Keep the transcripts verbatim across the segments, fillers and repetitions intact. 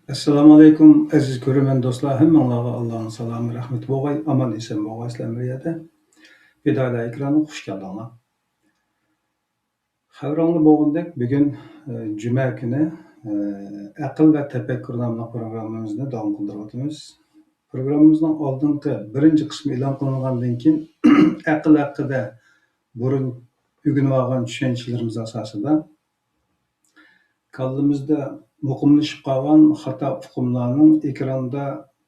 ئەسسالامۇئەلەيكۇم، ئەزىز كۆرۈرمەن دوستلار، ھەممىڭلارغا ئاللانىڭ سالامى، رەھمىتى بولغاي، ئامان ئېسەن بولغايسىلەر ھەممە يەردە. پىدائىيلار ئېكرانىغا خۇش كەلدىڭلار. خەۋىرىڭلار بولغىنىدەك، بۈگۈن، ئە، جۈمە كۈنى، ئە، ئەقىل ۋە تەپەككۇر ناملىق پروگراممىمىزنى داۋام قىلدۇرۇۋاتىمىز. پروگراممىمىزنىڭ ئالدىنقى بىرىنچى قىسمى ئېلان قىلىنغاندىن كېيىن، ئەقىل ھەققىدە بۇرۇن ئۆگىنىۋالغان چۈشەنچىلىرىمىز ئاساسىدا، كاللىمىزدا مۇقىملىشىپ قالغان خاتا ئۇقۇملارنىڭ ئېكراندا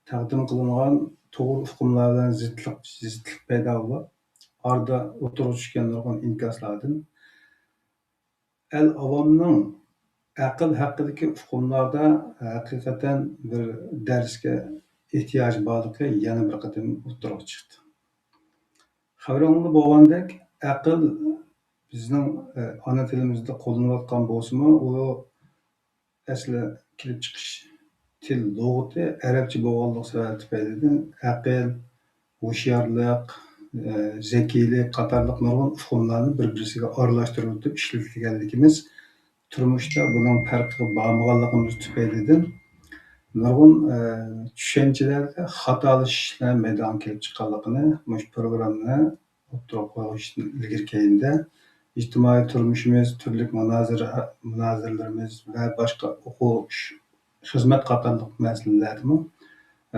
تەقدىم قىلىنغان توغرا ئۇقۇملار بىلەن زىتلىق، زىتلىق پەيدا بولۇپ، ئارىدا ئوتتۇرىغا چۈشكەن نۇرغۇن ئىنكاسلاردىن ئەل ئاۋامنىڭ ئەقىل ھەققىدىكى ئۇقۇملاردا ھەقىقەتەن بىر دەرسكە ئېھتىياجى بارلىقى يەنە بىر قېتىم ئوتتۇرىغا چىقتى. خەۋىرىڭلاردا بولغاندەك، ئەقىل بىزنىڭ، ئە، ئانا تىلىمىزدا قوللىنىلىۋاتقان بولسىمۇ، ئۇ ئەسلى كېلىپ چىقىش تىل لۇغىتى ئەرەبچە بولغانلىقى سەۋەبى تۈپەيلىدىن ئەقىل، ھوشيارلىق، ئە، زەكىيلىك قاتارلىق نۇرغۇن ئۇقۇملارنى بىر-بىرسىگە ئارىلاشتۇرۇۋېتىپ ئىشلىتىلگەنلىكىمىز، تۇرمۇشتا بۇنىڭ پەرقىگە بارمىغانلىقىمىز تۈپەيلىدىن نۇرغۇن، ئە، چۈشەنچىلەردە خاتالىشىشلار مەيدانغا كېلىپ چىققانلىقىنى مۇشۇ پروگراممىنى ئوتتۇرىغا قويۇشتىن ئىلگىرى كەينىدە ئىجتىمائىي تۇرمۇشىمىز، تۈرلۈك مۇنازىرە، مۇنازىرىلىرىمىز ۋە باشقا ئوقۇش، خىزمەت قاتارلىق مەسىلىلەردىمۇ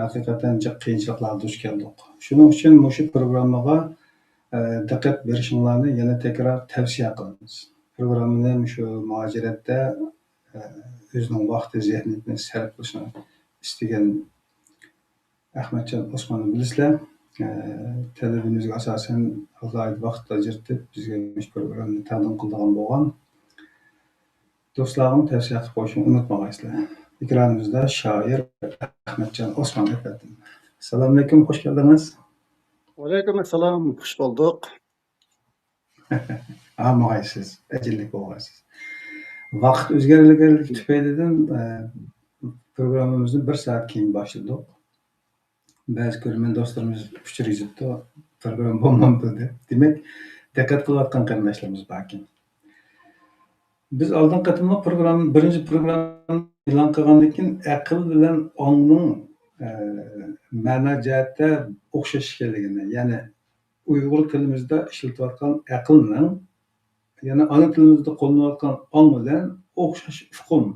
ھەقىقەتەن جىق قىيىنچىلىقلارغا دۇچ كەلدۇق. شۇنىڭ ئۈچۈن مۇشۇ پروگراممىغا، ئە، دىققەت بېرىشىڭلارنى يەنە تەكرار تەۋسىيە قىلىمىز. پروگراممىنى مۇشۇ مۇھاجىرەتتە، ئە، ئۆزىنىڭ ۋاقتى، زېھنىيىتىنى سەرپ قىلىشنى ئىستىگەن ئەخمەتجان ئوسماننى بىلىسىلەر. ئە، تەلىپىمىزگە ئاساسەن، ئالاھىدە ۋاقىت ئاجرىتىپ، بىزگە مۇشۇ پروگراممىنى تەقدىم قىلىدىغان بولغان دوستلارغىمۇ تەۋسىيە قىلىپ قويۇشنى ئۇنتۇمايسىلەر. ئېكرانىمىزدا شائىر ئەخمەتجان ئوسمان ئەپەندىم. ئەسسالامۇئەلەيكۇم، خۇش كەلدىڭىز. ۋەئەلەيكۇم ئەسسالام، خۇش بولدۇق. ھامىغايسىز، ئەجىللىك بولغايسىز. ۋاقىت ئۆزگەرگەنلىكى تۈپەيلىدىن، ئە، پروگراممىمىزنى بىر سائەت كېيىن باشلىدۇق. بەزى كۆرۈرمەن دوستلىرىمىز ئۇچۇر يېزىپتۇ، پروگرامما بولمامدۇ دەپ. دېمەك، دىققەت قىلىۋاتقان قېرىنداشلىرىمىز باركەن. بىز ئالدىنقى قېتىملىق پروگرامما، بىرىنچى پروگراممىنى ئېلان قىلغاندىن كېيىن، ئەقىل بىلەن ئاڭنىڭ، ئە، مەنا جەھەتتە ئوخشاش ئىكەنلىكىنى، يەنى ئۇيغۇر تىلىمىزدا ئىشلىتىۋاتقان ئەقىلنىڭ، يەنى ئانا تىلىمىزدا قوللىنىۋاتقان ئاڭ بىلەن ئوخشاش ئۇقۇم،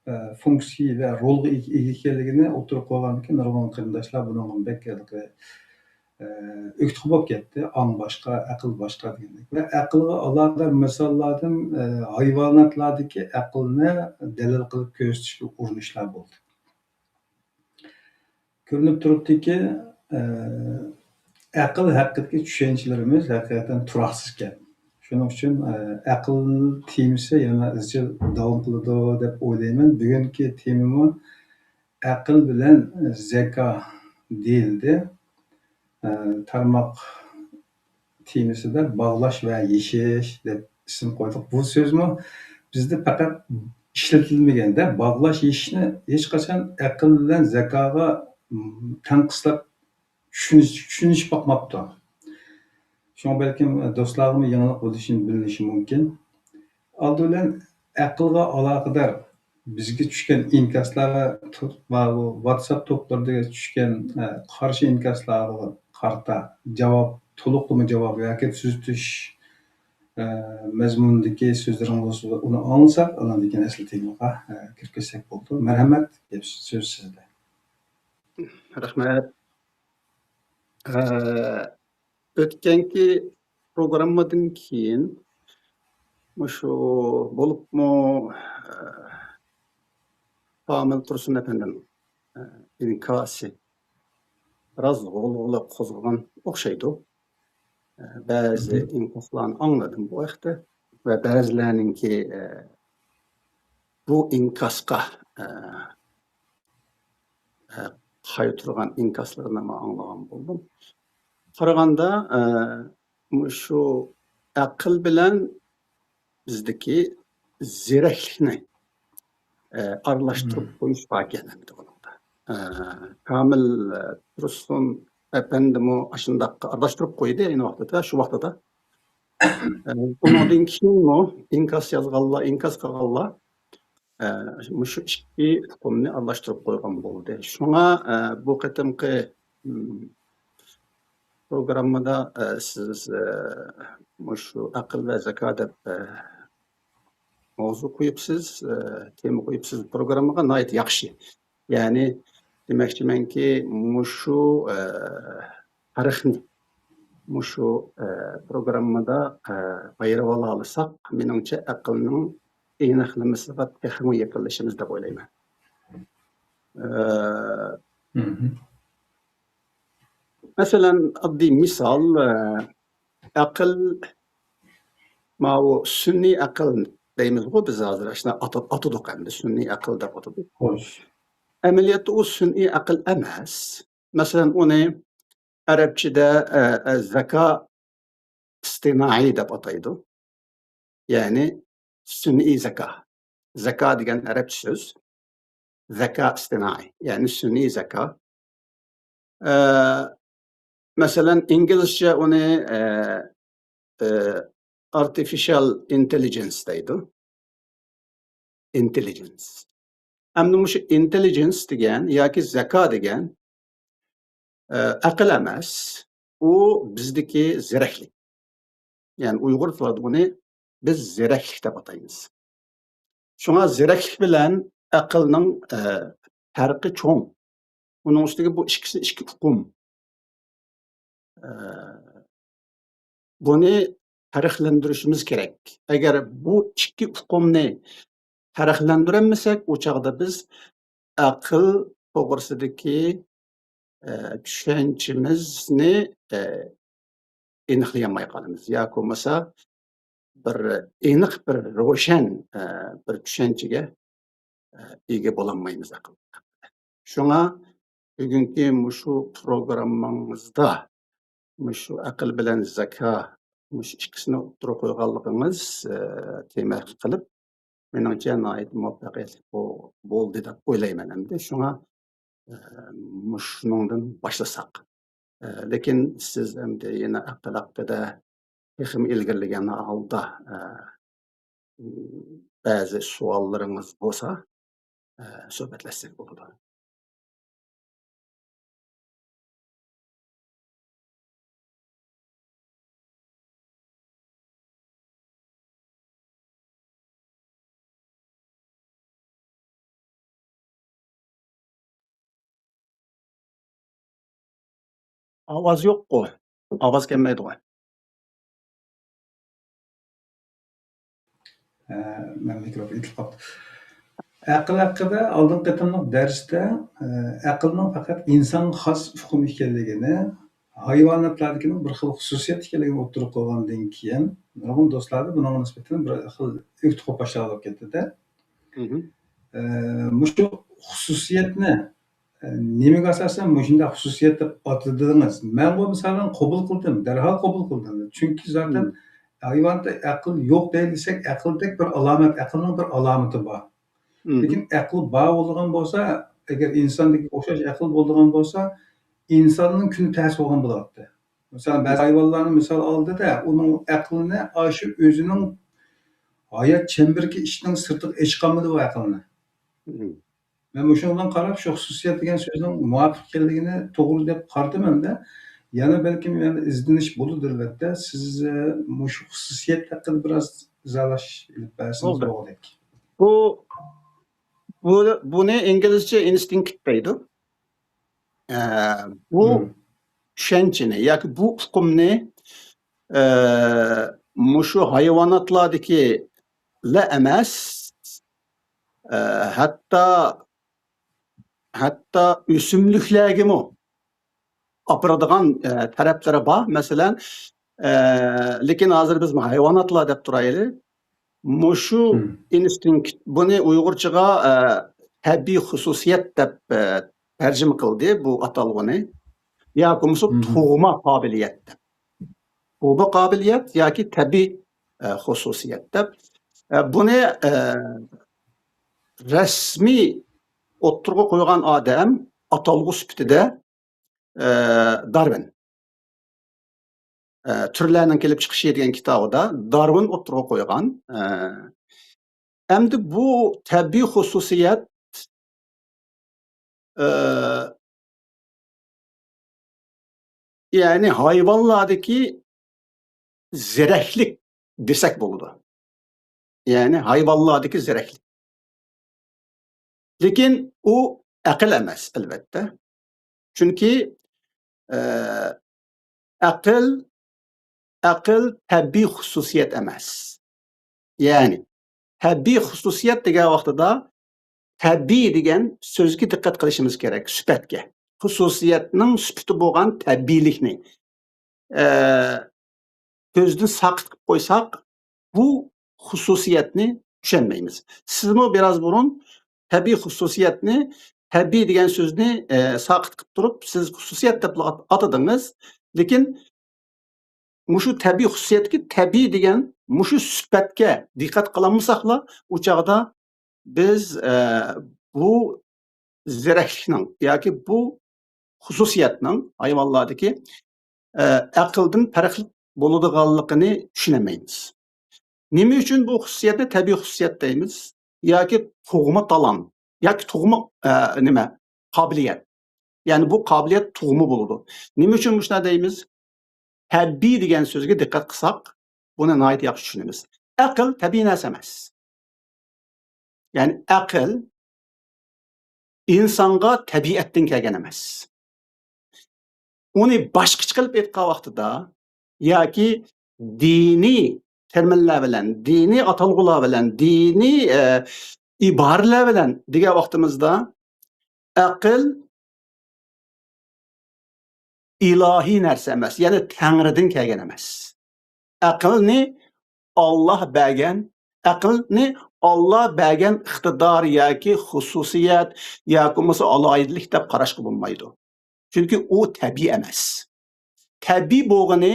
ئە، فۇنكسىيە ۋە رولغا ئىگە، ئىگە ئىكەنلىكىنى ئوتتۇرىغا قويغاندىن كېيىن، نۇرغۇن قېرىنداشلار بۇنىڭغا بەك ھېلىقى، ئە، ئۆكتىخۇ بولۇپ كەتتى. ئاڭ باشقا، ئەقىل باشقا دېگەندەك. ۋە ئەقىلگە ئالاقىدار مىساللاردىن، ئە، ھايۋاناتلاردىكى ئەقىلنى دەلىل قىلىپ كۆرسىتىشكە ئۇرۇنۇشلار بولدى. كۆرۈنۈپ تۇرۇپتۇكى، ئە، ئەقىل ھەققىدىكى چۈشەنچىلىرىمىز ھەقىقەتەن تۇراقسىزكەن. شۇنىڭ ئۈچۈن، ئە، ئەقىل تېمىسى يەنە ئىزچىل داۋام قىلىدۇ دەپ ئويلايمەن. بۈگۈنكى تېمىمۇ ئەقىل بىلەن زەكا دېيىلدى. ئە، تارماق تېمىسىدا باغلاش ۋە يېشىش دەپ ئىسىم قويدۇق. بۇ سۆزمۇ بىزدە پەقەت ئىشلىتىلمىگەندە، باغلاش، يېشىشنى ھېچقاچان ئەقىل بىلەن زەكاغا، م، تەڭ قىسلاپ چۈشىنىش-، چۈشىنىشىپ باقماپتۇ. شۇڭا بەلكىم دوستلارغىمۇ يېڭىلىق بولۇشى، بىلىنىشى مۇمكىن. ئالدى بىلەن ئەقىلگە ئالاقىدار بىزگە چۈشكەن ئىنكاسلار، تو-، ماۋۇ ۋاتساپ توپلىرىدا چۈشكەن، ئە، قارشى ئىنكاسلارغا قارىتا جاۋاب، تولۇقلىما جاۋاب ياكى تۈزىتىش، ئە، مەزمۇنىدىكى سۆزلىرىڭىز بولسا، ئۇنى ئاڭلىساق، ئاندىن كېيىن ئەسلى تېمىغا، ئە، كىرىپ كەتسەك بولىدۇ. مەرھەمەت، گەپ، سۆز سىزدە. رەھمەت. ئە، ئۆتكەنكى پروگراممىدىن كېيىن مۇشۇ بولۇپمۇ، ئە، كامىل تۇرسۇن ئەپەندىنىڭ، ئە، ئىنكاسى بىراز غۇلغۇلا قوزغىغان ئوخشايدۇ. ئە، بەزى ئىنكاسلارنى ئاڭلىدىم بۇ ھەقتە ۋە بەزىلەرنىڭكى، ئە، بۇ ئىنكاسقا، ئە، ئە، قايتۇرغان ئىنكاسلىرىنىمۇ ئاڭلىغان بولدۇم. قارىغاندا، ئە، مۇشۇ ئەقىل بىلەن بىزدىكى زېرەكلىكنى، ئە، ئارىلاشتۇرۇپ قويۇش باركەن ئەمدى بۇنىڭدا. ئە، كامىل، ئە، تۇرسۇن ئەپەندىمۇ ئاشۇنداق ئارىلاشتۇرۇپ قويدى ئەينى ۋاقتىدا، شۇ ۋاقتىدا. ئە، ئۇنىڭدىن كېيىنمۇ ئىنكاس يازغانلار، ئىنكاس قىلغانلار ئە، مۇشۇ ئىككى ئۇقۇمنى ئارىلاشتۇرۇپ قويغان بولدى. شۇڭا، ئە، بۇ قېتىمقى، ئىم، پروگراممىدا، ئە، سىز، ئە، مۇشۇ ئەقىل ۋە زاكا دەپ، ئە، ماۋزۇ قويۇپسىز، ئە، تېما قويۇپسىز. پروگراممىغا ناھايىتى ياخشى. يەنى دېمەكچىمەنكى، مۇشۇ، ئە، تارىخنى مۇشۇ، ئە، پروگراممىدا، ئە، ئايرىۋالالىساق، مېنىڭچە ئەقىلنىڭ ئېنىقلىمىسىغا تېخىمۇ يېقىنلىشىمىز دەپ ئويلايمەن. ئە، مەسىلەن، ئاددىي مىسال، ئە، ئەقىل، ماۋۇ سۈنئىي ئەقىل دەيمىزغۇ بىز ھازىر، ئاشۇنداق ئاتا-، ئاتىدۇق ئەمدى، سۈنئىي ئەقىل دەپ ئاتىدۇق. خوش. ئەمەلىيەتتە ئۇ سۈنئىي ئەقىل ئەمەس. مەسىلەن، ئۇنى ئەرەبچىدە، ئە، ئە، زاكا ئىستىنائىي دەپ ئاتايدۇ. يەنى سۈنئىي زاكا. زاكا دېگەن ئەرەبچە سۆز. زاكا ئىستىنائىي، يەنى سۈنئىي زاكا. ئە، مەسىلەن، ئىنگلىزچە ئۇنى، ئە، ئە، ئارتىفىشال ئىنتېللىجېنس دەيدۇ. ئىنتېللىجېنس. ئەمدى مۇشۇ ئىنتېللىجېنس دېگەن ياكى زاكا دېگەن، ئە، ئەقىل ئەمەس. ئۇ بىزدىكى زېرەكلىك. يەنى ئۇيغۇر تىلىدا ئۇنى بىز زېرەكلىك دەپ ئاتايمىز. شۇڭا زېرەكلىك بىلەن ئەقىلنىڭ، ئە، پەرقى چوڭ. ئۇنىڭ ئۈستىگە بۇ ئىككىسى ئىككى ئۇقۇم. ئە، بۇنى پەرقلەندۈرۈشىمىز كېرەك. ئەگەر بۇ ئىككى ئۇقۇمنى پەرقلەندۈرەلمىسەك، ئۇ چاغدا بىز ئەقىل توغرىسىدىكى، ئە، چۈشەنچىمىزنى، ئە، ئېنىقلىيالماي قالىمىز. ياكى بولمىسا بىر ئېنىق، بىر روشەن، ئە، بىر چۈشەنچىگە، ئە، ئىگە بولالمايمىز ئەقىل. شۇڭا بۈگۈنكى مۇشۇ پروگراممىڭىزدا مۇشۇ ئەقىل بىلەن زاكا، مۇشۇ ئىككىسىنى ئوتتۇرىغا قويغانلىقىڭىز، ئە، تېما قىلىپ، مېنىڭچە ناھايىتى مۇۋەپپەقىيەتلىك بو-، بولدى دەپ ئويلايمەن ئەمدى. شۇڭا، ئە، مۇشۇنىڭدىن باشلىساق. ئە، لېكىن سىز ئەمدى يەنە ئەقىل ھەققىدە تېخىمۇ ئىلگىرىلىگەن ھالدا، ئە، بەزى سوئاللىرىڭىز بولسا، ئە، سۆھبەتلەشسەك بولىدۇ. ئاۋاز يوققۇ؟ ئاۋاز كەلمەيدىغۇ؟ ھە، مەن مىكروفون ئېتىلىپ قاپتۇ. ئەقىل ھەققىدە ئالدىنقى قېتىملىق دەرستە، ئە، ئەقىلنىڭ پەقەت ئىنسانغا خاس ئۇقۇم ئىكەنلىكىنى، ھايۋاناتلاردىكىنىڭ بىر خىل خۇسۇسىيەت ئىكەنلىكىنى ئوتتۇرىغا قويغاندىن كېيىن، نۇرغۇن دوستلاردا بۇنىڭغا نىسبەتەن بىر خىل ئۆكتە قوپاشلار بولۇپ كەتتىدە. مھم. ئە، مۇشۇ خۇسۇسىيەتنى، ئە، نېمىگە ئاساسەن مۇشۇنداق خۇسۇسىيەت دەپ ئاتىدىڭىز؟ مەنغۇ مىسالەن قوبۇل قىلدىم، دەرھال قوبۇل قىلدىم. چۈنكى زاتەن مم. ھايۋاندا ئەقىل يوق دەيلىسەك، ئەقىلدەك بىر ئالامەت، ئەقىلنىڭ بىر ئالامىتى بار. مم. لېكىن ئەقىل بار بولىدىغان بولسا، ئەگەر ئىنساندىكى ئوخشاش ئەقىل بولىدىغان بولسا، ئىنساننىڭ كۈنى تەس بولغان بولاتتى. مىسال، بەزى ھايۋانلارنى مىسال ئالدى-دە، ئۇنىڭ ئەقلىنى ئاشۇ ئۆزىنىڭ ھايات چەمبىرىكى ئىچىنىڭ سىرتىغا ئېچىقالمىدى ئۇ ئەقلىنى. مم. مەن مۇشۇنىڭ بىلەن قاراپ، شۇ خۇسۇسىيەت دېگەن سۆزنىڭ مۇۋاپىق ئىكەنلىكىنى توغرا دەپ قارىدىم ھەمدە يەنە بەلكىم يەنە ئىزدىنىش بولىدۇ، ئەلۋەتتە. سىز، ئە، مۇشۇ خۇسۇسىيەت ھەققىدە بىراز ئىزاھلاش ئېلىپ بەرسىڭىز بولدى. بولغۇدەك. بۇ، بۇ، بۇنى ئىنگلىزچە ئىنستىنكت دەيدۇ. ئە، بۇ مم. چۈشەنچىنى ياكى بۇ ئۇقۇمنى، ئە، مۇشۇ ھايۋاناتلاردىكىلا ئەمەس، ئە، ھەتتا، ھەتتا ئۆسۈملۈكلەرگىمۇ ئاپىرىدىغان، ئە، تەرەپلىرى بار. مەسىلەن، ئە، لېكىن ھازىر بىز ھايۋاناتلار دەپ تۇرايلى. مۇشۇ مم. ئىنستىنكت، بۇنى ئۇيغۇرچىغا، ئە، تەبىئىي خۇسۇسىيەت دەپ، ئە، تەرجىمە قىلدى بۇ ئاتالغۇنى. ياكى بولمىسا مم. تۇغما قابىلىيەت دەپ. تۇغما قابىلىيەت ياكى تەبىئىي، ئە، خۇسۇسىيەت دەپ. ئە، بۇنى، ئە، رەسمىي ئوتتۇرىغا قويغان ئادەم ئاتالغۇ سۈپىتىدە، ئە، دارۋىن. ئە، تۈرلەرنىڭ كېلىپ چىقىشى دېگەن كىتابىدا دارۋىن ئوتتۇرىغا قويغان. ئە، ئەمدى بۇ تەبىئىي خۇسۇسىيەت، ئە، يەنى ھايۋانلاردىكى زېرەكلىك دېسەك بولىدۇ. يەنى ھايۋانلاردىكى زېرەكلىك. لېكىن ئۇ ئەقىل ئەمەس، ئەلۋەتتە. چۈنكى، ئە، ئەقىل، ئەقىل تەبىئىي خۇسۇسىيەت ئەمەس. يەنى تەبىئىي خۇسۇسىيەت دېگەن ۋاقتىدا تەبىئىي دېگەن سۆزگە دىققەت قىلىشىمىز كېرەك، سۈپەتكە. خۇسۇسىيەتنىڭ سۈپىتى بولغان تەبىئىيلىكنى، ئە، كۆزدىن ساقىت قىلىپ قويساق، بۇ خۇسۇسىيەتنى چۈشەنمەيمىز. سىزمۇ بىراز بۇرۇن تەبىئىي خۇسۇسىيەتنى، تەبىئىي دېگەن سۆزنى، ئە، ساقىت قىلىپ تۇرۇپ، سىز خۇسۇسىيەت دەپلا ئاتىدىڭىز. لېكىن مۇشۇ تەبىئىي خۇسۇسىيەتتىكى تەبىئىي دېگەن مۇشۇ سۈپەتكە دىققەت قىلالمىساقلا، ئۇ چاغدا بىز، ئە، بۇ زېرەكلىكنىڭ ياكى بۇ خۇسۇسىيەتنىڭ ھايۋانلاردىكى، ئە، ئەقىلدىن پەرقلىق بولىدىغانلىقىنى چۈشىنەلمەيمىز. نېمە ئۈچۈن بۇ خۇسۇسىيەتنى تەبىئىي خۇسۇسىيەت دەيمىز؟ ياكى تۇغما تالانت، ياكى تۇغما، ئە، نېمە، قابىلىيەت. يەنى بۇ قابىلىيەت تۇغما بولىدۇ. نېمە ئۈچۈن مۇشۇنداق دەيمىز؟ تەبىئىي دېگەن سۆزگە دىققەت قىلساق، بۇنى ناھايىتى ياخشى چۈشىنىمىز. ئەقىل تەبىئىي نەرسە ئەمەس. يەنى ئەقىل ئىنسانغا تەبىئەتتىن كەلگەن ئەمەس. ئۇنى باشقىچە قىلىپ ئېيتقان ۋاقتىدا، ياكى دىنىي تېرمىنلار بىلەن، دىنىي ئاتالغۇلار بىلەن، دىنىي، ئە، ئىبارىلەر بىلەن دېگەن ۋاقتىمىزدا، ئەقىل ئىلاھىي نەرسە ئەمەس، يەنى تەڭرىدىن كەلگەن ئەمەس. ئەقىلنى ئاللا بەرگەن، ئەقىلنى ئاللا بەرگەن ئىقتىدار ياكى خۇسۇسىيەت ياكى بولمىسا ئالاھىدىلىك دەپ قاراشقا بولمايدۇ. چۈنكى ئۇ تەبىئىي ئەمەس. تەبىئىي بولغىنى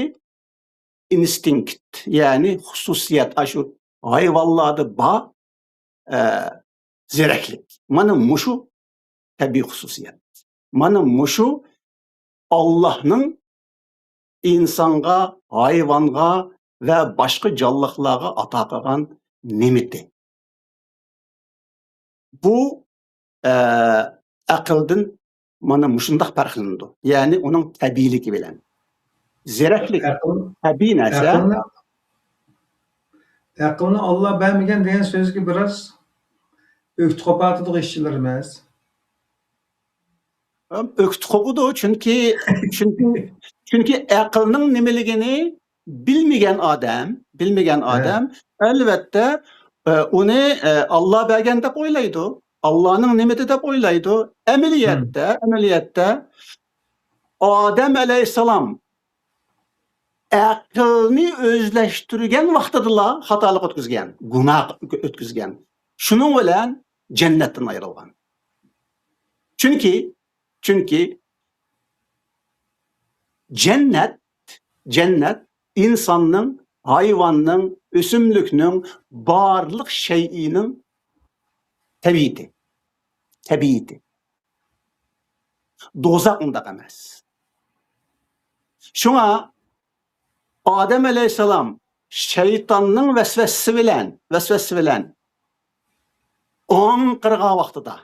ئىنستىنكت، يەنى خۇسۇسىيەت، ئاشۇ ھايۋانلاردا بار، ئە، زېرەكلىك. مانا مۇشۇ تەبىئىي خۇسۇسىيەت. مانا مۇشۇ ئاللانىڭ ئىنسانغا، ھايۋانغا ۋە باشقا جانلىقلارغا ئاتا قىلغان نېمىتى. بۇ، ئە، ئەقىلدىن مانا مۇشۇنداق پەرقلىنىدۇ. يەنى ئۇنىڭ تەبىئىيلىكى بىلەن. زېرەكلىك ئەقىل، تەبىئىي نەرسە. ئەقىلنى، ئەقىلنى ئاللا بەرمىگەن دېگەن سۆزگە بىراز ئۆكتە قوپاتىدۇ ئىشچىلىرىمىز. ئۆكتە قوپىدۇ، چۈنكى، چۈنكى، چۈنكى ئەقىلنىڭ نېمىلىكىنى بىلمىگەن ئادەم، بىلمىگەن ئادەم، ئەلۋەتتە، ئە، ئۇنى، ئە، ئاللا بەرگەن دەپ ئويلايدۇ. ئاللانىڭ نېمىتى دەپ ئويلايدۇ. ئەمەلىيەتتە، ئەمەلىيەتتە ئادەم ئەلەيھىسسالام ئەقىلنى ئۆزلەشتۈرگەن ۋاقتىدىلا خاتالىق ئۆتكۈزگەن، گۇناھ ئۆتكۈزگەن. شۇنىڭ بىلەن جەننەتتىن ئايرىلغان. چۈنكى، چۈنكى جەننەت، جەننەت ئىنساننىڭ، ھايۋاننىڭ، ئۆسۈملۈكنىڭ، بارلىق شەيئىنىڭ تەبىئىتى. تەبىئىتى. دوزاخ ئۇنداق ئەمەس. شۇڭا ئادەم ئەلەيھىسسالام شەيتاننىڭ ۋەسۋەسىسى بىلەن، ۋەسۋەسىسى بىلەن ئاڭقىرغان ۋاقتىدا،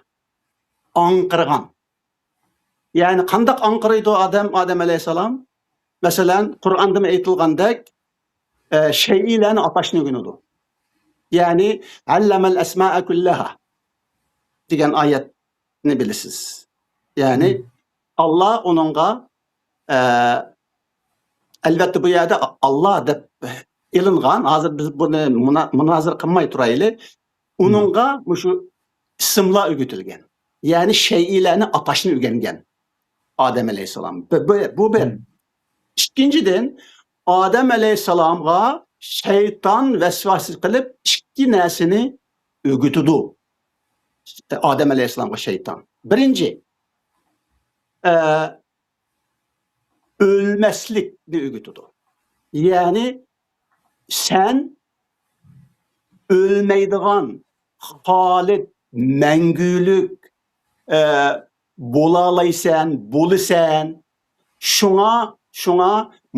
ئاڭقىرغان. يەنى قانداق ئاڭقىرايدۇ ئادەم، ئادەم ئەلەيھىسسالام؟ مەسىلەن، قۇرئاندىمۇ ئېيتىلغاندەك، ئە، شەيئىلەرنى ئاتاشنى ئۆگىنىدۇ. يەنى، «ئەللەمەل ئەسمائە كۇللەھا» دېگەن ئايەتنى بىلىسىز. يەنى، ئاللا ئۇنىڭغا، ئە، ئەلۋەتتە، بۇ يەردە ئاللا دەپ ئېلىنغان، ھازىر بىز بۇنى مۇنا-، مۇنازىرە قىلماي تۇرايلى. ئۇنىڭغا مۇشۇ ئىسىملار ئۆگىتىلگەن. يەنى شەيئىلەرنى ئاتاشنى ئۆگەنگەن ئادەم ئەلەيھىسسالام. بۇ، بۇ، بۇ بىر. ئىككىنچىدىن، ئادەم ئەلەيھىسسالامغا شەيتان ۋەسۋەسە قىلىپ ئىككى نەرسىنى ئۆگىتىدۇ. ئادەم ئەلەيھىسسالامغا شەيتان. بىرىنچى، ئە، ئۆلمەسلىكنى ئۆگىتىدۇ. يەنى سەن ئۆلمەيدىغان، خالىد، مەڭگۈلۈك، ئە، بولالايسەن، بولىسەن. شۇڭا، شۇڭا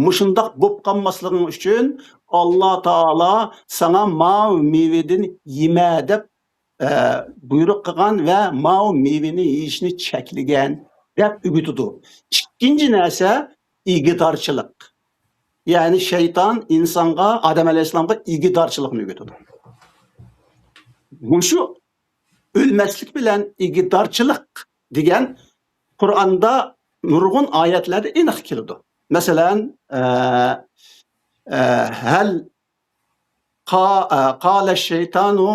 مۇشۇنداق بولۇپ قالماسلىقىڭ ئۈچۈن ئاللا تائالا ساڭا ماۋۇ مېۋىدىن يېمە دەپ، ئە، بۇيرۇق قىلغان ۋە ماۋۇ مېۋىنى يېيىشنى چەكلىگەن دەپ ئۆگىتىدۇ. ئىككىنچى نەرسە ئىگىدارچىلىق. يەنى شەيتان ئىنسانغا، ئادەم ئەلەيھىسسالامغا ئىگىدارچىلىقنى ئۆگىتىدۇ. مۇشۇ ئۆلمەسلىك بىلەن ئىگىدارچىلىق دېگەن قۇرئاندا نۇرغۇن ئايەتلەردە ئېنىق كېلىدۇ. مەسىلەن، ئە، ئە، ھەل قا-، ئە، قالە شەيتانۇ،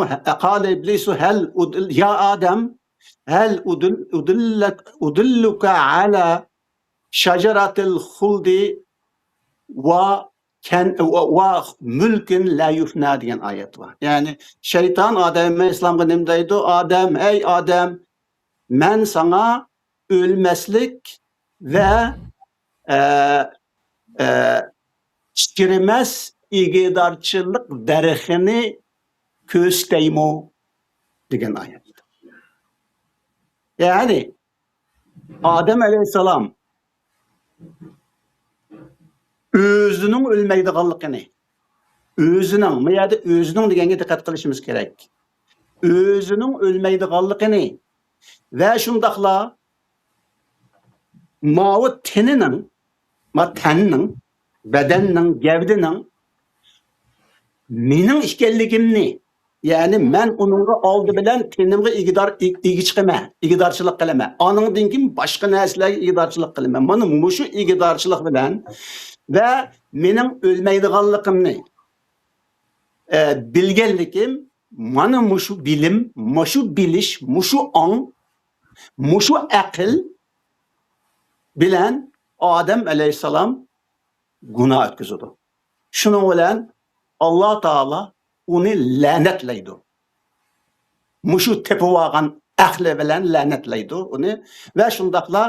قالە ئىبلىسۇ ھەل ئۇدىل-، يا ئادەم، ھەل ئۇدىل-، ئۇدىللەك-، ئۇدىللۇكە ئەلە شەجەرەتىل خۇلدى ۋە كەن-، ۋە، ۋە مۈلكىن لا يۇفنا دېگەن ئايەت بار. يەنى شەيتان ئادەم ئەلەيھىسسالامغا نېمە دەيدۇ؟ ئادەم، ئەي ئادەم، مەن ساڭا ئۆلمەسلىك ۋە، ئە، ئە، چىرىمەس ئىگىدارچىلىق دەرىخىنى كۆرسىتەيمۇ؟ دېگەن ئايەت. يەنى ئادەم ئەلەيھىسسالام ئۆزىنىڭ ئۆلمەيدىغانلىقىنى، ئۆزىنىڭ، بۇ يەردە ئۆزىنىڭ دېگەنگە دىققەت قىلىشىمىز كېرەك. ئۆزىنىڭ ئۆلمەيدىغانلىقىنى ۋە شۇنداقلا ماۋۇ تېنىنىڭ، ما تەننىڭ، بەدەننىڭ، گەۋدىنىڭ مېنىڭ ئىكەنلىكىمنى، يەنى مەن ئۇنىڭغا ئالدى بىلەن تېنىمغا ئىگىدار، ئىگ-، ئىگە چىقىمەن، ئىگىدارچىلىق قىلىمەن. ئانىڭدىن كېيىن باشقا نەرسىلەرگە ئىگىدارچىلىق قىلىمەن. مانا مۇشۇ ئىگىدارچىلىق بىلەن ۋە مېنىڭ ئۆلمەيدىغانلىقىمنى، ئە، بىلگەنلىكىم، مانا مۇشۇ بىلىم، مۇشۇ بىلىش، مۇشۇ ئاڭ، مۇشۇ ئەقىل بىلەن ئادەم ئەلەيھىسسالام گۇناھ ئۆتكۈزىدۇ. شۇنىڭ بىلەن ئاللا تائالا ئۇنى لەنەتلەيدۇ. مۇشۇ تېپىۋالغان ئەقلى بىلەن لەنەتلەيدۇ ئۇنى ۋە شۇنداقلا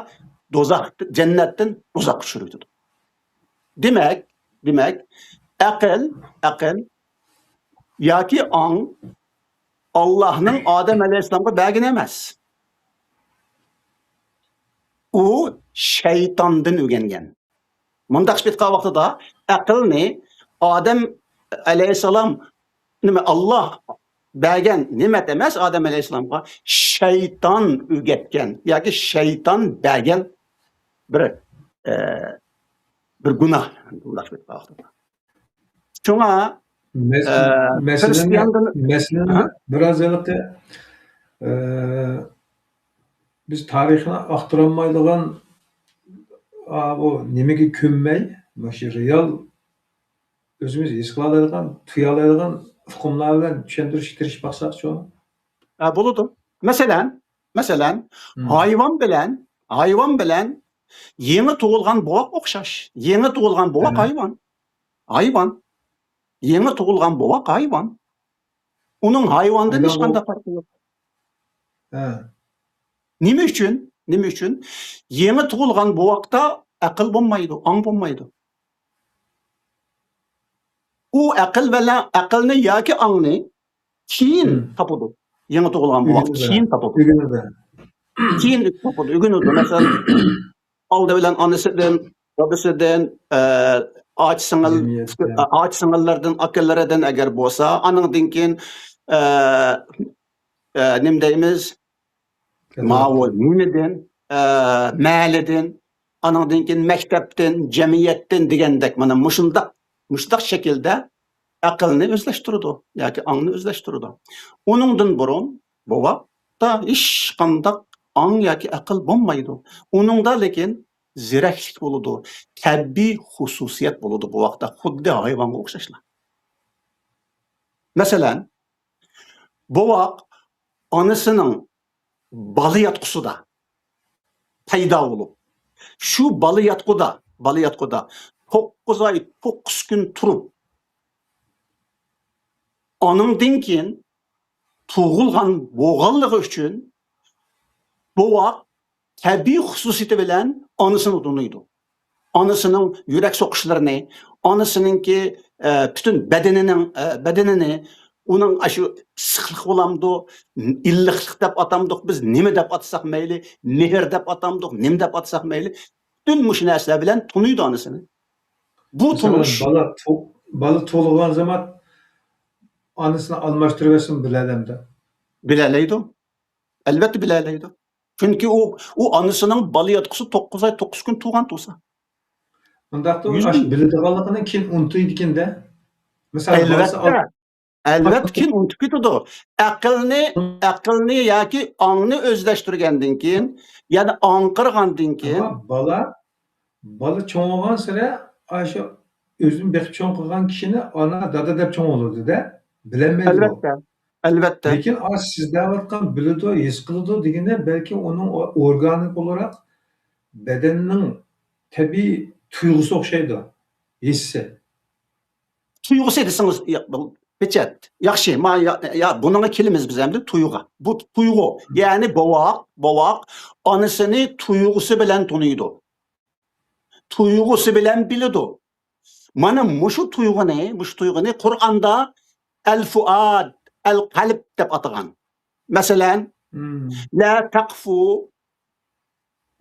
دوزاخ، جەننەتتىن دوزاخقا چۈشۈرۈۋېتىدۇ. دېمەك، دېمەك، ئەقىل، ئەقىل ياكى ئاڭ ئاللاھنىڭ ئادەم ئەلەيھىسسالامغا بەرگىنى ئەمەس. ئۇ شەيتاندىن ئۆگەنگەن. مۇنداق ئېيتقان ۋاقتىدا ئەقىلنى ئادەم ئەلەيھىسسالام، نېمە، ئاللا بەرگەن نېمەت ئەمەس ئادەم ئەلەيھىسسالامغا، شەيتان ئۆگەتكەن ياكى شەيتان بەرگەن بىر، ئە، بىر گۇناھ. مۇنداق ئېيتقان ۋاقتىدا. شۇڭا، مەس-، ئە، مەسىلىنى، خىرىستىياندىن مەسىلىنى ھە؟ بىراز ھېلىقى، ئە، بىز تارىخنى ئاختۇرالمايدىغان، ئا، بۇ نېمىگە كۆنمەي، مۇشۇ رېئال ئۆزىمىز ھېس قىلالايدىغان، تۇيالايدىغان ئۇقۇملار بىلەن چۈشەندۈرۈشكە تىرىشىپ باقساقچۇ؟ ھە، بولىدۇ. مەسىلەن، مەسىلەن، مم. ھايۋان بىلەن، ھايۋان بىلەن يېڭى تۇغۇلغان بوۋاق ئوخشاش. يېڭى تۇغۇلغان بوۋاق ھە. ھايۋان. ھايۋان. يېڭى تۇغۇلغان بوۋاق ھايۋان. ئۇنىڭ ھايۋاندىن ھايۋان ھېچقانداق بوۋاق. پەرقى يوق. ھە. نېمە ئۈچۈن؟ نېمە ئۈچۈن؟ يېڭى تۇغۇلغان بوۋاقتا ئەقىل بولمايدۇ، ئاڭ بولمايدۇ. ئۇ ئەقىل بىلەن، ئەقىلنى ياكى ئاڭنى كېيىن مم. تاپىدۇ. يېڭى تۇغۇلغان بوۋاق ئۆگىنىدۇ. كېيىن تاپىدۇ. ئۆگىنىدۇ. كېيىن تاپىدۇ، ئۆگىنىدۇ. مەسىلەن، ئالدى بىلەن ئانىسىدىن، دادىسىدىن، ئە، ئاچا سىڭىل، جەمئىيەتتە. ئاچا سىڭىللىرىدىن، ئاكىلىرىدىن ئەگەر بولسا، ئانىڭدىن كېيىن، ئە، ئە، نېمە دەيمىز؟ ماۋۇ نېمىدىن، ئە، مەھەللىدىن، ئانىڭدىن كېيىن مەكتەپتىن، جەمئىيەتتىن دېگەندەك، مانا مۇشۇنداق، مۇشۇنداق شەكىلدە ئەقىلنى ئۆزلەشتۈرىدۇ ياكى ئاڭنى ئۆزلەشتۈرىدۇ. ئۇنىڭدىن بۇرۇن بوۋاقتا ھېچقانداق ئاڭ ياكى ئەقىل بولمايدۇ. ئۇنىڭدا لېكىن زېرەكلىك بولىدۇ، تەبىئىي خۇسۇسىيەت بولىدۇ بوۋاقتا، خۇددى ھايۋانغا ئوخشاشلا. مەسىلەن، بوۋاق ئانىسىنىڭ بالىياتقۇسىدا پەيدا بولۇپ، شۇ بالىياتقۇدا، بالىياتقۇدا توققۇز ئاي، توققۇز كۈن تۇرۇپ، ئانىڭدىن كېيىن تۇغۇلغان بولغانلىقى ئۈچۈن بوۋاق تەبىئىي خۇسۇسىيىتى بىلەن ئانىسىنى تونۇيدۇ. ئانىسىنىڭ يۈرەك سوقۇشلىرىنى، ئانىسىنىڭكى، ئە، پۈتۈن بەدىنىنىڭ، ئە، بەدىنىنى، ئۇنىڭ ئاشۇ ئىسسىقلىق بولامدۇ، ئىللىقلىق دەپ ئاتامدۇق بىز، نېمە دەپ ئاتىساق مەيلى، مېھىر دەپ ئاتامدۇق، نېمە دەپ ئاتىساق مەيلى، پۈتۈن مۇشۇ نەرسىلەر بىلەن تونۇيدۇ ئانىسىنى. بۇ مەسىلەن، تونۇش بالا تۇ-، بالا تۇغۇلغان زامان ئانىسىنى ئالماشتۇرۇۋەتسىمۇ بىلەلەمدۇ؟ بىلەلەيدۇ. ئەلۋەتتە بىلەلەيدۇ. چۈنكى ئۇ، ئۇ ئانىسىنىڭ بالا ياتقۇسى توققۇز ئاي، توققۇز كۈن تۇغان تۇرسا. ئۇنداقتا ئۇ يۈز ئاشۇ بىلىدىغانلىقىنى كېيىن ئۇنتۇيدىكەن-دە. مىسال، بالىسى ئەلۋەتتە. ئەلۋەتتە كېيىن ئۇنتۇپ كېتىدۇ. ئەقىلنى، ئەقىلنى ياكى ئاڭنى ئۆزلەشتۈرگەندىن كېيىن، يەنى ئاڭقىرغاندىن كېيىن. ئەمما بالا، بالا چوڭىغانسېرى ئاشۇ ئۆزىنى بېقىپ چوڭ قىلغان كىشىنى ئانا، دادا دەپ چوڭ قىلىدۇ-دە، بىلەلمەيدۇ. ئەلۋەتتە، ئەلۋەتتە. لېكىن ئاشۇ سىز دەۋاتقان بىلىدۇ، ھېس قىلىدۇ دېگىنى بەلكى ئۇنىڭ ئورگانىك ئولاراق بەدەننىڭ تەبىئىي تۇيغۇسى ئوخشايدۇ، ھېسسى. تۇيغۇسى دېسىڭىز، يا، بۇ پېچەت. ياخشى، ما، يا، يا، بۇنىڭغا كېلىمىز بىز ئەمدى تۇيغۇ. بۇ تۇيغۇ، يەنى بوۋاق، بوۋاق ئانىسىنى تۇيغۇسى بىلەن تونۇيدۇ. تۇيغۇسى بىلەن بىلىدۇ. مانا مۇشۇ تۇيغۇنى، مۇشۇ تۇيغۇنى قۇرئاندا ئەل فۇئاد، ئەل قەلب دەپ ئاتىغان. مەسىلەن، مم. لا تقف،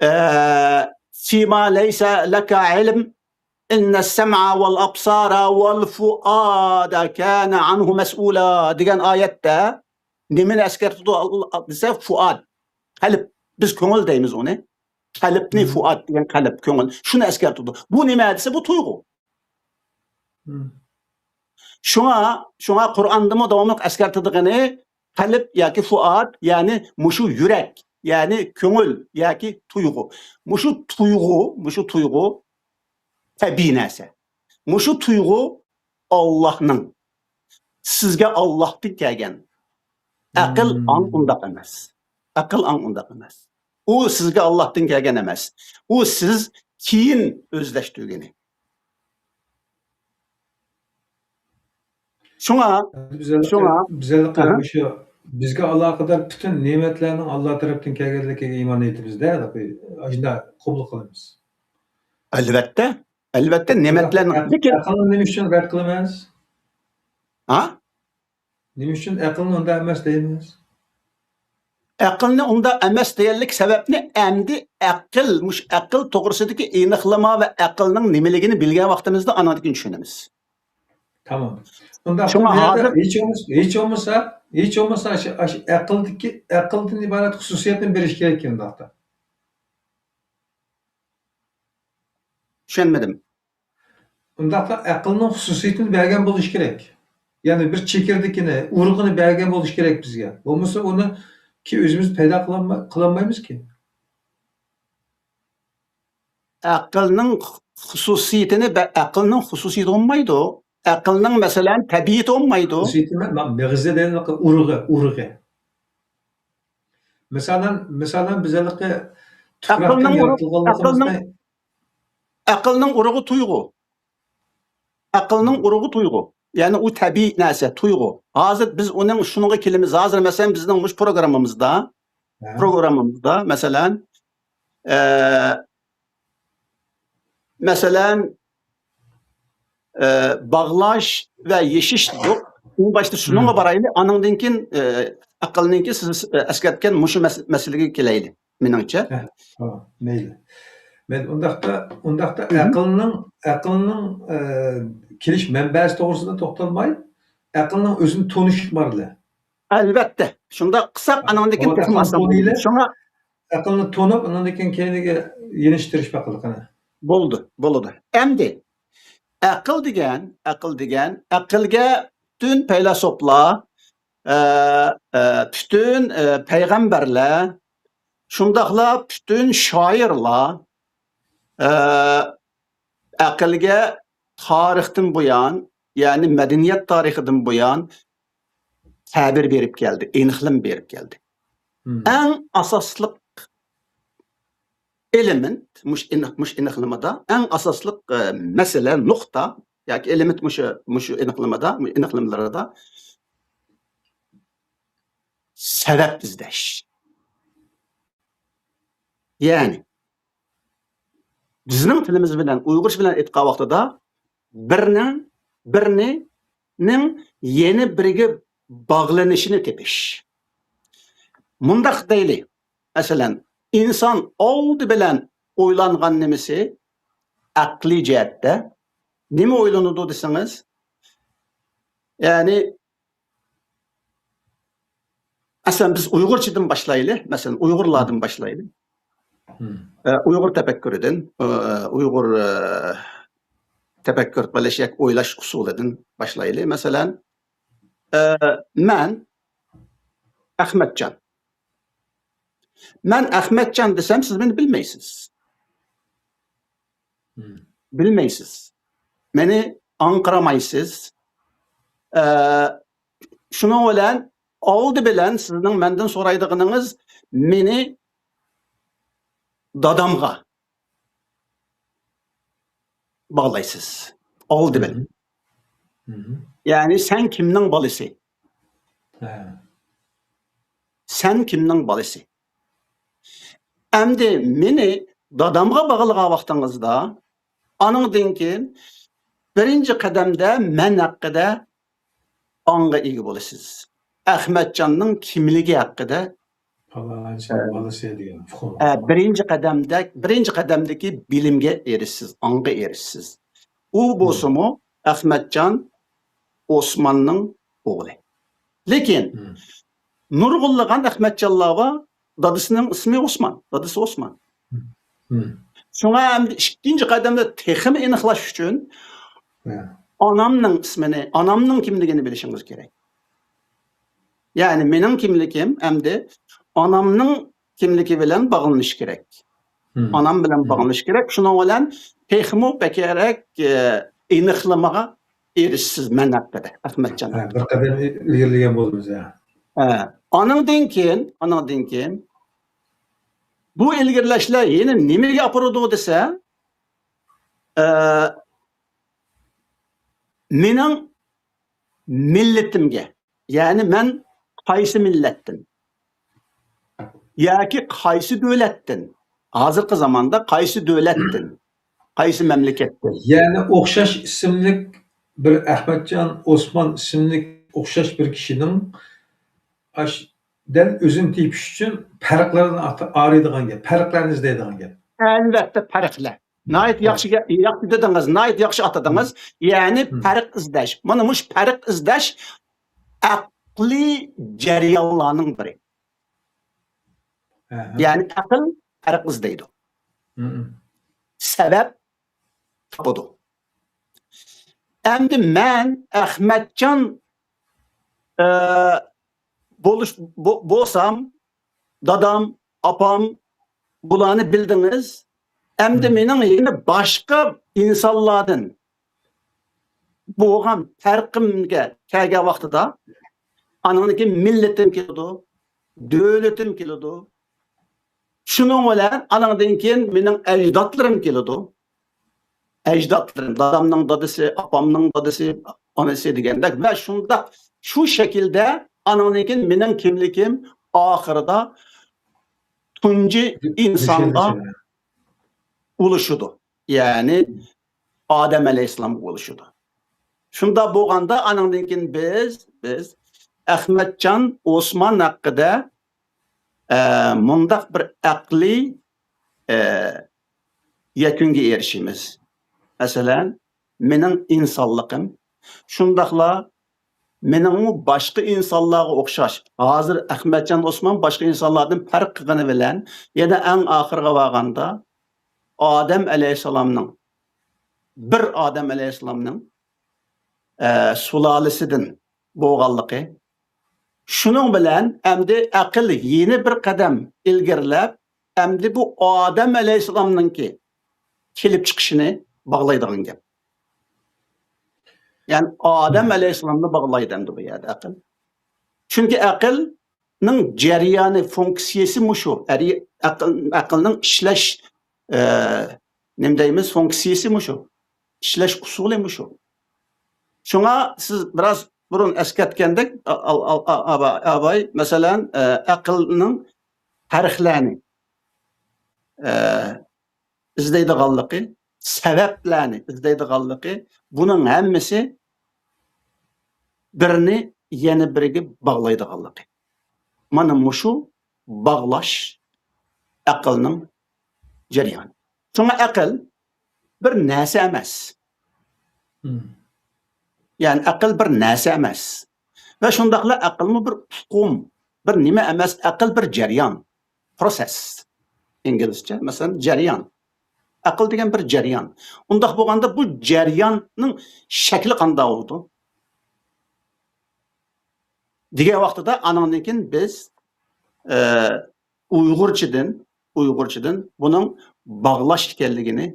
ئە، فيما ليس لك علم، إن السمع والأبصار والفؤاد كان عنه مسؤولا دېگەن ئايەتتە نېمىنى ئەسكەرتىدۇ دېسە، فۇئاد، قەلب. بىز كۆڭۈل دەيمىز ئۇنى. قەلبنى، مم. فۇئاد دېگەن قەلب، كۆڭۈل. شۇنى ئەسكەرتىدۇ. بۇ نېمە دېسە، بۇ تۇيغۇ. مم. شۇڭا، شۇڭا قۇرئاندىمۇ داۋاملىق ئەسكەرتىدىغىنى قەلب ياكى فۇئاد، يەنى مۇشۇ يۈرەك، يەنى كۆڭۈل ياكى تۇيغۇ. مۇشۇ تۇيغۇ، مۇشۇ تۇيغۇ تەبىئىي نەرسە. مۇشۇ تۇيغۇ ئاللاھنىڭ، سىزگە ئاللاھتىن كەلگەن. ئەقىل، مم. ئاڭ ئۇنداق ئەمەس. ئەقىل، ئاڭ ئۇنداق ئەمەس. ئۇ سىزگە ئاللاھتىن كەلگەن ئەمەس. ئۇ سىز كېيىن ئۆزلەشتۈرگىنى. شۇڭا، بىز ھېلىقى، شۇڭا، بىز ھېلىقى ئەھە. مۇشۇ بىزگە ئالاقىدار پۈتۈن نېمەتلەرنىڭ ئاللا تەرەپتىن كەلگەنلىكىگە ئىمان ئېيتىمىز-دە، ھېلىقى ئاشۇنداق قوبۇل قىلىمىز. ئەلۋەتتە، ئەلۋەتتە، نېمەتلەرنىڭ، ئەق-، لېكىن ئەقىلنى نېمە ئۈچۈن رەت قىلىمىز؟ ھا؟ نېمە ئۈچۈن ئەقىلنى ئۇنداق ئەمەس دەيمىز؟ ئەقىلنى ئۇنداق ئەمەس دېگەنلىك سەۋەبنى ئەمدى ئەقىل، مۇشۇ ئەقىل توغرىسىدىكى ئېنىقلىما ۋە ئەقىلنىڭ نېمىلىكىنى بىلگەن ۋاقتىمىزدا ئانىڭدىن كېيىن چۈشىنىمىز. تامام. ئۇنداق شۇڭا بۇ يەردە ھازىر ھېچ بولمىسا، ھېچ بولمىسا، ھېچ بولمىسا شۇ، شۇ ئەقىلدىكى، ئەقىلدىن ئىبارەت خۇسۇسىيەتنى بېرىش كېرەك ئۇنداقتا. چۈشەنمىدىم. ئۇنداقتا ئەقىلنىڭ خۇسۇسىيىتىنى بەرگەن بولۇش كېرەك. يەنى بىر چېكىردىكىنى، ئۇرۇقىنى بەرگەن بولۇش كېرەك بىزگە. بولمىسا ئۇنى كى-، ئۆزىمىز پەيدا قىلالماي-، قىلالمايمىزكى. ئەقىلنىڭ خۇسۇسىيىتىنى بە-، ئەقىلنىڭ خۇسۇسىيىتى بولمايدۇ. ئەقىلنىڭ، مەسىلەن، تەبىئىتى بولمايدۇ. خۇسۇسىيىتى مە-، مە-، مېغىزى دەيدىغان ئۇرۇغى، ئۇرۇغى. مىسالەن، مىسالەن، بىز ھېلىقى تۇپراقتىن ئەقىلنىڭ ئۇرۇ-، يارىتىلغانلىقىمىزنى ئەقىلنىڭ، ئەقىلنىڭ ئۇرۇغى تۇيغۇ. ئەقىلنىڭ ئۇرۇغى تۇيغۇ. يەنى ئۇ تەبىئىي نەرسە، تۇيغۇ. ھازىر بىز ئۇنىڭ شۇنىڭغا كېلىمىز. ھازىر، مەسىلەن، بىزنىڭ مۇشۇ پروگراممىمىزدا، ھە. پروگراممىمىزدا، مەسىلەن، ئە، مەسىلەن، ئە، باغلاش ۋە يېشىش دېدۇق. ئەڭ باشتا شۇنىڭغا بارايلى، ئانىڭدىن كېيىن، ئە، ئەقىلنىڭكى سىز، ئە، ئەسكەرتكەن مۇشۇ مەس-، مەسىلىگە كېلەيلى، مېنىڭچە. ھە، ھە، مەيلى. مەيلى، ئۇنداقتا، ئۇنداقتا ئەقىلنىڭ، ئەقىلنىڭ، ئە، كېلىش مەنبەسى توغرىسىدا توختالماي، ئەقىلنىڭ ئۆزىنى تونۇش ئىقبالى. ئەلۋەتتە، شۇنداق قىلساق، ئانىڭدىن كېيىن تېخىمۇ ئاسان بولىدۇ. شۇڭا ئەقىلنى تونۇپ، ئۇنىڭدىن كېيىن كەينىگە يېنىشتۇرۇش قىلىقىنى. بولدى، بولىدۇ. ئەمدى ئەقىل دېگەن، ئەقىل دېگەن، ئەقىلگە پۈتۈن پەيلاسوپلار، ئە، ئە، پۈتۈن، ئە، پەيغەمبەرلەر، شۇنداقلا پۈتۈن شائىرلار، ئە، ئەقىلگە تارىختىن بۇيان، يەنى مەدەنىيەت تارىخىدىن بۇيان تەبىر بېرىپ كەلدى، ئېنىقلىما بېرىپ كەلدى. مم. ئەڭ ئاساسلىق ئېلېمېنت مۇشۇ ئېنىق-، مۇشۇ ئېنىقلىمىدا ئەڭ ئاساسلىق، ئە، مەسىلە، نۇقتا ياكى ئېلېمېنت مۇشۇ، مۇشۇ ئېنىقلىمىدا، ئېنىقلىمىلىرىدا سەۋەب ئىزدەش. يەنى بىزنىڭ تىلىمىز بىلەن، ئۇيغۇرچە بىلەن ئېيتقان ۋاقتىدا بىرنىڭ، بىرنىڭ يەنە بىرىگە باغلىنىشىنى تېپىش. مۇنداق دەيلى، مەسىلەن، ئىنسان ئالدى بىلەن ئويلانغان نېمىسى ئەقلىي جەھەتتە نېمە ئويلىنىدۇ دېسىڭىز، يەنى، مەسىلەن، بىز ئۇيغۇرچىدىن باشلايلى. مەسىلەن، ئۇيغۇرلاردىن باشلايلى. ئە، ئۇيغۇر تەپەككۇرىدىن، ئە، ئۇيغۇر، ئە، تەپەككۇر قىلىش ياكى ئويلاش ئۇسۇلىدىن باشلايلى. مەسىلەن، ئە، مەن ئەخمەتجان. مەن ئەخمەتجان دېسەم، سىز مېنى بىلمەيسىز. بىلمەيسىز. مېنى ئاڭقىرامايسىز. ئە، شۇنىڭ بىلەن ئالدى بىلەن سىزنىڭ مەندىن سورايدىغىنىڭىز مېنى دادامغا باغلايسىز. ئالدى بىلەن. يەنى سەن كىمنىڭ بالىسى؟ سەن كىمنىڭ بالىسى؟ ئەمدى مېنى دادامغا باغلىغان ۋاقتىڭىزدا، ئانىڭدىن كېيىن بىرىنچى قەدەمدە مەن ھەققىدە ئاڭغا ئىگە بولىسىز. ئەخمەتجاننىڭ كىملىكى ھەققىدە پالانچىنىڭ ئە، بالىسى دېگەن ئۇقۇم. ئە، بىرىنچى قەدەمدە، بىرىنچى قەدەمدىكى بىلىمگە ئېرىشىسىز، ئاڭغا ئېرىشىسىز. ئۇ بولسىمۇ ئەخمەتجان ئوسماننىڭ ئوغلى. لېكىن نۇرغۇنلىغان ئەخمەتجانلار بار، دادىسىنىڭ ئىسمى ئوسمان، دادىسى ئوسمان. شۇڭا ئەمدى ئىككىنچى قەدەمدە تېخىمۇ ئېنىقلاش ئۈچۈن ئانامنىڭ ئىسمىنى، ئانامنىڭ كىملىكىنى بىلىشىڭىز كېرەك. يەنى مېنىڭ كىملىكىم ئەمدى ئانامنىڭ كىملىكى بىلەن باغلىنىشى كېرەك. ئانام بىلەن باغلىنىشى كېرەك. شۇنىڭ بىلەن تېخىمۇ بەكرەك، ئە، ئېنىقلىمىغا ئېرىشىسىز مەن ھەققىدە، ئەخمەتجان ھە، ھەققىدە. بىر قەدەم ئىلگىرىلىگەن بولىمىز، ھە. ھە. ئانىڭدىن كېيىن، ئانىڭدىن كېيىن بۇ ئىلگىرىلەشلەر يەنە نېمىگە ئاپىرىدۇ دېسە، ئە، مېنىڭ مىللىتىمگە، يەنى مەن قايسى مىللەتتىن ياكى قايسى دۆلەتتىن، ھازىرقى زاماندا قايسى دۆلەتتىن، قايسى مەملىكەتتىن. يەنى ئوخشاش ئىسىملىك بىر ئەخمەتجان ئوسمان ئىسىملىك ئوخشاش بىر كىشىنىڭ ئاش-، دەل ئۆزىنى تېپىش ئۈچۈن پەرقلەرنى ئات-، ئايرىيدىغان گەپ، پەرقلەرنى ئىزدەيدىغان گەپ. ئەلۋەتتە، پەرقلەر. ناھايىتى ياخشى گە-، ياخشى دېدىڭىز، ناھايىتى ياخشى ئاتىدىڭىز. يەنى پەرق ئىزدەش. مانا مۇشۇ پەرق ئىزدەش ئەقلىي جەريانلارنىڭ بىرى. يەنى ئەقىل پەرق ئىزدەيدۇ. سەۋەب تاپىدۇ. ئەمدى مەن ئەخمەتجان، ئە، بولۇش، بو-، بولسام، دادام، ئاپام، بۇلارنى بىلدىڭىز. ئەمدى مېنىڭ يەنە باشقا ئىنسانلاردىن بولغان پەرقىمگە كەلگەن ۋاقتىدا، ئانىڭدىن كېيىن مىللىتىم كېلىدۇ، دۆلىتىم كېلىدۇ. شۇنىڭ بىلەن ئانىڭدىن كېيىن مېنىڭ ئەجدادلىرىم كېلىدۇ. ئەجدادلىرىم، دادامنىڭ دادىسى، ئاپامنىڭ دادىسى، ئانىسى دېگەندەك ۋە شۇنداق شۇ شەكىلدە ئانىڭدىن كېيىن مېنىڭ كىملىكىم ئاخىرىدا تۇنجى ئىنسانغا ئۇلىشىدۇ. يەنى ئادەم ئەلەيھىسسالامغا ئۇلىشىدۇ. شۇنداق بولغاندا ئانىڭدىن كېيىن بىز، بىز ئەخمەتجان ئوسمان ھەققىدە، ئە، مۇنداق بىر ئەقلىي، ئە، يەكۈنگە ئېرىشىمىز. مەسىلەن، مېنىڭ ئىنسانلىقىم، شۇنداقلا مېنىڭمۇ باشقا ئىنسانلارغا ئوخشاش، ھازىر ئەخمەتجان ئوسمان باشقا ئىنسانلاردىن پەرق قىلغىنى بىلەن، يەنە ئەڭ ئاخىرىغا بارغاندا، ئادەم ئەلەيھىسسالامنىڭ، بىر ئادەم ئەلەيھىسسالامنىڭ، ئە، سۇلالىسىدىن بولغانلىقى، شۇنىڭ بىلەن ئەمدى ئەقىل يەنە بىر قەدەم ئىلگىرىلەپ، ئەمدى بۇ ئادەم ئەلەيھىسسالامنىڭكى كېلىپ چىقىشىنى باغلايدىغان گەپ. يەنى ئادەم ئەلەيھىسسالامنى باغلايدۇ ئەمدى بۇ يەردە ئەقىل. چۈنكى ئەقىلنىڭ جەريانى، فۇنكسىيەسى مۇشۇ. ئەرى-، ئەقىل، ئەقىلنىڭ ئىشلەش، ئە، نېمە دەيمىز، فۇنكسىيەسى مۇشۇ. ئىشلەش ئۇسۇلى مۇشۇ. شۇڭا سىز بىراز بۇرۇن ئەسكەرتكەندەك، ئا-، ئا-، ئا-، ئا-، ئا-، ئاباي، مەسىلەن، ئە، ئەقىلنىڭ پەرقلەرنى، ئە، ئىزدەيدىغانلىقى، سەۋەبلەرنى ئىزدەيدىغانلىقى، بۇنىڭ ھەممىسى بىرنى يەنە بىرىگە باغلايدىغانلىقى. مانا مۇشۇ باغلاش ئەقىلنىڭ جەريانى. شۇڭا ئەقىل بىر نەرسە ئەمەس. يەنى ئەقىل بىر نەرسە ئەمەس. ۋە شۇنداقلا ئەقىلمۇ بىر ئۇقۇم، بىر نېمە ئەمەس، ئەقىل بىر جەريان، پروسېس. ئىنگلىزچە، مەسىلەن، جەريان. ئەقىل دېگەن بىر جەريان. ئۇنداق بولغاندا بۇ جەرياننىڭ شەكلى قانداق بولىدۇ؟ دېگەن ۋاقتىدا ئانىڭدىن كېيىن بىز، ئە، ئۇيغۇرچىدىن، ئۇيغۇرچىدىن بۇنىڭ باغلاش ئىكەنلىكىنى،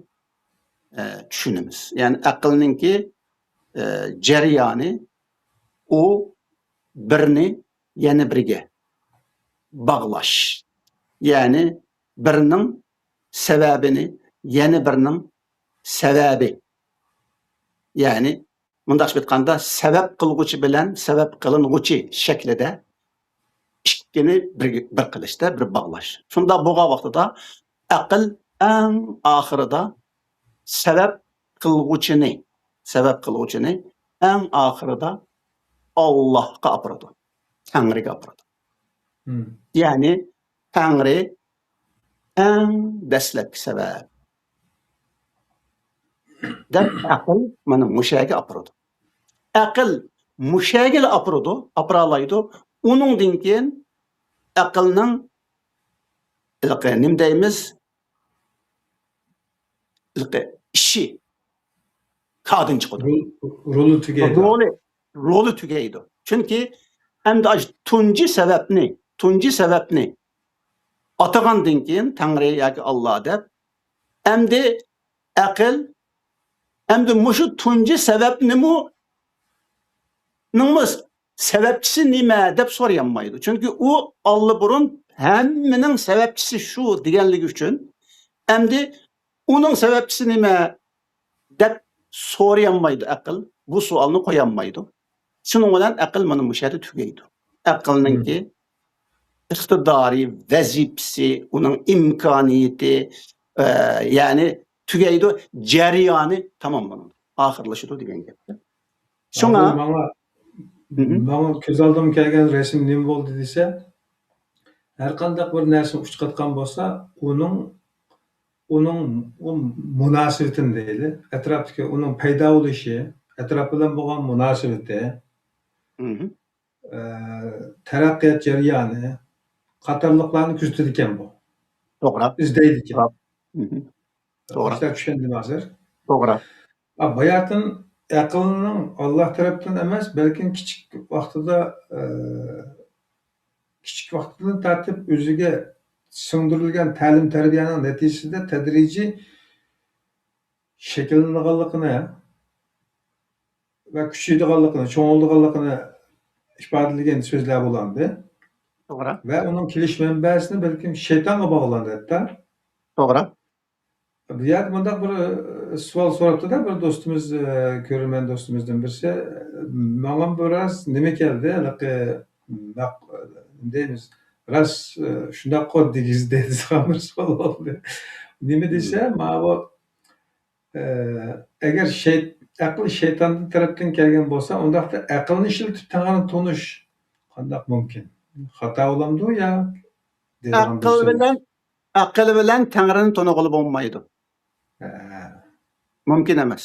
ئە، چۈشىنىمىز. يەنى ئەقىلنىڭكى، ئە، جەريانى ئۇ بىرنى يەنە بىرگە باغلاش. يەنى بىرنىڭ سەۋەبىنى يەنە بىرنىڭ سەۋەبى. يەنى مۇنداقچە ئېيتقاندا، سەۋەب قىلغۇچى بىلەن سەۋەب قىلىنغۇچى شەكلىدە ئىككىنى بىر، بىر قىلىشتا، بىر باغلاش. شۇنداق بولغان ۋاقتىدا ئەقىل ئەڭ ئاخىرىدا سەۋەب قىلغۇچىنى، سەۋەب قىلغۇچىنى ئەڭ ئاخىرىدا ئاللاھقا ئاپىرىدۇ، تەڭرىگە ئاپىرىدۇ. مم. يەنى تەڭرى ئەڭ دەسلەپكى سەۋەب دەپ ئەقىل مانا مۇشەگە ئاپىرىدۇ. ئەقىل مۇشەگىلا ئاپىرىدۇ، ئاپىرالايدۇ. ئۇنىڭدىن كېيىن ئەقىلنىڭ ھېلىقى نېمە دەيمىز؟ ھېلىقى ئىشى كاردىن چىقىدۇ. رول-، رولى تۈگەيدۇ. رولى، رولى تۈگەيدۇ. چۈنكى ئەمدى ئاشۇ تۇنجى سەۋەبنى، تۇنجى سەۋەبنى ئاتىغاندىن كېيىن تەڭرى ياكى ئاللا دەپ، ئەمدى ئەقىل، ئەمدى مۇشۇ تۇنجى سەۋەبنىمۇ، نىڭمۇ سەۋەبچىسى نېمە دەپ سورىيالمايدۇ. چۈنكى ئۇ ئاللىبۇرۇن ھەممىنىڭ سەۋەبچىسى شۇ دېگەنلىكى ئۈچۈن، ئەمدى ئۇنىڭ سەۋەبچىسى نېمە دەپ سورىيالمايدۇ ئەقىل. بۇ سوئالنى قويالمايدۇ. شۇنىڭ بىلەن ئەقىل مانا مۇشۇ يەردە تۈگەيدۇ. ئەقىلنىڭكى مم. ئىقتىدارى، ۋەزىپىسى، ئۇنىڭ ئىمكانىيىتى، ئە، يەنى تۈگەيدۇ، جەريانى تاماملىنىدۇ، ئاخىرلىشىدۇ دېگەن گەپ. شۇڭا ھازىر ماڭا، مم. ماڭا كۆز ئالدىمغا كەلگەن رەسىم نېمە بولدى دېسە، ھەر قانداق بىر نەرسە ئۇچۇپ كەتكەن بولسا، ئۇنىڭ، ئۇنىڭ ئۇ مۇناسىۋىتىنى دەيلى، ئەتراپتىكى ئۇنىڭ پەيدا بولۇشى، ئەتراپ بىلەن بولغان مۇناسىۋىتى، مم. ئە، تەرەققىيات جەريانى قاتارلىقلارنى كۆزىتىدىكەن بۇ. توغرا. ئىزدەيدىكەن. توغرا. مم. توغرا. ئىشلار چۈشەندىم ھازىر. توغرا. ئا، باياتىن ئەقىلنىڭ ئاللا تەرەپتىن ئەمەس، بەلكىم كىچىك ۋاقتىدا، ئە، كىچىك ۋاقتىدىن تارتىپ ئۆزىگە سىڭدۈرۈلگەن تەلىم-تەربىيەنىڭ نەتىجىسىدە تەدرىجىي شەكىللىنىدىغانلىقىنى ۋە كۈچىيىدىغانلىقىنى، چوڭىيىدىغانلىقىنى ئىپادىلىگەن سۆزلەر بولامدى. توغرا. ۋە ئۇنىڭ كېلىش مەنبەسىنى بەلكىم شەيتانغا باغلاندى ھەتتا. توغرا. بۇ يەردە مۇنداق بىر، ئە، سوئال سوراپتۇ-دە بىر دوستىمىز، ئە، كۆرۈرمەن دوستىمىزدىن بىرسى. ماڭا بىراز نېمە كەلدى، ھېلىقى، ناق-، نېمە دەيمىز، راست، ئە، شۇنداققۇ دېگۈز-، دەيدىغان بىر سوئال بولدى. نېمە دېسە، مم. ماۋۇ، ئە، ئەگەر شەيت-، ئەقىل شەيتان تەرەپتىن كەلگەن بولسا، ئۇنداقتا ئەقىلنى ئىشلىتىپ تەڭرىنى تونۇش قانداق مۇمكىن؟ خاتا بولامدۇ يا دەيدىغان بىر ئەقىل سوئال. بىلەن، ئەقىل بىلەن تەڭرىنى تونۇغىلى بولمايدۇ. ھە. مۇمكىن ئەمەس.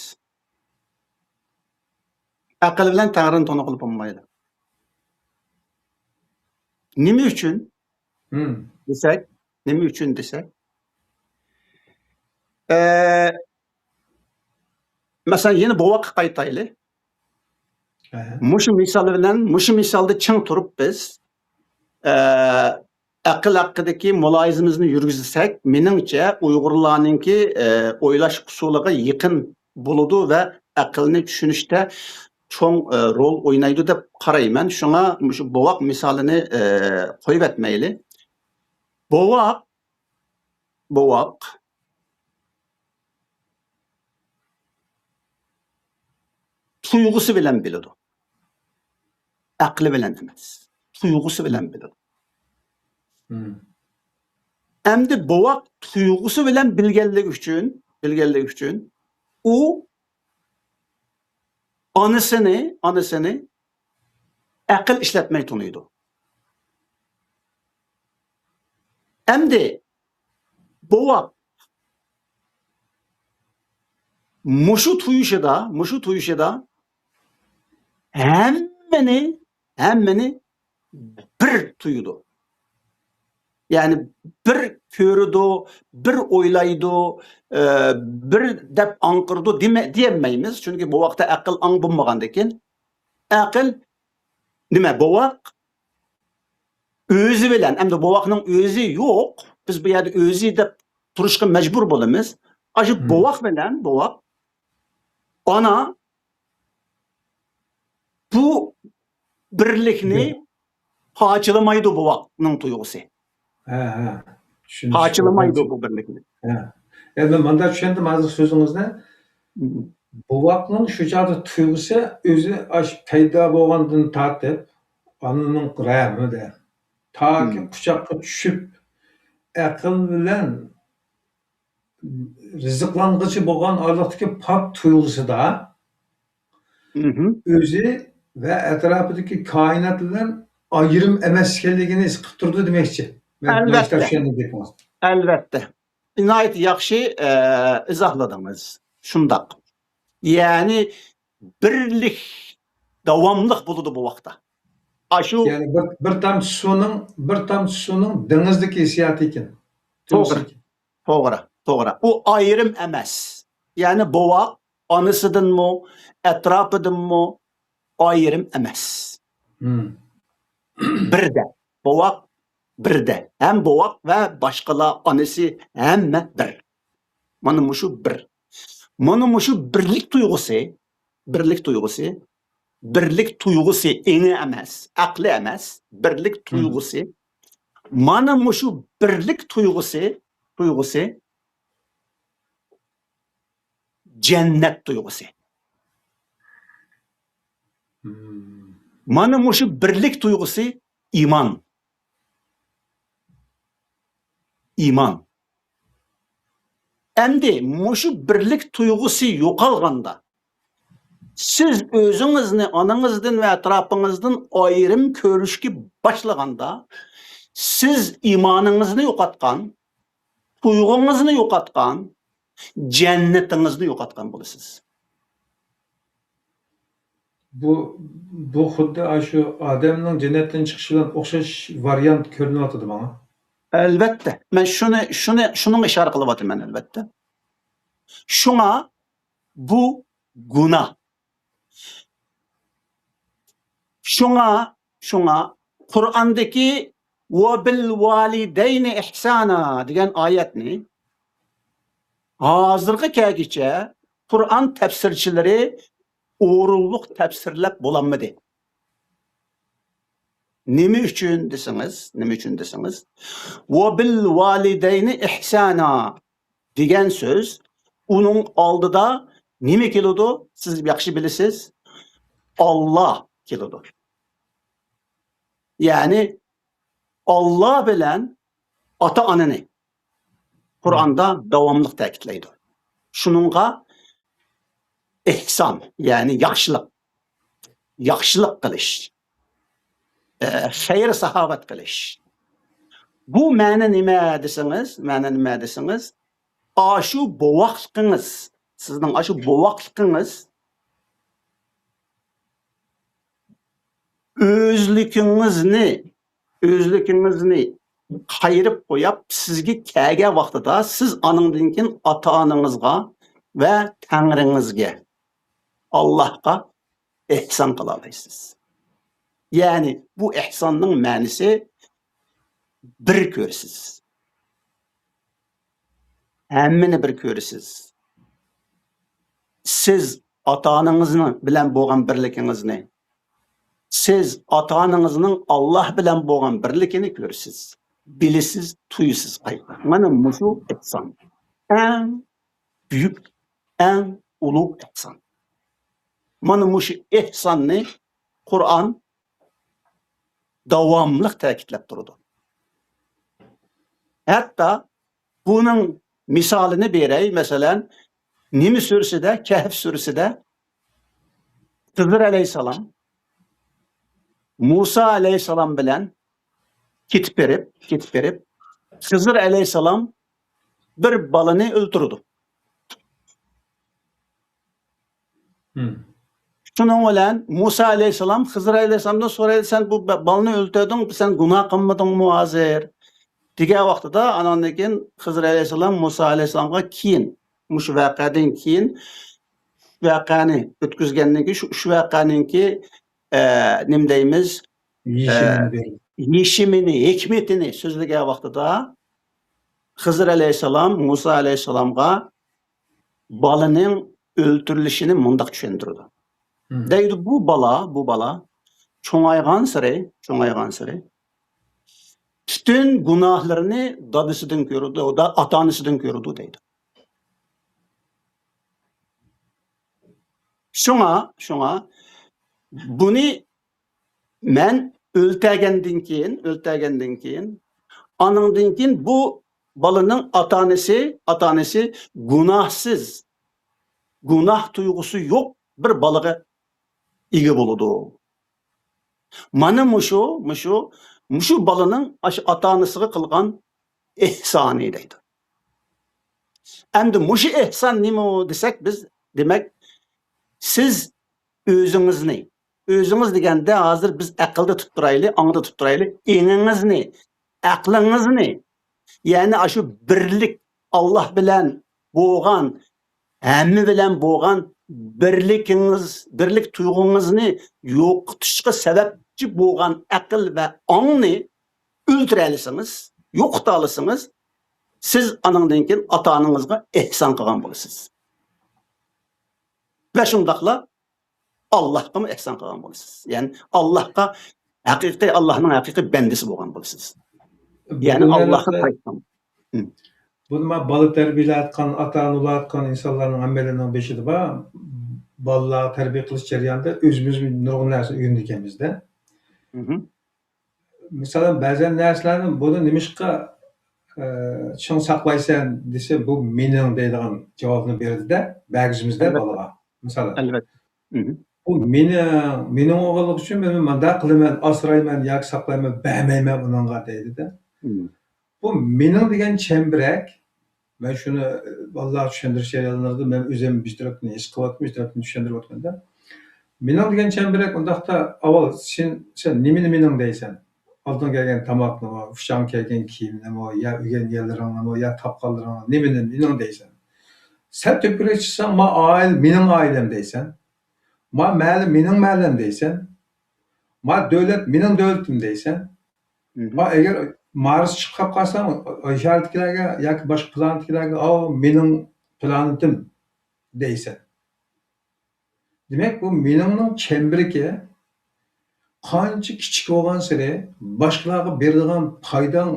ئەقىل بىلەن تەڭرىنى تونۇغىلى بولمايدۇ. نېمە ئۈچۈن مم. دېسەك، نېمە ئۈچۈن دېسەك، ئە، مەسىلەن، يەنە بوۋاققا قايتايلى. ئەھە. مۇشۇ مىسال بىلەن، مۇشۇ مىسالدا چىڭ تۇرۇپ بىز، ئە، ئەقىل ھەققىدىكى مۇلاھىزىمىزنى يۈرگۈزسەك، مېنىڭچە ئۇيغۇرلارنىڭكى، ئە، ئويلاش ئۇسۇلىغا يېقىن بولىدۇ ۋە ئەقىلنى چۈشىنىشتە چوڭ، ئە، رول ئوينايدۇ دەپ قارايمەن. شۇڭا مۇشۇ بوۋاق مىسالىنى، ئە، قويۇۋەتمەيلى. بوۋاق، بوۋاق تۇيغۇسى بىلەن بىلىدۇ. ئەقلى بىلەن ئەمەس. تۇيغۇسى بىلەن بىلىدۇ. مم. ئەمدى بوۋاق تۇيغۇسى بىلەن بىلگەنلىكى ئۈچۈن، بىلگەنلىكى ئۈچۈن ئۇ ئانىسىنى، ئانىسىنى ئەقىل ئىشلەتمەي تونۇيدۇ. ئەمدى بوۋاق مۇشۇ تۇيۇشىدا، مۇشۇ تۇيۇشىدا ھەممىنى، ھەممىنى بىر تۇيىدۇ. يەنى بىر كۆرىدۇ، بىر ئويلايدۇ، ئە، بىر دەپ ئاڭقىرىدۇ دېمە-، دېيەلمەيمىز. چۈنكى بوۋاقتا ئەقىل ئاڭ بولمىغاندىكىن. ئەقىل نېمە؟ بوۋاق ئۆزى بىلەن، ئەمدى بوۋاقنىڭ ئۆزى يوق. بىز بۇ يەردە ئۆزى دەپ تۇرۇشقا مەجبۇر بولىمىز. ئاشۇ بوۋاق بىلەن بوۋاق، ئانا بۇ بىرلىكنى پارچىلىمايدۇ بوۋاقنىڭ تۇيغۇسى. ھە، ھە. چۈشەندىم. پارچىلىمايدۇ بۇ بىرلىكنى. ھە. ئەمدى مۇنداق چۈشەندىم ھازىر سۆزىڭىزنى. بوۋاقنىڭ شۇ چاغدا تۇيغۇسى ئۆزى ئاش پەيدا بولغاندىن تارتىپ، ئانىنىڭ رەھمىدە، تاكى قۇچاققا چۈشۈپ، ئەقىل بىلەن رىزىقلانغۇچى بولغان ئارىلىقتىكى پاك تۇيغۇسىدا ئۆزى ۋە ئەتراپىدىكى كائىنات بىلەن ئايرىم ئەمەس ئىكەنلىكىنى ھېس قىلىپ تۇرىدۇ دېمەكچى. مەن ئەلۋەتتە. چۈشەندىم گېپىڭىزنى. ئەلۋەتتە. ناھايىتى ياخشى، ئە، ئىزاھلىدىڭىز. شۇنداق. يەنى بىرلىك داۋاملىق بولىدۇ بوۋاقتا. ئاشۇ يەنى بىر، بىر تامچە سۇنىڭ، بىر تامچە سۇنىڭ دېڭىزدىكى ھېسسىياتى ئىكەن. توغرا. توغرا، توغرا. ئۇ ئايرىم ئەمەس. يەنى بوۋاق ئانىسىدىنمۇ، ئەتراپىدىنمۇ ئايرىم ئەمەس. بىردە. بوۋاق بىردە. ھەم بوۋاق ۋە باشقىلار ئانىسى ھەممە بىر. مانا مۇشۇ بىر. مانا مۇشۇ بىرلىك تۇيغۇسى، بىرلىك تۇيغۇسى، بىرلىك تۇيغۇسى ئېڭى ئەمەس، ئەقلى ئەمەس، بىرلىك تۇيغۇسى. مانا مۇشۇ بىرلىك تۇيغۇسى، تۇيغۇسى جەننەت تۇيغۇسى. مانا مۇشۇ بىرلىك تۇيغۇسى ئىمان. ئىمان. ئەمدى مۇشۇ بىرلىك تۇيغۇسى يوقالغاندا، سىز ئۆزىڭىزنى ئانىڭىزدىن ۋە ئەتراپىڭىزدىن ئايرىم كۆرۈشكە باشلىغاندا، سىز ئىمانىڭىزنى يوقاتقان، تۇيغۇڭىزنى يوقاتقان، جەننىتىڭىزنى يوقاتقان بولىسىز. بۇ، بۇ خۇددى ئاشۇ ئادەمنىڭ جەننەتتىن چىقىشى بىلەن ئوخشاش ۋارىيانت كۆرۈنۈۋاتىدۇ ماڭا. ئەلۋەتتە. مەن شۇنى، شۇنى، شۇنىڭغا ئىشارە قىلىۋاتىمەن، ئەلۋەتتە. شۇڭا بۇ گۇناھ. شۇڭا، شۇڭا قۇرئاندىكى «ۋە بىل ۋالىدەينى ئىھسانا» دېگەن ئايەتنى ھازىرغا كەلگۈچە قۇرئان تەپسىرچىلىرى ئورۇنلۇق تەپسىرلەپ بولالمىدى. نېمە ئۈچۈن دېسىڭىز، نېمە ئۈچۈن دېسىڭىز، «ۋە بىل ۋالىدەينى ئىھسانا» دېگەن سۆز، ئۇنىڭ ئالدىدا نېمە كېلىدۇ؟ سىز ياخشى بىلىسىز. ئاللا كېلىدۇ. يەنى ئاللا بىلەن ئاتا-ئانىنى قۇرئاندا داۋاملىق تەكىتلەيدۇ. شۇنىڭغا ئېھسان، يەنى ياخشىلىق، ياخشىلىق قىلىش، ئە، خەير-ساخاۋەت قىلىش. بۇ مەنە نېمە دېسىڭىز، مەنە نېمە دېسىڭىز، ئاشۇ بوۋاقلىقىڭىز، سىزنىڭ ئاشۇ بوۋاقلىقىڭىز ئۆزلۈكىڭىزنى، ئۆزلۈكىڭىزنى قايرىپ قويۇپ، سىزگە كەلگەن ۋاقتىدا سىز ئانىڭدىن كېيىن ئاتا-ئانىڭىزغا ۋە تەڭرىڭىزگە، ئاللاھقا ئېھسان قىلالايسىز. يەنى بۇ ئېھساننىڭ مەنىسى بىر كۆرىسىز. ھەممىنى بىر كۆرىسىز. سىز ئاتا-ئانىڭىزنىڭ بىلەن بولغان بىرلىكىڭىزنى، سىز ئاتا-ئانىڭىزنىڭ ئاللاھ بىلەن بولغان بىرلىكىنى كۆرىسىز. بىلىسىز، تۇيىسىز قايتا. مانا مۇشۇ ئېھسان. ئەڭ بۈيۈك، ئەڭ ئۇلۇغ ئېھسان. مانا مۇشۇ ئېھساننى قۇرئان داۋاملىق تەكىتلەپ تۇرىدۇ. ھەتتا بۇنىڭ مىسالىنى بېرەي، مەسىلەن، نېمە سۈرىسىدە، كەھف سۈرىسىدە خىزىر ئەلەيھىسسالام مۇسا ئەلەيھىسسالام بىلەن كېتىپ بېرىپ، كېتىپ بېرىپ، خىزىر ئەلەيھىسسالام بىر بالىنى ئۆلتۈرىدۇ. مم. شۇنىڭ بىلەن مۇسا ئەلەيھىسسالام خىزىر ئەلەيھىسسالامدىن سورايدۇ، «سەن بۇ ب-، بالىنى ئۆلتۈردۈڭ، سەن گۇناھ قىلمىدىڭمۇ ھازىر؟» دېگەن ۋاقتىدا، ئاناندىن كېيىن خىزىر ئەلەيھىسسالام مۇسا ئەلەيھىسسالامغا كېيىن، مۇشۇ ۋەقەدىن كېيىن، ۋەقەنى ئۆتكۈزگەندىن كېيىن، شۇ ئۈچ ۋەقەنىڭكى، ئە، نېمە دەيمىز، ئە، يېشىمىنى بېرىدۇ. يېشىمىنى، ھېكمىتىنى سۆزلىگەن ۋاقتىدا، خىزىر ئەلەيھىسسالام مۇسا ئەلەيھىسسالامغا بالىنىڭ ئۆلتۈرۈلۈشىنى مۇنداق چۈشەندۈرىدۇ. مم. دەيدۇ، «بۇ بالا، بۇ بالا چوڭايغانسېرى، چوڭايغانسېرى پۈتۈن گۇناھلىرىنى دادىسىدىن كۆرىدۇ، دا-، ئاتا-ئانىسىدىن كۆرىدۇ» دەيدۇ. شۇڭا، شۇڭا بۇنى مەن ئۆلتەگەندىن كېيىن، ئۆلتەگەندىن كېيىن، ئانىڭدىن كېيىن بۇ بالىنىڭ ئاتا-ئانىسى، ئاتا-ئانىسى گۇناھسىز، گۇناھ تۇيغۇسى يوق بىر بالىغا ئىگە بولىدۇ. مانا مۇشۇ، مۇشۇ، مۇشۇ بالىنىڭ ئاشۇ ئاتا-ئانىسىغا قىلغان ئېھسانى دەيدۇ. ئەمدى مۇشۇ ئېھسان نېمە دېسەك بىز، دېمەك، سىز ئۆزىڭىزنى، ئۆزىڭىز دېگەندە ھازىر بىز ئەقىلدە تۇتۇپ تۇرايلى، ئاڭدا تۇتۇپ تۇرايلى، ئېڭىڭىزنى، ئەقلىڭىزنى، يەنى ئاشۇ بىرلىك، ئاللا بىلەن بولغان، ھەممە بىلەن بولغان بىرلىكىڭىز، بىرلىك تۇيغۇڭىزنى يوقىتىشقا سەۋەبچى بولغان ئەقىل ۋە ئاڭنى ئۆلتۈرەلىسىڭىز، يوقىتالىسىڭىز، سىز ئانىڭدىن كېيىن ئاتا-ئانىڭىزغا ئېھسان قىلغان بولىسىز. ۋە شۇنداقلا ئاللاھقىمۇ ئېھسان قىلغان بولىسىز. يەنى ئاللاھقا ھەقىقىي، ئاللاھنىڭ ھەقىقىي بەندىسى بولغان بولىسىز. يەنى بۇ ئاللاھقا دېمەكلىك، قايتقان. ھم. بۇ نېمە، بالا تەربىيەلەۋاتقان، ئاتا-ئانا بولۇۋاتقان ئىنسانلارنىڭ ھەممىلىرىنىڭ بېشىدا بار. بالىلارنى تەربىيە قىلىش جەريانىدا ئۆزىمىز نۇرغۇن نەرسە ئۆگىنىدىكەنمىز-دە. مھم. مىسالەن، بەزەن نەرسىلەرنى، «بۇنى نېمىشقا، ئە، چىڭ ساقلايسەن؟» دېسە، «بۇ مېنىڭ» دەيدىغان جاۋابنى بېرىدۇ-دە، بەرگۈزىمىز-دە بالىغا. مىسالەن. ئەلۋەتتە. مھم. «بۇ مېنىڭ، مېنىڭ بولغانلىقى ئۈچۈن مەن مۇنداق قىلىمەن، ئاسرايمەن ياكى ساقلايمەن، بەرمەيمەن ئۇنىڭغا» دەيدۇ-دە. مھم. بۇ مېنىڭ دېگەن چەمبىرەك، مەن شۇنى بالىلارغا چۈشەندۈرۈش جەريانلىرىدا مەن ئۆزۈم بىر تەرەپتىن ھېس قىلىۋاتىمەن، بىر تەرەپتىن چۈشەندۈرۈۋاتىمەن-دە. مېنىڭ دېگەن چەمبىرەك ئۇنداقتا ئاۋۋال سەن، سەن نېمىنى مېنىڭ دەيسەن؟ ئالدىڭغا كەلگەن تاماقنىمۇ، ئۇچاڭغا كەلگەن كىيىمنىمۇ، يا ئۆگەن يەرلىرىڭنىمۇ، يا تاپقانلىرىڭنى، نېمىنى مېنىڭ دەيسەن؟ سەل تۆپكىرەك چىقساڭ، ما ئائىلە مېنىڭ ئائىلەم دەيسەن. ما مەھەللە مېنىڭ مەھەللەم دەيسەن. ما دۆلەت مېنىڭ دۆلىتىم دەيسەن. مھم. ما ئەگەر مارسقا چىقىپ قالساڭ، ئاي شارىدىكىلەرگە ياكى باشقا پلانېتتىكىلەرگە، «ئاۋۇ مېنىڭ پلانېتىم» دەيسەن. دېمەك، بۇ مېنىڭنىڭ چەمبىرىكى قانچە كىچىك بولغانسېرى باشقىلارغا بېرىدىغان پايداڭ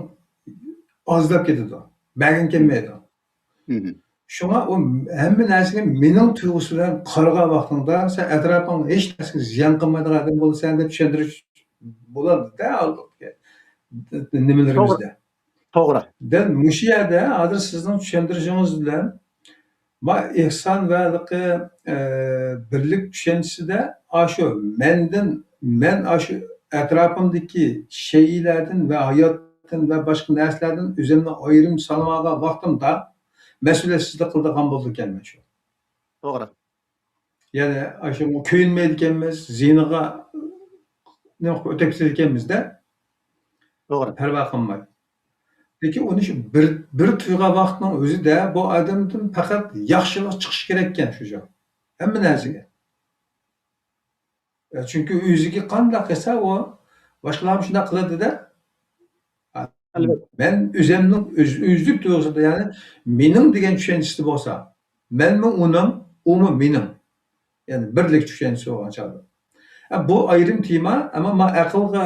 ئازلاپ كېتىدۇ، بەرگىڭ كەلمەيدۇ. مھم. شۇڭا ئۇ ھەممە نەرسىگە مېنىڭ تۇيغۇسى بىلەن قارىغان ۋاقتىڭدا، سەن ئەتراپىڭغا ھېچ نەرسىگە زىيان قىلمايدىغان ئادەم بولىسەن دەپ چۈشەندۈرۈش بولىدۇ-دە، ئالدىدىكى نېمىلىرىمىزدە. توغرا. دەل مۇشۇ يەردە ھازىر سىزنىڭ چۈشەندۈرۈشىڭىز بىلەن ما ئېھسان ۋە ھېلىقى، ئە، بىرلىك چۈشەنچىسىدە ئاشۇ مەندىن، مەن ئاشۇ ئەتراپىمدىكى شەيئىلەردىن ۋە ھاياتتىن ۋە باشقا نەرسىلەردىن ئۆزۈمنى ئايرىم سالمىغان ۋاقتىمدا مەسئۇلىيەتسىزلىك قىلىدىغان بولىدىكەنمەن شۇ. توغرا. يەنى ئاشۇ كۆيۈنمەيدىكەنمىز، زىيىنىغا نېمە قىلىپ ئۆتۈپ كېتىدىكەنمىز-دە. توغرا. پەرۋا قىلماي. لېكىن ئۇنى شۇ بىر، بىر تۇيغان ۋاقىتنىڭ ئۆزىدە بۇ ئادەمدىن پەقەت ياخشىلىق چىقىشى كېرەككەن شۇ جاي. ھەممە نەرسىگە. ئە، چۈنكى ئۆزىگە قانداق قىلسا، ئۇ باشقىلارمۇ شۇنداق قىلىدۇ-دە. ئەلۋەتتە. مەن ئۆزۈمنىڭ ئۆز-، ئۆزلۈك تۇيغۇسىدا، يەنى مېنىڭ دېگەن چۈشەنچىسىدە بولسا، مەنمۇ ئۇنىڭ، ئۇمۇ مېنىڭ. يەنى بىرلىك چۈشەنچىسى بولغان چاغدا. ئە، بۇ ئايرىم تېما، ئەمما ما ئەقىلغا،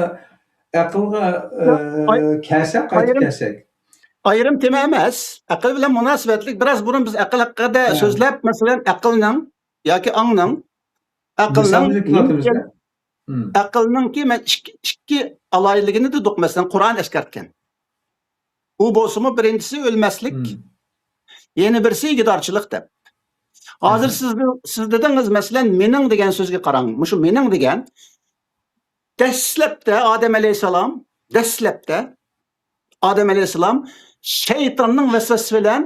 ئەقىلغا، ئە، ياق، ئاي-، كەلسەك، قايتىپ ئايرىم، كەلسەك. ئايرىم تېما ئەمەس، ئەقىل بىلەن مۇناسىۋەتلىك. بىراز بۇرۇن بىز ئەقىل ھەققىدە ھە. سۆزلەپ، مەسىلەن، ئەقىلنىڭ ياكى ئاڭنىڭ، ئەقىلنىڭ مىسالنى كېلىۋاتىمىز-دە. مم. ئەقىلنىڭكى مەن ئىككى، ئىككى ئالاھىدىلىكىنى دېدۇق، مەسىلەن، قۇرئان ئەسكەرتكەن. ئۇ بولسىمۇ بىرىنچىسى ئۆلمەسلىك، مم. يەنە بىرسى ئىگىدارچىلىق دەپ. ھازىر ئەھە. سىز، سىز دېدىڭىز، مەسىلەن، مېنىڭ دېگەن سۆزگە قاراڭ. مۇشۇ مېنىڭ دېگەن دەسلەپتە ئادەم ئەلەيھىسسالام، دەسلەپتە ئادەم ئەلەيھىسسالام شەيتاننىڭ ۋەسۋەسىسى بىلەن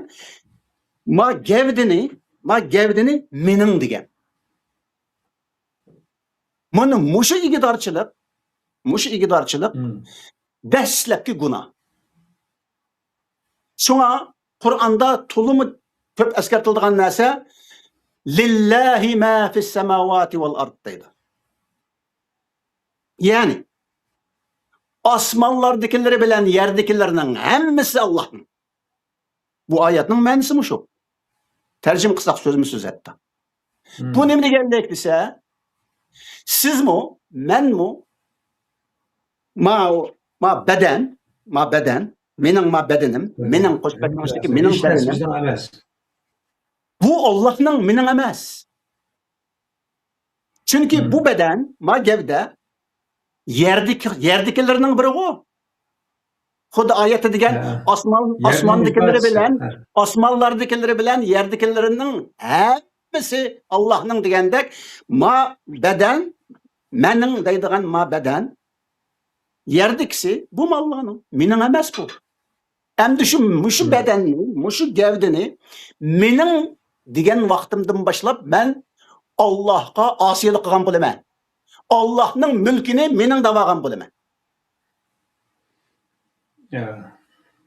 ما گەۋدىنى، ما گەۋدىنى مېنىڭ دېگەن. مانا مۇشۇ ئىگىدارچىلىق، مۇشۇ ئىگىدارچىلىق دەسلەپكى گۇناھ. شۇڭا قۇرئاندا تولىمۇ كۆپ ئەسكەرتىلىدىغان نەرسە، لىللاھى ما فىس ساماۋاتى ۋەل ئارد دەيدۇ. يەنى، ئاسمانلاردىكىلىرى بىلەن يەردىكىلەرنىڭ ھەممىسى ئاللاھنىڭ. بۇ ئايەتنىڭ مەنىسى مۇشۇ. تەرجىمە قىلساق سۆزمۇ سۆز ھەتتا. بۇ نېمە دېگەندەك دېسە، سىزمۇ، مەنمۇ، ما، ما بەدەن، ما بەدەن، مېنىڭ ما بەدىنىم، مېنىڭ قوشۇپ ئېيتماقچىدىكى مېنىڭ بەدىنىم، بۇ ئاللاھنىڭ، مېنىڭ ئەمەس. چۈنكى بۇ بەدەن، ما گەۋدە، يەردىكى، يەردىكىلەرنىڭ بىرىغۇ. خۇددى ئايەتتە دېگەن، ئاسمان، ئاسماندىكىلىرى بىلەن، ئاسمانلاردىكىلىرى بىلەن يەردىكىلىرىنىڭ ھەممىسى ئاللاھنىڭ دېگەندەك، ما بەدەن، مەنىڭ دەيدىغان ما بەدەن، يەردىكىسى، بۇ ئاللاھنىڭ، مېنىڭ ئەمەس بۇ. ئەمدى شۇ، مۇشۇ بەدەننى، مۇشۇ گەۋدىنى مېنىڭ دېگەن ۋاقتىمدىن باشلاپ مەن ئاللاھقا ئاسىيلىق قىلغان بولىمەن. ئاللاھنىڭ مۈلكىنى مېنىڭ دەۋالغان بولىمەن. يا،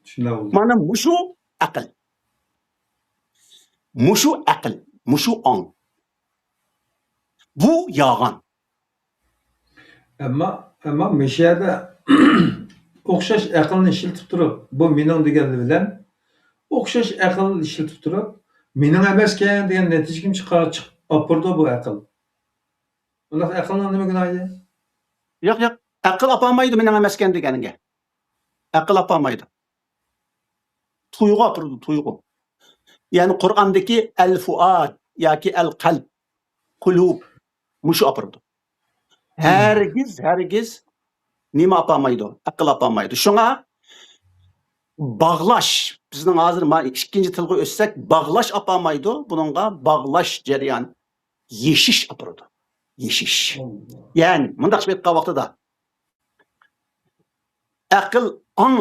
شۇنداق بولدى. مانا مۇشۇ ئەقىل. مۇشۇ ئەقىل، مۇشۇ ئاڭ. بۇ يالغان. ئەمما، ئەمما مۇشۇ يەردە ئوخشاش ئەقىلنى ئىشلىتىپ تۇرۇپ، بۇ مېنىڭ دېگەنلىرى بىلەن ئوخشاش ئەقىل ئىشلىتىپ تۇرۇپ، مېنىڭ ئەمەسكەن دېگەن نەتىجىگىمۇ چىقا-، چىق-، ئاپىرىدۇ بۇ ئەقىل. ئۇنداق ئەقىلنىڭ نېمە گۇناھى؟ ياق، ياق. ئەقىل ئاپارمايدۇ مېنىڭ ئەمەسكەن دېگەنگە. ئەقىل ئاپارمايدۇ. تۇيغۇ ئاپىرىدۇ، تۇيغۇ. يەنى قۇرئاندىكى ئەل فۇئاد ياكى ئەل قەلب، قۇلۇب، مۇشۇ ئاپىرىدۇ. ھەرگىز، ھەرگىز نېمە ئاپارمايدۇ؟ ئەقىل ئاپارمايدۇ. شۇڭا باغلاش، بىزنىڭ ھازىر ما ئىككىنچى تىلغا ئۆتسەك، باغلاش ئاپارمايدۇ. بۇنىڭغا باغلاش جەريان، يېشىش ئاپىرىدۇ. يېشىش. يەنى مۇنداق ئېيتقان ۋاقتىدا، ئەقىل ئاڭ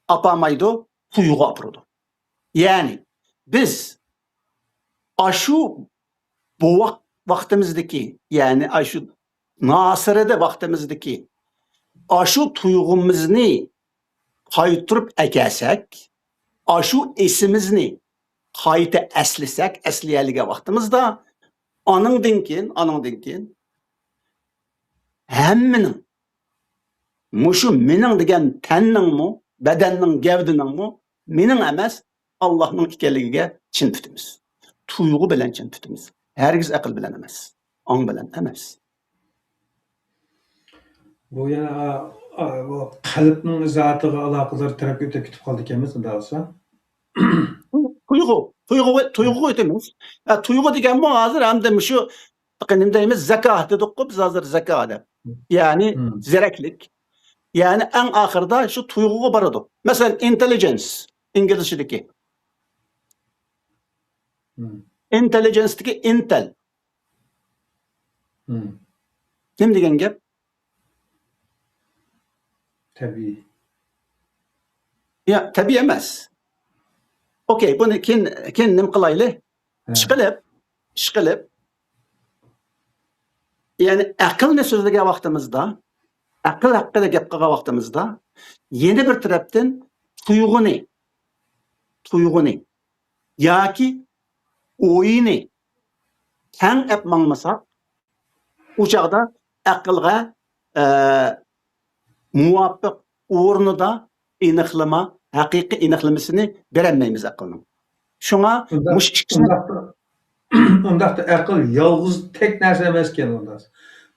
ئاپارمايدۇ، تۇيغۇ ئاپىرىدۇ. يەنى بىز ئاشۇ بوۋاق ۋاقتىمىزدىكى، يەنى ئاشۇ ناسىرىدە ۋاقتىمىزدىكى ئاشۇ تۇيغۇمىزنى قايتۇرۇپ ئەكەلسەك، ئاشۇ ئېسىمىزنى قايتا ئەسلىسەك، ئەسلىيەلىگەن ۋاقتىمىزدا، ئانىڭدىن كېيىن، ئانىڭدىن كېيىن ھەممىنىڭ، مۇشۇ مېنىڭ دېگەن تەننىڭمۇ، بەدەننىڭ، گەۋدىنىڭمۇ مېنىڭ ئەمەس، ئاللاھنىڭ ئىكەنلىكىگە چىن پۈتىمىز. تۇيغۇ بىلەن چىن پۈتىمىز. ھەرگىز ئەقىل بىلەن ئەمەس. ئاڭ بىلەن ئەمەس. بۇ يەنە، ئا، ئا، بۇ قەلبنىڭ ئىزاھاتىغا ئالاقىدار تەرەپكە ئۆتۈپ كېتىپ قالدى ئىكەنمىز، ئۇنداق بولسا. تۇيغۇ، تۇيغۇ، تۇيغۇغا ئۆتىمىز. ئە، تۇيغۇ دېگەنمۇ ھازىر ھەمدە مۇشۇ، نېمە دەيمىز، زاكا دېدۇققۇ بىز ھازىر، زاكا دەپ. يەنى زېرەكلىك. يەنى ئەڭ ئاخىرىدا شۇ تۇيغۇغا بارىدۇ. مەسىلەن، ئىنتېللىجېنس، ئىنگلىزچىدىكى. ئىنتېللىجېنستىكى ئىنتېل. نېمە دېگەن گەپ؟ تەبىئىي. يا، تەبىئىي ئەمەس. ئوكەي، بۇنى كېيىن، كېيىن نېمە قىلايلى؟ ئىشقىلىپ، ئىشقىلىپ، يەنى ئەقىلنى سۆزلىگەن ۋاقتىمىزدا، ئەقىل ھەققىدە گەپ قىلغان ۋاقتىمىزدا، يەنە بىر تەرەپتىن تۇيغۇنى، تۇيغۇنى ياكى ئوينى تەڭ ئەپ ماڭمىساق، ئۇ چاغدا ئەقىلگە، ئە، مۇۋاپىق ئورنىدا ئېنىقلىما، ھەقىقىي ئېنىقلىمىسىنى بېرەلمەيمىز ئەقىلنىڭ. شۇڭا ئۇنداق، مۇشۇ ئىككىسىنى ئۇنداقتا، ئۇنداقتا ئەقىل يالغۇز تەك نەرسە ئەمەسكەن ئۇنداق.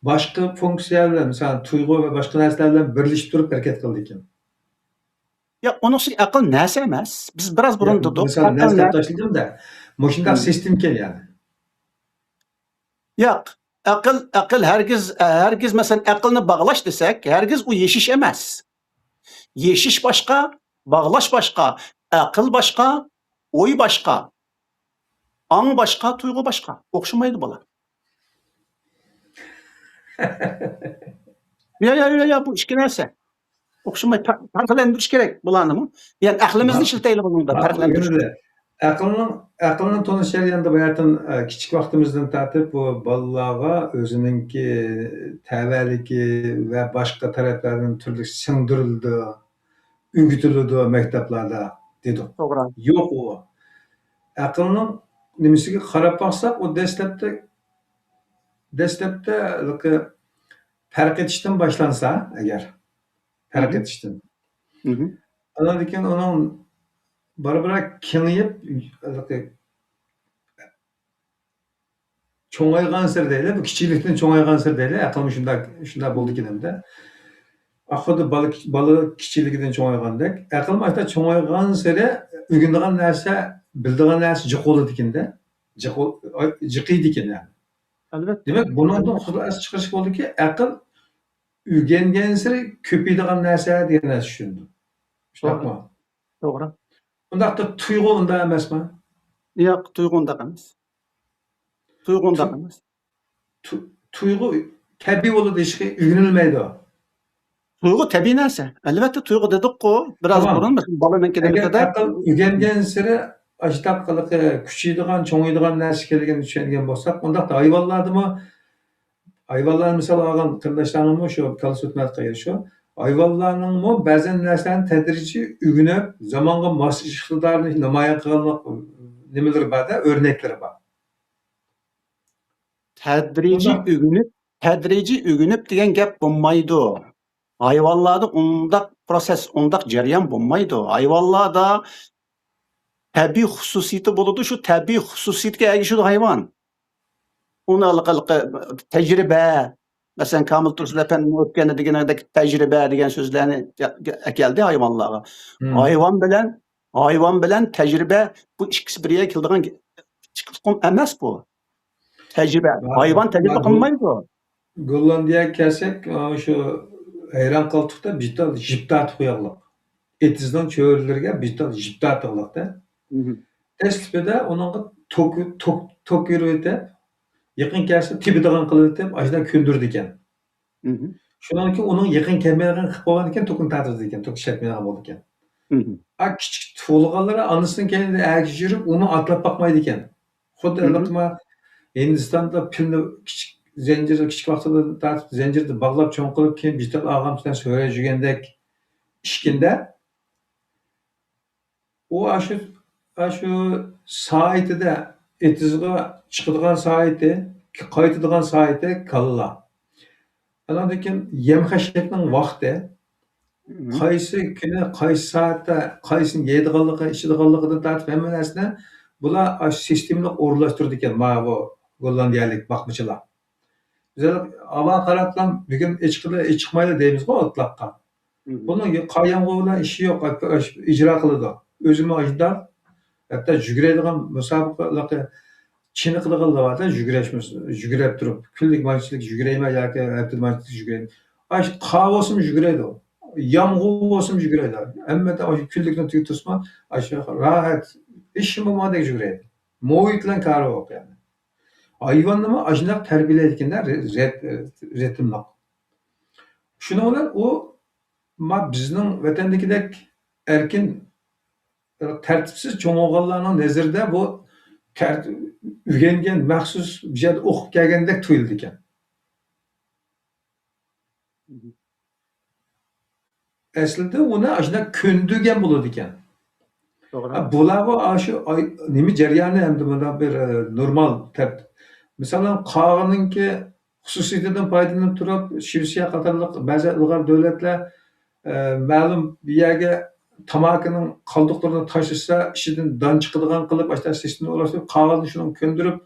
باشقا فۇنكسىيە بىلەن، مىسالەن، تۇيغۇ ۋە باشقا نەرسىلەر بىلەن بىرلىشىپ تۇرۇپ ھەرىكەت قىلىدىكەن. ياق، ئۇنىڭ ئۈچۈن ئەقىل نەرسە ئەمەس. بىز بىراز بۇرۇن دېدۇق. مىسال، ئەقىل نەرسە دەپ تاشلىدىم-دە، مۇشۇنداق سىستېمىكەن يەنى. ياق، ئەقىل، ئەقىل ھەرگىز، ھەرگىز، مەسىلەن، ئەقىلنى باغلاش دېسەك، ھەرگىز ئۇ يېشىش ئەمەس. يېشىش باشقا، باغلاش باشقا، ئەقىل باشقا، ئوي باشقا، ئاڭ باشقا، تۇيغۇ باشقا. ئوخشىمايدۇ بۇلار. يا، يا، يا، يا، بۇ ئىككى نەرسە. ئوخشىماي، پە-، پەرقلەندۈرۈش كېرەك بۇلارنىمۇ. يەنى ئەقلىمىزنى ئىشلىتەيلى بۇنىڭدا، پەرقلەندۈرۈش. ئەقىلنىڭ، ئەقىلنىڭ تونۇش جەريانىدا باياتىن، ئە، كىچىك ۋاقتىمىزدىن تارتىپ بۇ بالىلارغا ئۆزىنىڭكى تەۋەلىكى ۋە باشقا تەرەپلەردىن تۈرلۈك سىڭدۈرۈلىدۇ، ئۆگىتىلىدۇ مەكتەپلەردە دېدۇق. توغرا. يوق ئۇ. ئەقىلنىڭ نېمىسىگە قاراپ باقساق، ئۇ دەسلەپتە، دەسلەپتە ھېلىقى پەرق ئېتىشتىن باشلانسا ئەگەر، پەرق مھم. ئېتىشتىن. مھم. ئاندىن كېيىن ئۇنىڭ بارا-بارا كېڭىيىپ، ھېلىقى چوڭايغانسېرى دەيلى، بۇ كىچىكلىكتىن چوڭايغانسېرى دەيلى، ئەقىلمۇ شۇنداق، شۇنداق بولىدىكەن ئەمدى. خۇددى بالا، بالا كىچىكلىكىدىن چوڭايغاندەك، ئەقىلمۇ ئاشۇنداق چوڭايغانسېرى ئۆگىنىدىغان نەرسە، بىلىدىغان نەرسە جىق بولىدىكەن-دە. جىق بول-، ئاي، جىقىيدىكەن يەنى. ئەلۋەتتە. دېمەك، بۇنىڭدىن خۇلاسە چىقىرىشقا بولىدۇكى، ئەقىل ئۆگەنگەنسېرى كۆپىيىدىغان نەرسە دېگەن نەرسە چۈشىنىدۇ. شۇنداقمۇ؟ توغرا. توغرا. ئۇنداقتا تۇيغۇ ئۇنداق ئەمەسمۇ؟ ياق، تۇيغۇ ئۇنداق ئەمەس. تۇيغۇ ئۇنداق تۇ-، ئەمەس. تۇ-، تۇيغۇ تەبىئىي بولىدۇ، ھېچقى ئۆگىنىلمەيدۇ. تۇيغۇ تەبىئىي نەرسە. ئەلۋەتتە، تۇيغۇ دېدۇققۇ، بىراز تامام. بۇرۇن، مەسىلەن، بالىنىڭكى ئەگەر نېمىسىدە ئەقىل ئۆگەنگەنسېرى ئاشۇنداق قىلىقى كۈچىيىدىغان، چوڭىيىدىغان نەرسە ئىكەنلىكىنى چۈشەنگەن بولساق، ئۇنداقتا ھايۋانلاردىمۇ، ھايۋانلارنى مىسال ئالغان قېرىنداشلارنىڭمۇ شۇ كاللىسى ئۆتمەيۋاتقان يېرى شۇ. ھايۋانلارنىڭمۇ بەزەن نەرسىلەرنى تەدرىجىي ئۆگىنىپ، زامانغا ماسلىشىش ئىقتىدارىنى نامايان قىلغانلىق نېمىلىرى بار-دە، ئۆرنەكلىرى بار. تەدرىجىي ئۇنداق. ئۆگىنىپ، تەدرىجىي ئۆگىنىپ دېگەن گەپ بولمايدۇ. ھايۋانلاردا ئۇنداق پروسېس، ئۇنداق جەريان بولمايدۇ. ھايۋانلاردا تەبىئىي خۇسۇسىيىتى بولىدۇ، شۇ تەبىئىي خۇسۇسىيىتىگە ئەگىشىدۇ ھايۋان. ئۇنى ھېلىقى تەجرىبە، مەسىلەن، كامىل تۇرسۇن ئەپەندىمنىڭ ئۆتكەندە دېگىنىدەك تەجرىبە دېگەن سۆزلەرنى ئەكەلدى ھايۋانلارغا. مم. ھايۋان بىلەن، ھايۋان بىلەن تەجرىبە بۇ ئىككىسى بىر يەرگە كېلىدىغان ئىككى تۇقۇم ئەمەس بۇ. تەجرىبە. ھايۋان تەجرىبە قىلمايدۇ. گوللاندىيەگە كەلسەك، ئا، شۇ ھەيران قالدۇق-دە، بىتال جىپ تارتىپ قويغانلىق. ئېتىزنىڭ چۆرىلىرىگە بىتال جىپ تارتىغانلىق-دە. مھم. دەسلىپىدە ئۇنىڭغا توك، توك، توك يۈرۈۋېتىپ، يېقىن كەلسە تېپىدىغان قىلىۋېتىپ، ئاشۇنداق كۆندۈرىدىكەن. مھم. شۇنىڭدىن كېيىن ئۇنىڭ يېقىن كەلمەيدىغان قىلىپ قويغاندىكىن، توكىنى تارتىۋېتىدىكەن، توك ئىشلەتمەيدىغان بولىدىكەن. مھم. ئا، كىچىك تۇغۇلغانلىرى ئانىسىنىڭ كەينىدىن ئەگىشىپ يۈرۈپ، ئۇمۇ ئاتلاپ باقمايدىكەن. خۇددى مھم. ھېلىقىما ھىندىستاندا پىلنى كىچىك زەنجىر، كىچىك ۋاقتىدا تارتىپ، زەنجىردە باغلاپ چوڭ قىلىپ، كېيىن بىتال ئالغان بىلەن سۆرەپ يۈرگەندەك ئىكەن-دە. ئۇ ئاشۇ، ئاشۇ سائىتىدە، ئېتىزغا چىقىدىغان سائىتى، قايتىدىغان سائىتى كاللا. ئاناندىن كېيىن يەم-خەشەكنىڭ ۋاقتى، مم. قايسى كۈنى، قايسى سائەتتە، قايسىنى يەيدىغانلىقى، ئىچىدىغانلىقىدىن تارتىپ ھەممە نەرسىنى بۇلار ئاشۇ سىستېمىلىق ئورۇنلاشتۇرىدىكەن، ماۋۇ گوللاندىيەلىك باقمىچىلار. بىز ھاۋا قاراپلا بۈگۈن ئېچىقىدۇ، ئېچىقمايدۇ دەيمىزغۇ ئوتلاققا. مم. بۇنىڭ قايامغۇ بىلەن ئىشى يوق، ئىجرا قىلىدۇ. ئۆزىمۇ ئاجدار، ھەتتا يۈگۈرەيدىغان مۇسابىقىلىقى چېنىقىدىغانلار بار-دە، يۈگۈرۈش، يۈگۈرۈپ تۇرۇپ، كۈنلۈك مانچىلىك يۈگۈرەيمەن ياكى ھەپتىدە مانچىلىك يۈگۈرەيمەن. ئاشۇ قار بولسىمۇ يۈگۈرەيدۇ، يامغۇر بولسىمۇ يۈگۈرەيدۇ. ھەممىدە ئاشۇ كۈنلۈكنى تۈگىتىپ تۇرسىمۇ، ئاشۇ راھەت، ھېچنېمە بولمىغاندەك يۈگۈرەيدۇ. مۇھىت بىلەن كارى يوق يەنى. ھايۋاننىمۇ ئاشۇنداق تەربىيەلەيدىكەن-دە، رىت-، رىت-، رىتىملىق. شۇنىڭ بىلەن ئۇ، ما، بىزنىڭ ۋەتەندىكىدەك ئەركىن، تەرتىپسىز چوڭ بولغانلارنىڭ نەزىرىدە بۇ تەرت-، ئۆگەنگەن، مەخسۇس بىر يەردە ئوقۇپ كەلگەندەك تۇيۇلىدىكەن. ئەسلىدە ئۇنى ئاشۇنداق كۆندۈرگەن بولىدىكەن. توغرا. ھە، بۇلارغۇ ئاشۇ ئاي-، نېمە جەريانى ئەمدى مۇنداق بىر، ئە، نورمال تەرتىپ. مىسالەن، قاغىنىڭكى خۇسۇسىيىتىدىن پايدىلىنىپ تۇرۇپ، شىۋېتسىيە قاتارلىق بەزى ئىلغار دۆلەتلەر، ئە، مەلۇم بىر يەرگە تاماكىنىڭ قالدۇقلىرىنى تاشلىسا، ئىچىدىن دان چىقىدىغان قىلىپ، ئاشۇنداق سىستېما ئورۇنلاشتۇرۇپ، قاغىنى شۇنىڭغا كۆندۈرۈپ،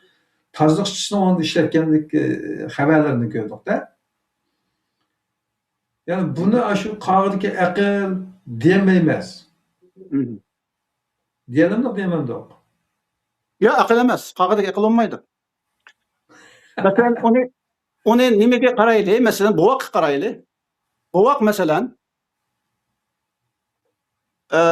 تازىلىقچىسىنىڭ ئورنىدا ئىشلەتكەنلىك، ئە، خەۋەرلىرىنى كۆردۇق-دە. يەنى بۇنى ئاشۇ قاغىدىكى ئەقىل دېيەلمەيمىز. مم. دېيەلەمدۇق، دېيەلمەمدۇق؟ ياق، ئەقىل ئەمەس. قاغىدىكى ئەقىل بولمايدۇ. مەسىلەن، ئۇنى، ئۇنى نېمىگە قارايلى؟ مەسىلەن، بوۋاققا قارايلى. بوۋاق، مەسىلەن، ئە،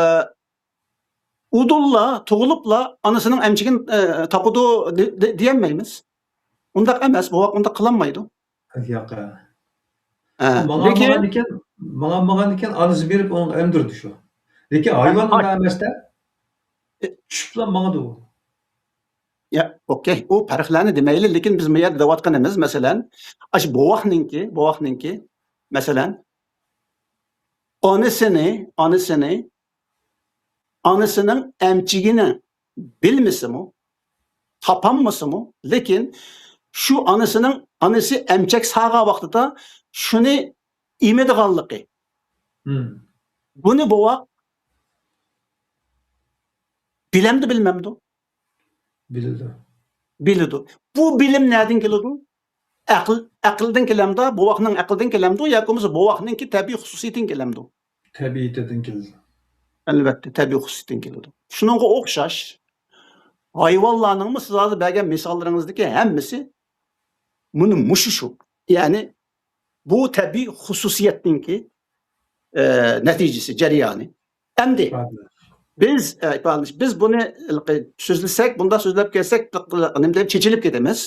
ئۇدۇللا، تۇغۇلۇپلا ئانىسىنىڭ ئەمچىكىنى، ئە، تاپىدۇ دې-، دې-، دېيەلمەيمىز. ئۇنداق ئەمەس، بوۋاق ئۇنداق قىلالمايدۇ. ياق. ھە، ماڭا لېكىن ماڭغاندىكىن، ماڭا ماڭغاندىكىن ئانىسى بېرىپ ئۇنىڭغا ئەمدۈردى شۇ. لېكىن ھايۋان ئۇنداق ئەمەس-دە. چۈشۈپلا ماڭىدۇ ئۇ. يا، ئوكەي، ئۇ پەرقلەرنى دېمەيلى، لېكىن بىز بۇ يەردە دەۋاتقىنىمىز، مەسىلەن، ئاشۇ بوۋاقنىڭكى، بوۋاقنىڭكى، مەسىلەن، ئانىسىنى، ئانىسىنى، ئانىسىنىڭ ئەمچىكىنى بىلمىسىمۇ، تاپالمىسىمۇ، لېكىن شۇ ئانىسىنىڭ، ئانىسى ئەمچەك سالغان ۋاقتىدا شۇنى ئېمىدىغانلىقى. مم. بۇنى بوۋاق بىلەمدۇ، بىلمەمدۇ؟ بىلىدۇ. بىلىدۇ. بۇ بىلىم نەدىن كېلىدۇ؟ ئەقىل، ئەقىلدىن كېلەمدۇ؟ بوۋاقنىڭ ئەقلىدىن كېلەمدۇ؟ ياكى بولمىسا بوۋاقنىڭكى تەبىئىي خۇسۇسىيىتىدىن كېلەمدۇ؟ تەبىئىتىدىن كېلىدۇ. ئەلۋەتتە، تەبىئىي خۇسۇسىيىتىدىن كېلىدۇ. شۇنىڭغا ئوخشاش، ھايۋانلارنىڭمۇ سىز ھازىر بەرگەن مىساللىرىڭىزدىكى ھەممىسى مۇنى مۇشۇ شۇ. يەنى بۇ تەبىئىي خۇسۇسىيەتنىڭكى، ئە، نەتىجىسى، جەريانى. ئەمدى ئىپادىلەش. بىز، ئە، ئىپادىلەش، بىز بۇنى سۆزلىسەك، بۇنداق سۆزلەپ كەلسەك، نېمە دەپ چېچىلىپ كېتىمىز.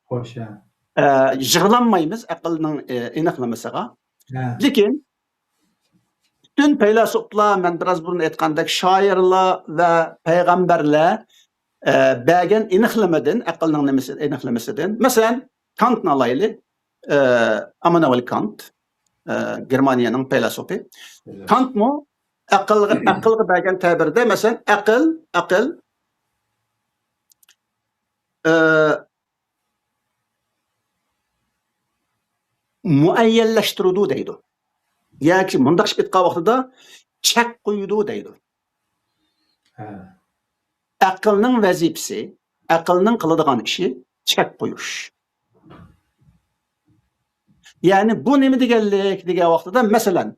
خوش، ھە. ئە، يىغلانمايمىز ئەقىلنىڭ، ئە، ئېنىقلىمىسىغا. ھە. لېكىن پۈتۈن پەيلاسوپلار، مەن بىراز بۇرۇن ئېيتقاندەك، شائىرلار ۋە پەيغەمبەرلەر، ئە، بەرگەن ئېنىقلىمىدىن، ئەقىلنىڭ نېمىسى، ئېنىقلىمىسىدىن. مەسىلەن، كانتنى ئالايلى. ئە، ئامانۇئېل كانت، ئە، گېرمانىيەنىڭ پەيلاسوپى. كانتمۇ ئەقىلگە، ئەقىلگە بەرگەن تەبىرىدە، مەسىلەن، ئەقىل، ئەقىل، ئە، مۇئەييەنلەشتۈرىدۇ دەيدۇ. ياكى مۇنداق ئېيتقان ۋاقتىدا چەك قويىدۇ دەيدۇ. ھە. ئەقىلنىڭ ۋەزىپىسى، ئەقىلنىڭ قىلىدىغان ئىشى چەك قويۇش. يەنى بۇ نېمە دېگەنلىك دېگەن ۋاقتىدا، مەسىلەن،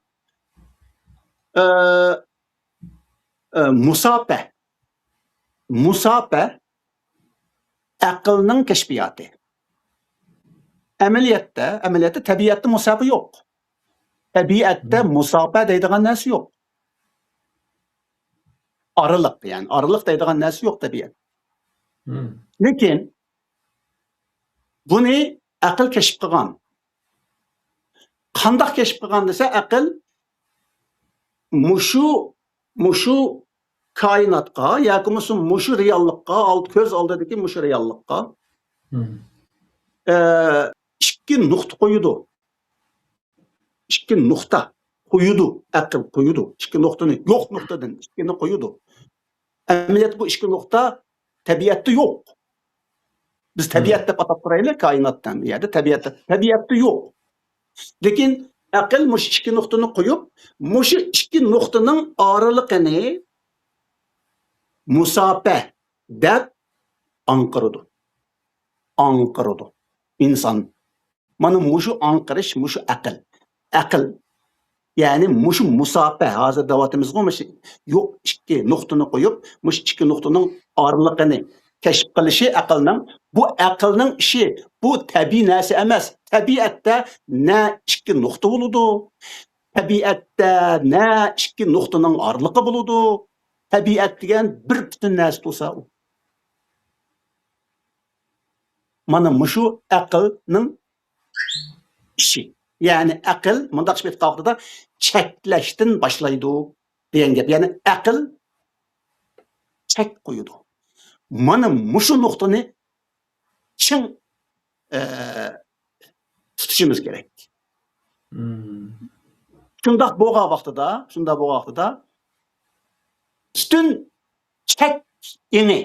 ئە، ئە، مۇساپە. مۇساپە ئەقىلنىڭ كەشپىياتى. ئەمەلىيەتتە، ئەمەلىيەتتە تەبىئەتتە مۇساپە يوق. تەبىئەتتە مم. مۇساپە دەيدىغان نەرسە يوق. ئارىلىق، يەنى ئارىلىق دەيدىغان نەرسە يوق تەبىئەت. مم. لېكىن بۇنى ئەقىل كەشىپ قىلغان. قانداق كەشىپ قىلغان دېسە، ئەقىل مۇشۇ، مۇشۇ كائىناتقا ياكى بولمىسا مۇشۇ رېئاللىققا، ئالدى، كۆز ئالدىدىكى مۇشۇ رېئاللىققا، مم. ئە، ئىككى نۇقتا قويىدۇ. ئىككى نۇقتا قويىدۇ، ئەقىل قويىدۇ. ئىككى نۇقتىنى، يوق نۇقتىدىن ئىككىنى قويىدۇ. ئەمەلىيەتتە بۇ ئىككى نۇقتا تەبىئەتتە يوق. بىز تەبىئەت دەپ ئاتاپ تۇرايلى، كائىناتتا، بۇ يەردە تەبىئەتتە، تەبىئەتتە يوق. لېكىن ئەقىل مۇشۇ ئىككى نۇقتىنى قويۇپ، مۇشۇ ئىككى نۇقتىنىڭ ئارىلىقىنى مۇساپە دەپ ئاڭقىرىدۇ. ئاڭقىرىدۇ ئىنسان. مانا مۇشۇ ئاڭقىرىش، مۇشۇ ئەقىل. ئەقىل. يەنى مۇشۇ مۇساپە، ھازىر دەۋاتىمىزغۇ، مۇشۇ يوق ئىككى نۇقتىنى قويۇپ، مۇشۇ ئىككى نۇقتىنىڭ ئارىلىقىنى كەشىپ قىلىشى ئەقىلنىڭ. بۇ ئەقىلنىڭ ئىشى، بۇ تەبىئىي نەرسە ئەمەس. تەبىئەتتە نە ئىككى نۇقتا بولىدۇ، تەبىئەتتە نە ئىككى نۇقتىنىڭ ئارىلىقى بولىدۇ. تەبىئەت دېگەن بىر پۈتۈن نەرسە تۇرسا ئۇ. مانا مۇشۇ ئەقىلنىڭ ئىشى. يەنى ئەقىل مۇنداق ئېيتقان ۋاقتىدا چەكلەشتىن باشلايدۇ دېگەن گەپ. يەنى ئەقىل چەك قويىدۇ. مانا مۇشۇ نۇقتىنى چىڭ، ئە، تۇتۇشىمىز كېرەك. مم. شۇنداق بولغان ۋاقتىدا، شۇنداق بولغان ۋاقتىدا پۈتۈن چەك ئېڭى،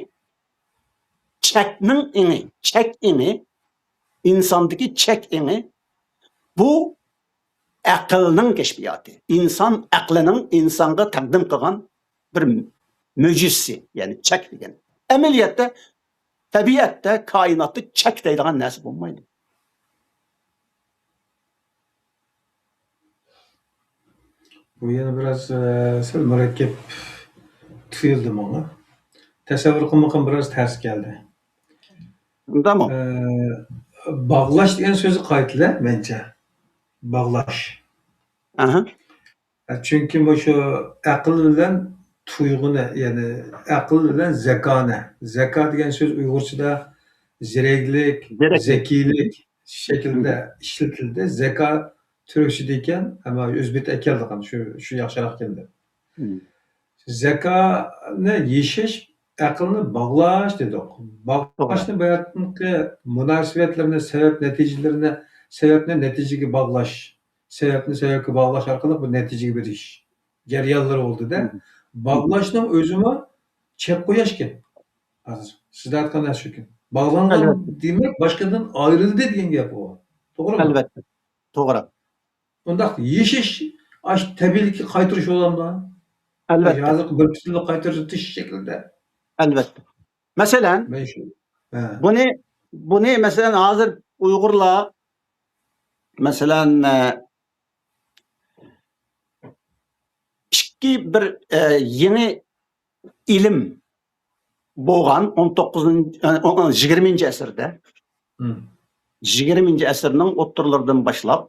چەكنىڭ ئېڭى، چەك ئېڭى، ئىنساندىكى چەك ئېڭى، بۇ ئەقىلنىڭ كەشپىياتى. ئىنسان ئەقلىنىڭ ئىنسانغا تەقدىم قىلغان بىر مۆجىزىسى، يەنى چەك دېگەن. ئەمەلىيەتتە، تەبىئەتتە، كائىناتتا چەك دەيدىغان نەرسە بولمايدۇ. بۇ يەنە بىراز، ئە، سەل مۇرەككەپ تۇيۇلدى ماڭا. تەسەۋۋۇر قىلمىغان بىراز تەس كەلدى. شۇنداقمۇ؟ ئە، باغلاش دېگەن سۆزى قايتىلە، مەنچە. باغلاش. ئەھە. ئە، چۈنكى مۇشۇ ئەقىل بىلەن تۇيغۇنى، يەنى ئەقىل بىلەن زەكانى. زەكا دېگەن سۆز ئۇيغۇرچىدا زېرەكلىك، زېرەكلىك. زەكىيلىك شەكلىدە ئىشلىتىلدى. زەكا تۈركچىدىكەن، ئەمما ئۆزبېكتە ئەكەلدىغان، شۇ، شۇ ياخشىراق كەلدى. مم. زەكانى يېشەش ئەقىلنى باغلاش دېدۇق. باغلاشنى باياتقى مۇناسىۋەتلىرىنى، سەۋەب نەتىجىلىرىنى، سەۋەبنى نەتىجىگە باغلاش، سەۋەبنى سەۋەبكە باغلاش ئارقىلىق بىر نەتىجىگە بېرىش جەريانلىرى بولدى-دە. مم. باغلاشنىڭ ئۆزىمۇ چەك قوياشكەن. ھازىر سىز ئېيتقان نەرسە شۇكەن. باغلانغان دېمەك باشقىدىن ئايرىلدى دېگەن گەپ ئۇ. توغرىمۇ؟ ئەلۋەتتە. توغرا. ئۇنداق يېشىش، ئاش تەبىئىيلىككە قايتۇرۇش بولامدۇ؟ ئەلۋەتتە. ھازىرقى بىر پۈتۈنلۈك قايتۇرۇش شەكلىدە. ئەلۋەتتە. مەسىلەن، مەن شۇ، ھە. بۇنى، بۇنى مەسىلەن، ھازىر ئۇيغۇرلار، مەسىلەن، ئە، ئىككى بىر، ئە، يېڭى ئىلىم بولغان ئون توققۇزىنچى، ئە، ئون، يىگىرمىنچى ئەسىردە. مم. يىگىرمىنچى ئەسىرنىڭ ئوتتۇرىلىرىدىن باشلاپ،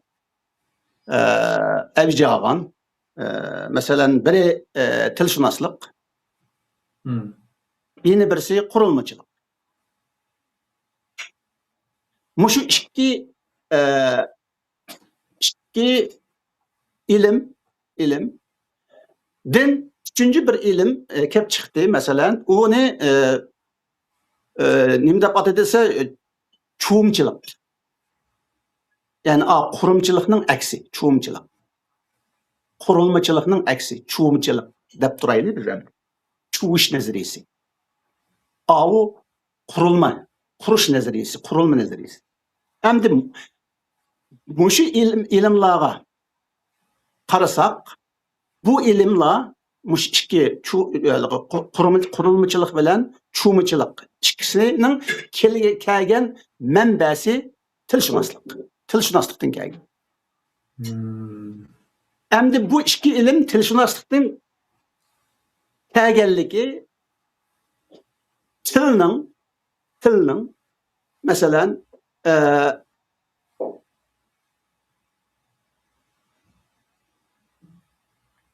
ئە، ئەۋج ئالغان، ئە، مەسىلەن، بىرى، ئە، تىلشۇناسلىق، مم. يەنە بىرسى قۇرۇلمىچىلىق. مۇشۇ ئىككى، ئە، ئىككى ئىلىم، ئىلىمدىن ئۈچىنچى بىر ئىلىم، ئە، كەپ چىقتى. مەسىلەن، ئۇنى، ئە، ئە، نېمە دەپ ئاتىدى دېسە، ئە، چۇۋۇمچىلىق. يەنى، ئا، قۇرۇمچىلىقنىڭ ئەكسى، چۇۋۇمچىلىق. قۇرۇلمىچىلىقنىڭ ئەكسى، چۇۋۇمچىلىق دەپ تۇرايلى بىز ئەمدى. چۇۋۇش نەزەرىيىسى. ئاۋۇ قۇرۇلما، قۇرۇش نەزەرىيىسى، قۇرۇلما نەزەرىيىسى. ئەمدى مۇشۇ ئىلىم، ئىلىملارغا قارىساق، بۇ ئىلىملار مۇشۇ ئىككى چۇ-، قۇ-، قۇرۇلمىچىلىق بىلەن چۇۋۇمچىلىق ئىككىسىنىڭ كەل-، كەلگەن مەنبەسى تىلشۇناسلىق. تىلشۇناسلىقتىن كەلگەن. مم. ئەمدى بۇ ئىككى ئىلىم تىلشۇناسلىقتىن كەلگەنلىكى تىلنىڭ، تىلنىڭ، مەسىلەن، ئە،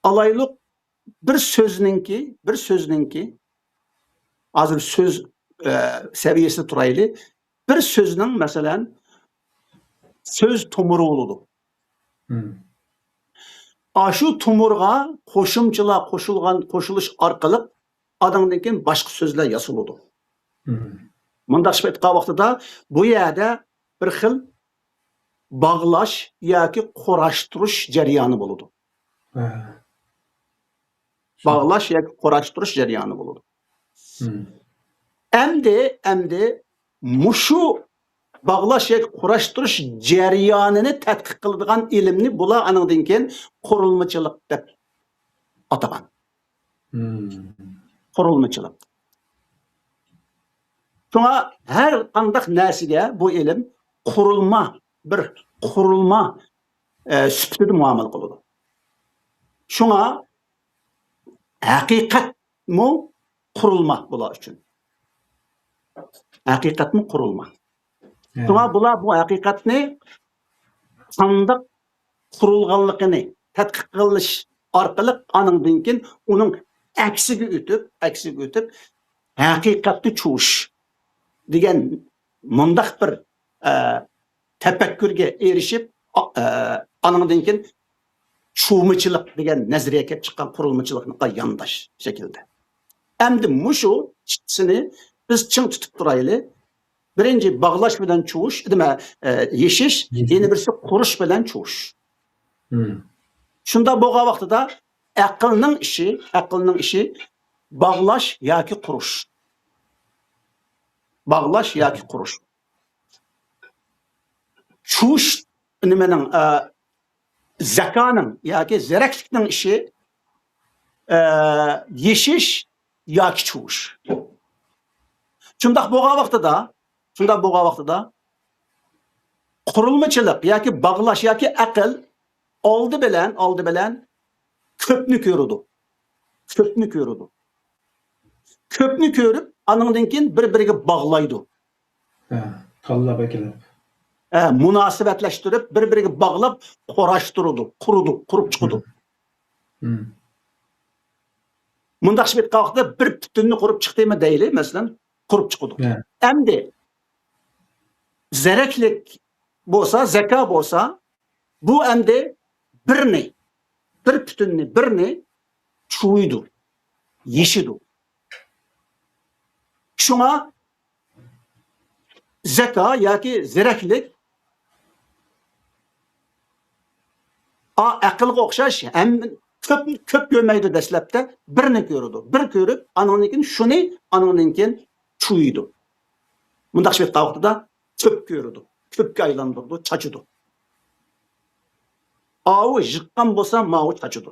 ئالايلۇق، بىر سۆزنىڭكى، بىر سۆزنىڭكى، ھازىر سۆز، ئە، سەۋىيەسىدە تۇرايلى. بىر سۆزنىڭ، مەسىلەن، سۆز تومۇرى بولىدۇ. مم. ئاشۇ تومۇرغا قوشۇمچىلار قوشۇلغان، قوشۇلۇش ئارقىلىق ئانىڭدىن كېيىن باشقا سۆزلەر ياسىلىدۇ. مم. مۇنداق ئېيتقان ۋاقتىدا بۇ يەردە بىر خىل باغلاش ياكى قۇراشتۇرۇش جەريانى بولىدۇ. ھە. باغلاش ياكى قۇراشتۇرۇش جەريانى بولىدۇ. مم. ئەمدى، ئەمدى مۇشۇ باغلاش ياكى قۇراشتۇرۇش جەريانىنى تەتقىق قىلىدىغان ئىلىمنى بۇلار ئانىڭدىن كېيىن قۇرۇلمىچىلىق دەپ ئاتىغان. مم. قۇرۇلمىچىلىق. شۇڭا ھەر قانداق نەرسىگە بۇ ئىلىم قۇرۇلما، بىر قۇرۇلما، ئە، سۈپىتىدە مۇئامىلە قىلىدۇ. شۇڭا ھەقىقەتمۇ قۇرۇلما بۇلار ئۈچۈن. ھەقىقەتمۇ قۇرۇلما. ھە. شۇڭا بۇلار بۇ ھەقىقەتنى قانداق قۇرۇلغانلىقىنى تەتقىق قىلىش ئارقىلىق ئانىڭدىن كېيىن ئۇنىڭ ئەكسىگە ئۆتۈپ، ئەكسىگە ئۆتۈپ، ھەقىقەتنى چۇۋۇش دېگەن مۇنداق بىر، ئە، تەپەككۇرگە ئېرىشىپ، ئا-، ئە، ئانىڭدىن كېيىن چۇۋۇمچىلىق دېگەن نەزەرىيە كېلىپ چىققان قۇرۇلمىچىلىققا يانداش شەكىلدە. ئەمدى مۇشۇ ئىككىسىنى بىز چىڭ تۇتۇپ تۇرايلى. بىرىنچى، باغلاش بىلەن چۇۋۇش، دېمە، ئە، يېشىش، يېشىش. يەنە بىرسى قۇرۇش بىلەن چۇۋۇش. مم. شۇنداق بولغان ۋاقتىدا ئەقىلنىڭ ئىشى، ئەقىلنىڭ ئىشى باغلاش ياكى قۇرۇش. باغلاش ياكى قۇرۇش. چۇۋۇش نېمىنىڭ، ئە، زەكانىڭ ياكى زېرەكلىكنىڭ ئىشى، ئە، يېشىش ياكى چۇۋۇش. شۇنداق بولغان ۋاقتىدا، شۇنداق بولغان ۋاقتىدا قۇرۇلمىچىلىق ياكى باغلاش ياكى ئەقىل ئالدى بىلەن، ئالدى بىلەن كۆپنى كۆرىدۇ. كۆپنى كۆرىدۇ. كۆپنى كۆرۈپ، ئانىڭدىن كېيىن بىر-بىرىگە باغلايدۇ. ھە، تاللاپ ئەكېلىپ. ھە، مۇناسىۋەتلەشتۈرۈپ، بىر-بىرىگە باغلاپ، قۇراشتۇرىدۇ، قۇرىدۇ، قۇرۇپ چىقىدۇ. مم. مم. مۇنداق ئېيتقان ۋاقىتتا بىر پۈتۈننى قۇرۇپ چىقتىمۇ دەيلى، مەسىلەن، قۇرۇپ چىقىدۇ. ھە. ئەمدى زېرەكلىك بولسا، زەكا بولسا، بۇ ئەمدى بىرنى، بىر پۈتۈننى، بىرنى چۇۋۇيدۇ، يېشىدۇ. شۇڭا زەكا ياكى زېرەكلىك ئا، ئەقىلگە ئوخشاش ھەم كۆپ، كۆپ كۆرمەيدۇ دەسلەپتە. بىرنى كۆرىدۇ. بىر كۆرۈپ، ئانىڭدىن كېيىن شۇنى، ئانىڭدىن كېيىن چۇيىدۇ. مۇنداق ئېيتقان ۋاقتىدا كۆپ كۆرىدۇ. كۆپكە ئايلاندۇرىدۇ، چاچىدۇ. ئاۋۇ يىغقان بولسا، ماۋۇ چاچىدۇ.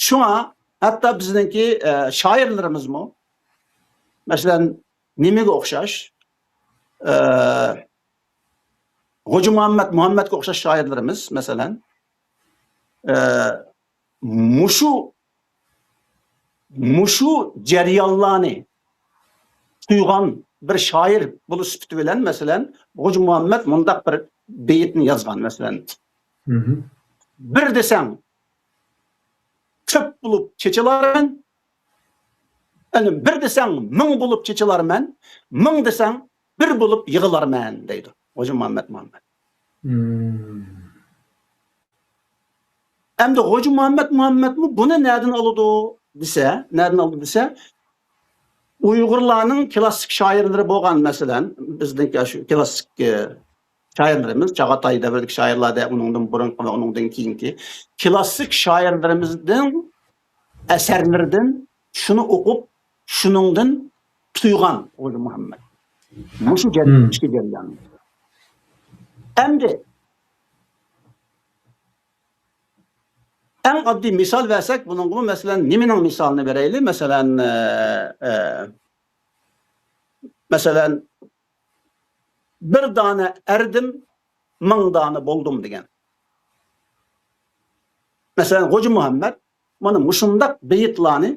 شۇڭا ھەتتا بىزنىڭكى، ئە، شائىرلىرىمىزمۇ، مەسىلەن، نېمىگە ئوخشاش؟ ئە، غوجا مۇھەممەد، مۇھەممەدكە ئوخشاش شائىرلىرىمىز، مەسىلەن، ئە، مۇشۇ، مۇشۇ جەريانلارنى تۇيغان بىر شائىر بولۇش سۈپىتى بىلەن، مەسىلەن، غوجا مۇھەممەد مۇنداق بىر بېيىتنى يازغان، مەسىلەن، مھم. بىر دېسەڭ، كۆپ بولۇپ چېچىلارمەن، يەنى بىر دېسەڭ، مىڭ بولۇپ چېچىلارمەن، مىڭ دېسەڭ، بىر بولۇپ يىغىلارمەن، دەيدۇ غوجا مۇھەممەد مۇھەممەد. مم. ئەمدى غوجا مۇھەممەد مۇھەممەدمۇ بۇنى نەدىن ئالىدۇ دېسە، نەدىن ئالىدۇ دېسە، ئۇيغۇرلارنىڭ كلاسسىك شائىرلىرى بولغان، مەسىلەن، بىزنىڭكى شۇ كلاسسىك، ئى، شائىرلىرىمىز، چاغاتاي دەۋرىدىكى شائىرلار دە، ئۇنىڭدىن بۇرۇنقى ۋە ئۇنىڭدىن كېيىنكى كلاسسىك شائىرلىرىمىزنىڭ ئەسەرلىرىدىن شۇنى ئوقۇپ، شۇنىڭدىن تۇيغان غوجا مۇھەممەد. مۇشۇ جەر-، مم. ئىككى جەريان. ئەمدى ئەڭ ئاددىي مىسال بەرسەك، بۇنىڭغىمۇ، مەسىلەن، نېمىنىڭ مىسالىنى بېرەيلى؟ مەسىلەن، ئە، ئە، مەسىلەن، «بىر دانە ئەردىم، مىڭ دانە بولدۇم» دېگەن. مەسىلەن، غوجا مۇھەممەد مانا مۇشۇنداق بېيىتلارنى،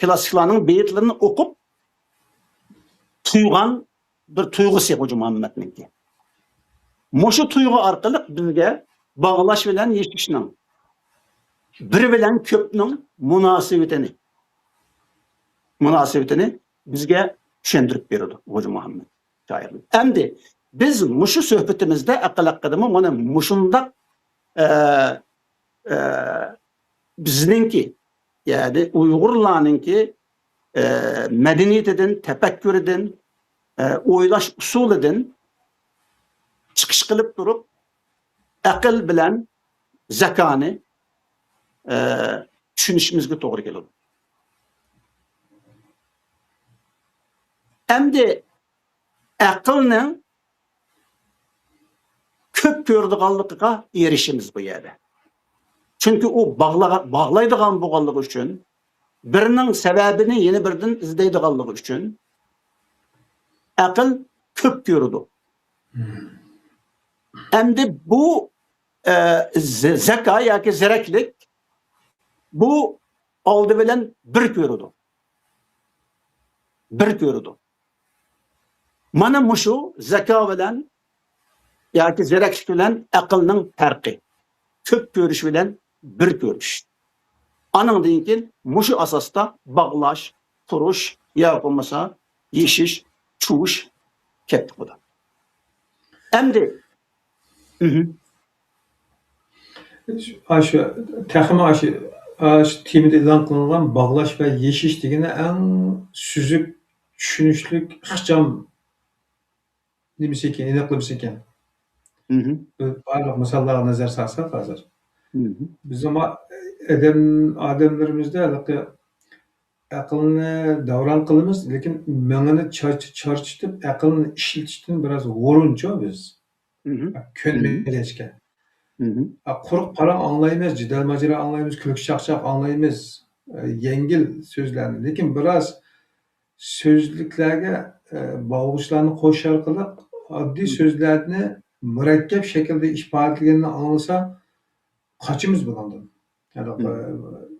كلاسسىكلارنىڭ بېيىتلىرىنى ئوقۇپ تۇيغان بىر تۇيغۇسى غوجا مۇھەممەدنىڭكى. مۇشۇ تۇيغۇ ئارقىلىق بىزگە باغلاش بىلەن يېشىشنىڭ، بىر بىلەن كۆپنىڭ مۇناسىۋىتىنى، مۇناسىۋىتىنى بىزگە چۈشەندۈرۈپ بېرىدۇ غوجا مۇھەممەد شائىرلىق. ئەمدى بىز مۇشۇ سۆھبىتىمىزدە ئەقىل ھەققىدىمۇ مانا مۇشۇنداق، ئە، ئە، بىزنىڭكى، يەنى ئۇيغۇرلارنىڭكى، ئە، مەدەنىيىتىدىن، تەپەككۇرىدىن، ئە، ئويلاش ئۇسۇلىدىن چىقىش قىلىپ تۇرۇپ، ئەقىل بىلەن زەكانى، ئە، چۈشىنىشىمىزگە توغرا كېلىدۇ. ئەمدى ئەقىلنىڭ كۆپ كۆرىدىغانلىقىغا ئېرىشىمىز بۇ يەردە. چۈنكى ئۇ باغلىغا-، باغلايدىغان بولغانلىقى ئۈچۈن، بىرىنىڭ سەۋەبىنى يەنە بىرىدىن ئىزدەيدىغانلىقى ئۈچۈن ئەقىل كۆپ كۆرىدۇ. مم. ئەمدى بۇ، ئە، زە-، زەكا ياكى زېرەكلىك، بۇ ئالدى بىلەن بىر كۆرىدۇ. بىر كۆرىدۇ. مانا مۇشۇ زەكا بىلەن ياكى زېرەكلىك بىلەن ئەقىلنىڭ پەرقى. كۆپ كۆرۈش بىلەن بىر كۆرۈش. ئانىڭدىن كېيىن مۇشۇ ئاساستا باغلاش، تۇرۇش يا بولمىسا يېشىش، چۇۋۇش كەتتى قۇدا. ئەمدى، مھم. ئاشۇ، تېخىمۇ ئاشۇ، ئاشۇ تېمىدا ئېلان قىلىنغان باغلاش ۋە يېشىش دېگىنى ئەڭ سۈزۈك، چۈشىنىشلىك، ئىخچام نېمىسى ئىكەن، ئېنىقلىمىسى ئىكەن. مھم. بىز بارلىق مىساللارغا نەزەر سالساق ھازىر. مھم. بىزنىڭ ما-، ئادەم، ئادەملىرىمىزدە ھېلىقى ئەقىلنى دەۋران قىلىمىز، لېكىن مېڭىنى چارچ-، چارچىتىپ، ئەقىلنى ئىشلىتىشتىن بىراز ھۇرۇنچۇ بىز. مھم. كۆنمىگەچكە. مھم. قۇرۇق پاراڭ ئاڭلايمىز، جېدەل ماجىرا ئاڭلايمىز، كۈلكە چاقچاق ئاڭلايمىز، يەڭگىل سۆزلەرنى. لېكىن بىراز سۆزلۈكلەرگە، ئە، باغلىغۇچلارنى قوشۇش ئارقىلىق ئاددىي مم. سۆزلەرنى مۇرەككەپ شەكىلدە ئىپادىلىگەننى ئاڭلىسا، قاچىمىز بۇنىڭدىن. يەنى، مم. ئە،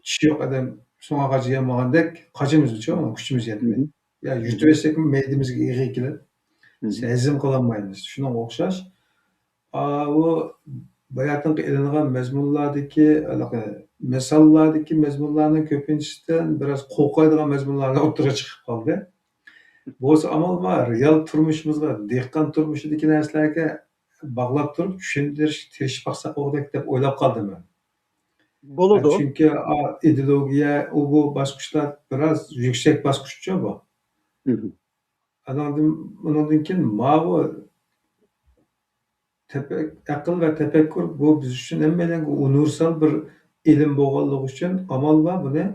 چىشى يوق ئادەم سۇڭا قاچا يەلمىگەندەك قاچىمىزچۇ، كۈچىمىز يەتمەيدۇ. مم. يا مم. يۇتۇۋەتسەكمۇ مەيدىمىزگە ئېغىر كېلىپ، مم. ھەزىم قىلالمايمىز. شۇنىڭغا ئوخشاش. ئاۋۇ باياتىنقى ئېلىنغان مەزمۇنلاردىكى، ھېلىقى مىساللاردىكى مەزمۇنلارنىڭ كۆپىنچىسىدىن بىراز قورقايدىغان مەزمۇنلارنى ئوتتۇرىغا چىقىپ قالدى. بولسا ئامال بار، رېئال تۇرمۇشىمىزغا، دېھقان تۇرمۇشىدىكى نەرسىلەرگە باغلاپ تۇرۇپ چۈشەندۈرۈشكە تىرىشىپ باقساق بولغۇدەك دەپ ئويلاپ قالدىم مەن. بولىدۇ. چۈنكى، ئا، ئىدېئولوگىيە، ئۇ بۇ باسقۇچلار بىراز يۈكسەك باسقۇچچۇ بۇ. مم. ئاناندىن، ئۇنىڭدىن كېيىن ماۋۇ تەپەك-، ئەقىل ۋە تەپەككۇر بۇ بىز ئۈچۈن ھەممەيلەنگە ئۇنىۋېرسال بىر ئىلىم بولغانلىقى ئۈچۈن ئامال بار بۇنى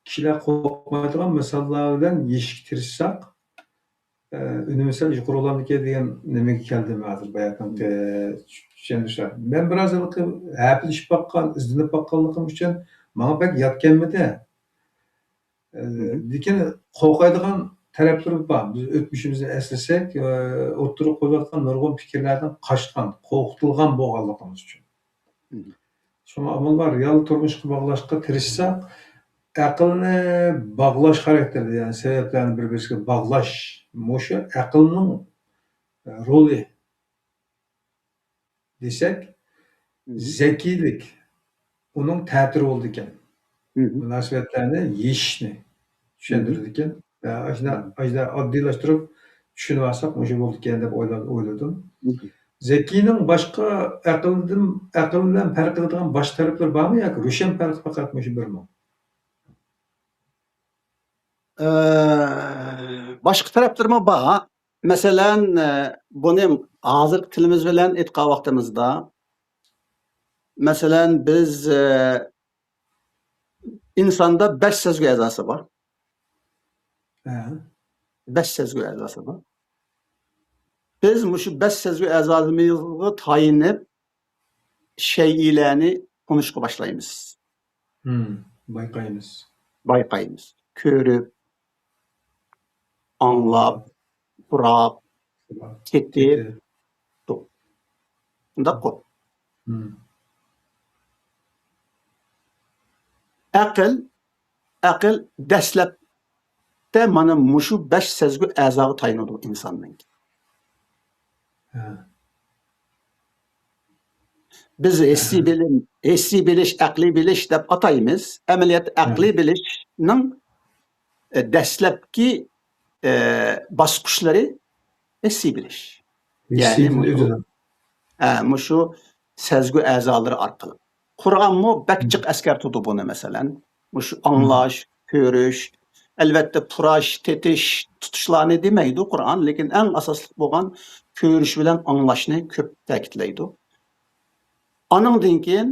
كىشىلەر قورقمايدىغان مىساللار بىلەن يېشىشكە تىرىشساق، ئە، ئۈنىۋېرسال يۇقىرى ئۇلامدىكى دېگەن نېمىگە كەلدىم ھازىر، باياتىنقى چۈشەندۈرۈشلەر. مەن بىراز ھېلىقى ھەپىلىشىپ باققان، ئىزدىنىپ باققانلىقىم ئۈچۈن ماڭا بەك يات كەلمىدى. ئە، لېكىن قورقايدىغان تەرەپلىرى بار. بىز ئۆتمۈشىمىزنى ئەسلىسەك، ئە، ئوتتۇرىغا قويۇلۇۋاتقان نۇرغۇن پىكىرلەردىن قاچقان، قورقۇتۇلغان بولغانلىقىمىز ئۈچۈن. شۇڭا ئامال بار، رېئال تۇرمۇشقا باغلاشقا تىرىشساق، ئەقىلنى باغلاش خاراكتېرىدە، يەنى سەۋەبلەرنى بىر-بىرسىگە باغلاش، مۇشۇ ئەقىلنىڭ، ئە، رولى دېسەك، زەكىيلىك، ئۇنىڭ تەتۈرى بولىدىكەن. مۇناسىۋەتلەرنى يېشىشنى چۈشەندۈرىدىكەن. ئە، ئاشۇنداق، ئاشۇنداق ئاددىيلاشتۇرۇپ چۈشىنىۋالساق، مۇشۇ بولىدىكەن دەپ ئويلا-، ئويلىدىم. زەكىينىڭ باشقا ئەقىلدىن، ئەقىل بىلەن پەرق قىلىدىغان باشقا تەرەپلىرى بارمۇ ياكى روشەن پەرقى پەقەت مۇشۇ بىرمۇ؟ ئە، باشقا تەرەپلىرىمۇ بار. مەسىلەن، ئە، بۇنى ھازىرقى تىلىمىز بىلەن ئېيتقان ۋاقتىمىزدا، مەسىلەن، بىز، ئە، ئىنساندا بەش سەزگۈ ئەزاسى بار. ھە. بەش سەزگۈ ئەزاسى بار. بىز مۇشۇ بەش سەزگۈ ئەزامىزغا تايىنىپ شەيئىلەرنى تونۇشقا باشلايمىز. بايقايمىز. بايقايمىز. كۆرۈپ، ئاڭلاپ، پۇراپ، تېتىپ، شۇنداققۇ؟ ئەقىل، ئەقىل دەسلەپتە مانا مۇشۇ بەش سەزگۈ ئەزاغا تايىنىدۇ ئىنساننىڭكى. بىز ھېسسىي بىلىم، ھېسسىي بىلىش، ئەقلىي بىلىش دەپ ئاتايمىز. ئەمەلىيەتتە ئەقلىي بىلىشنىڭ، ئە، دەسلەپكى، ئە، باسقۇچلىرى ھېسسىي بىلىش. يەنى مۇشۇ، ئە، مۇشۇ سەزگۈ ئەزالىرى ئارقىلىق. قۇرئانمۇ بەك جىق ئەسكەرتىدۇ بۇنى، مەسىلەن. مۇشۇ ئاڭلاش، كۆرۈش، ئەلۋەتتە، پۇراش، تېتىش، تۇتۇشلارنى دېمەيدۇ قۇرئان، لېكىن ئەڭ ئاساسلىق بولغان كۆرۈش بىلەن ئاڭلاشنى كۆپ تەكىتلەيدۇ. ئانىڭدىن كېيىن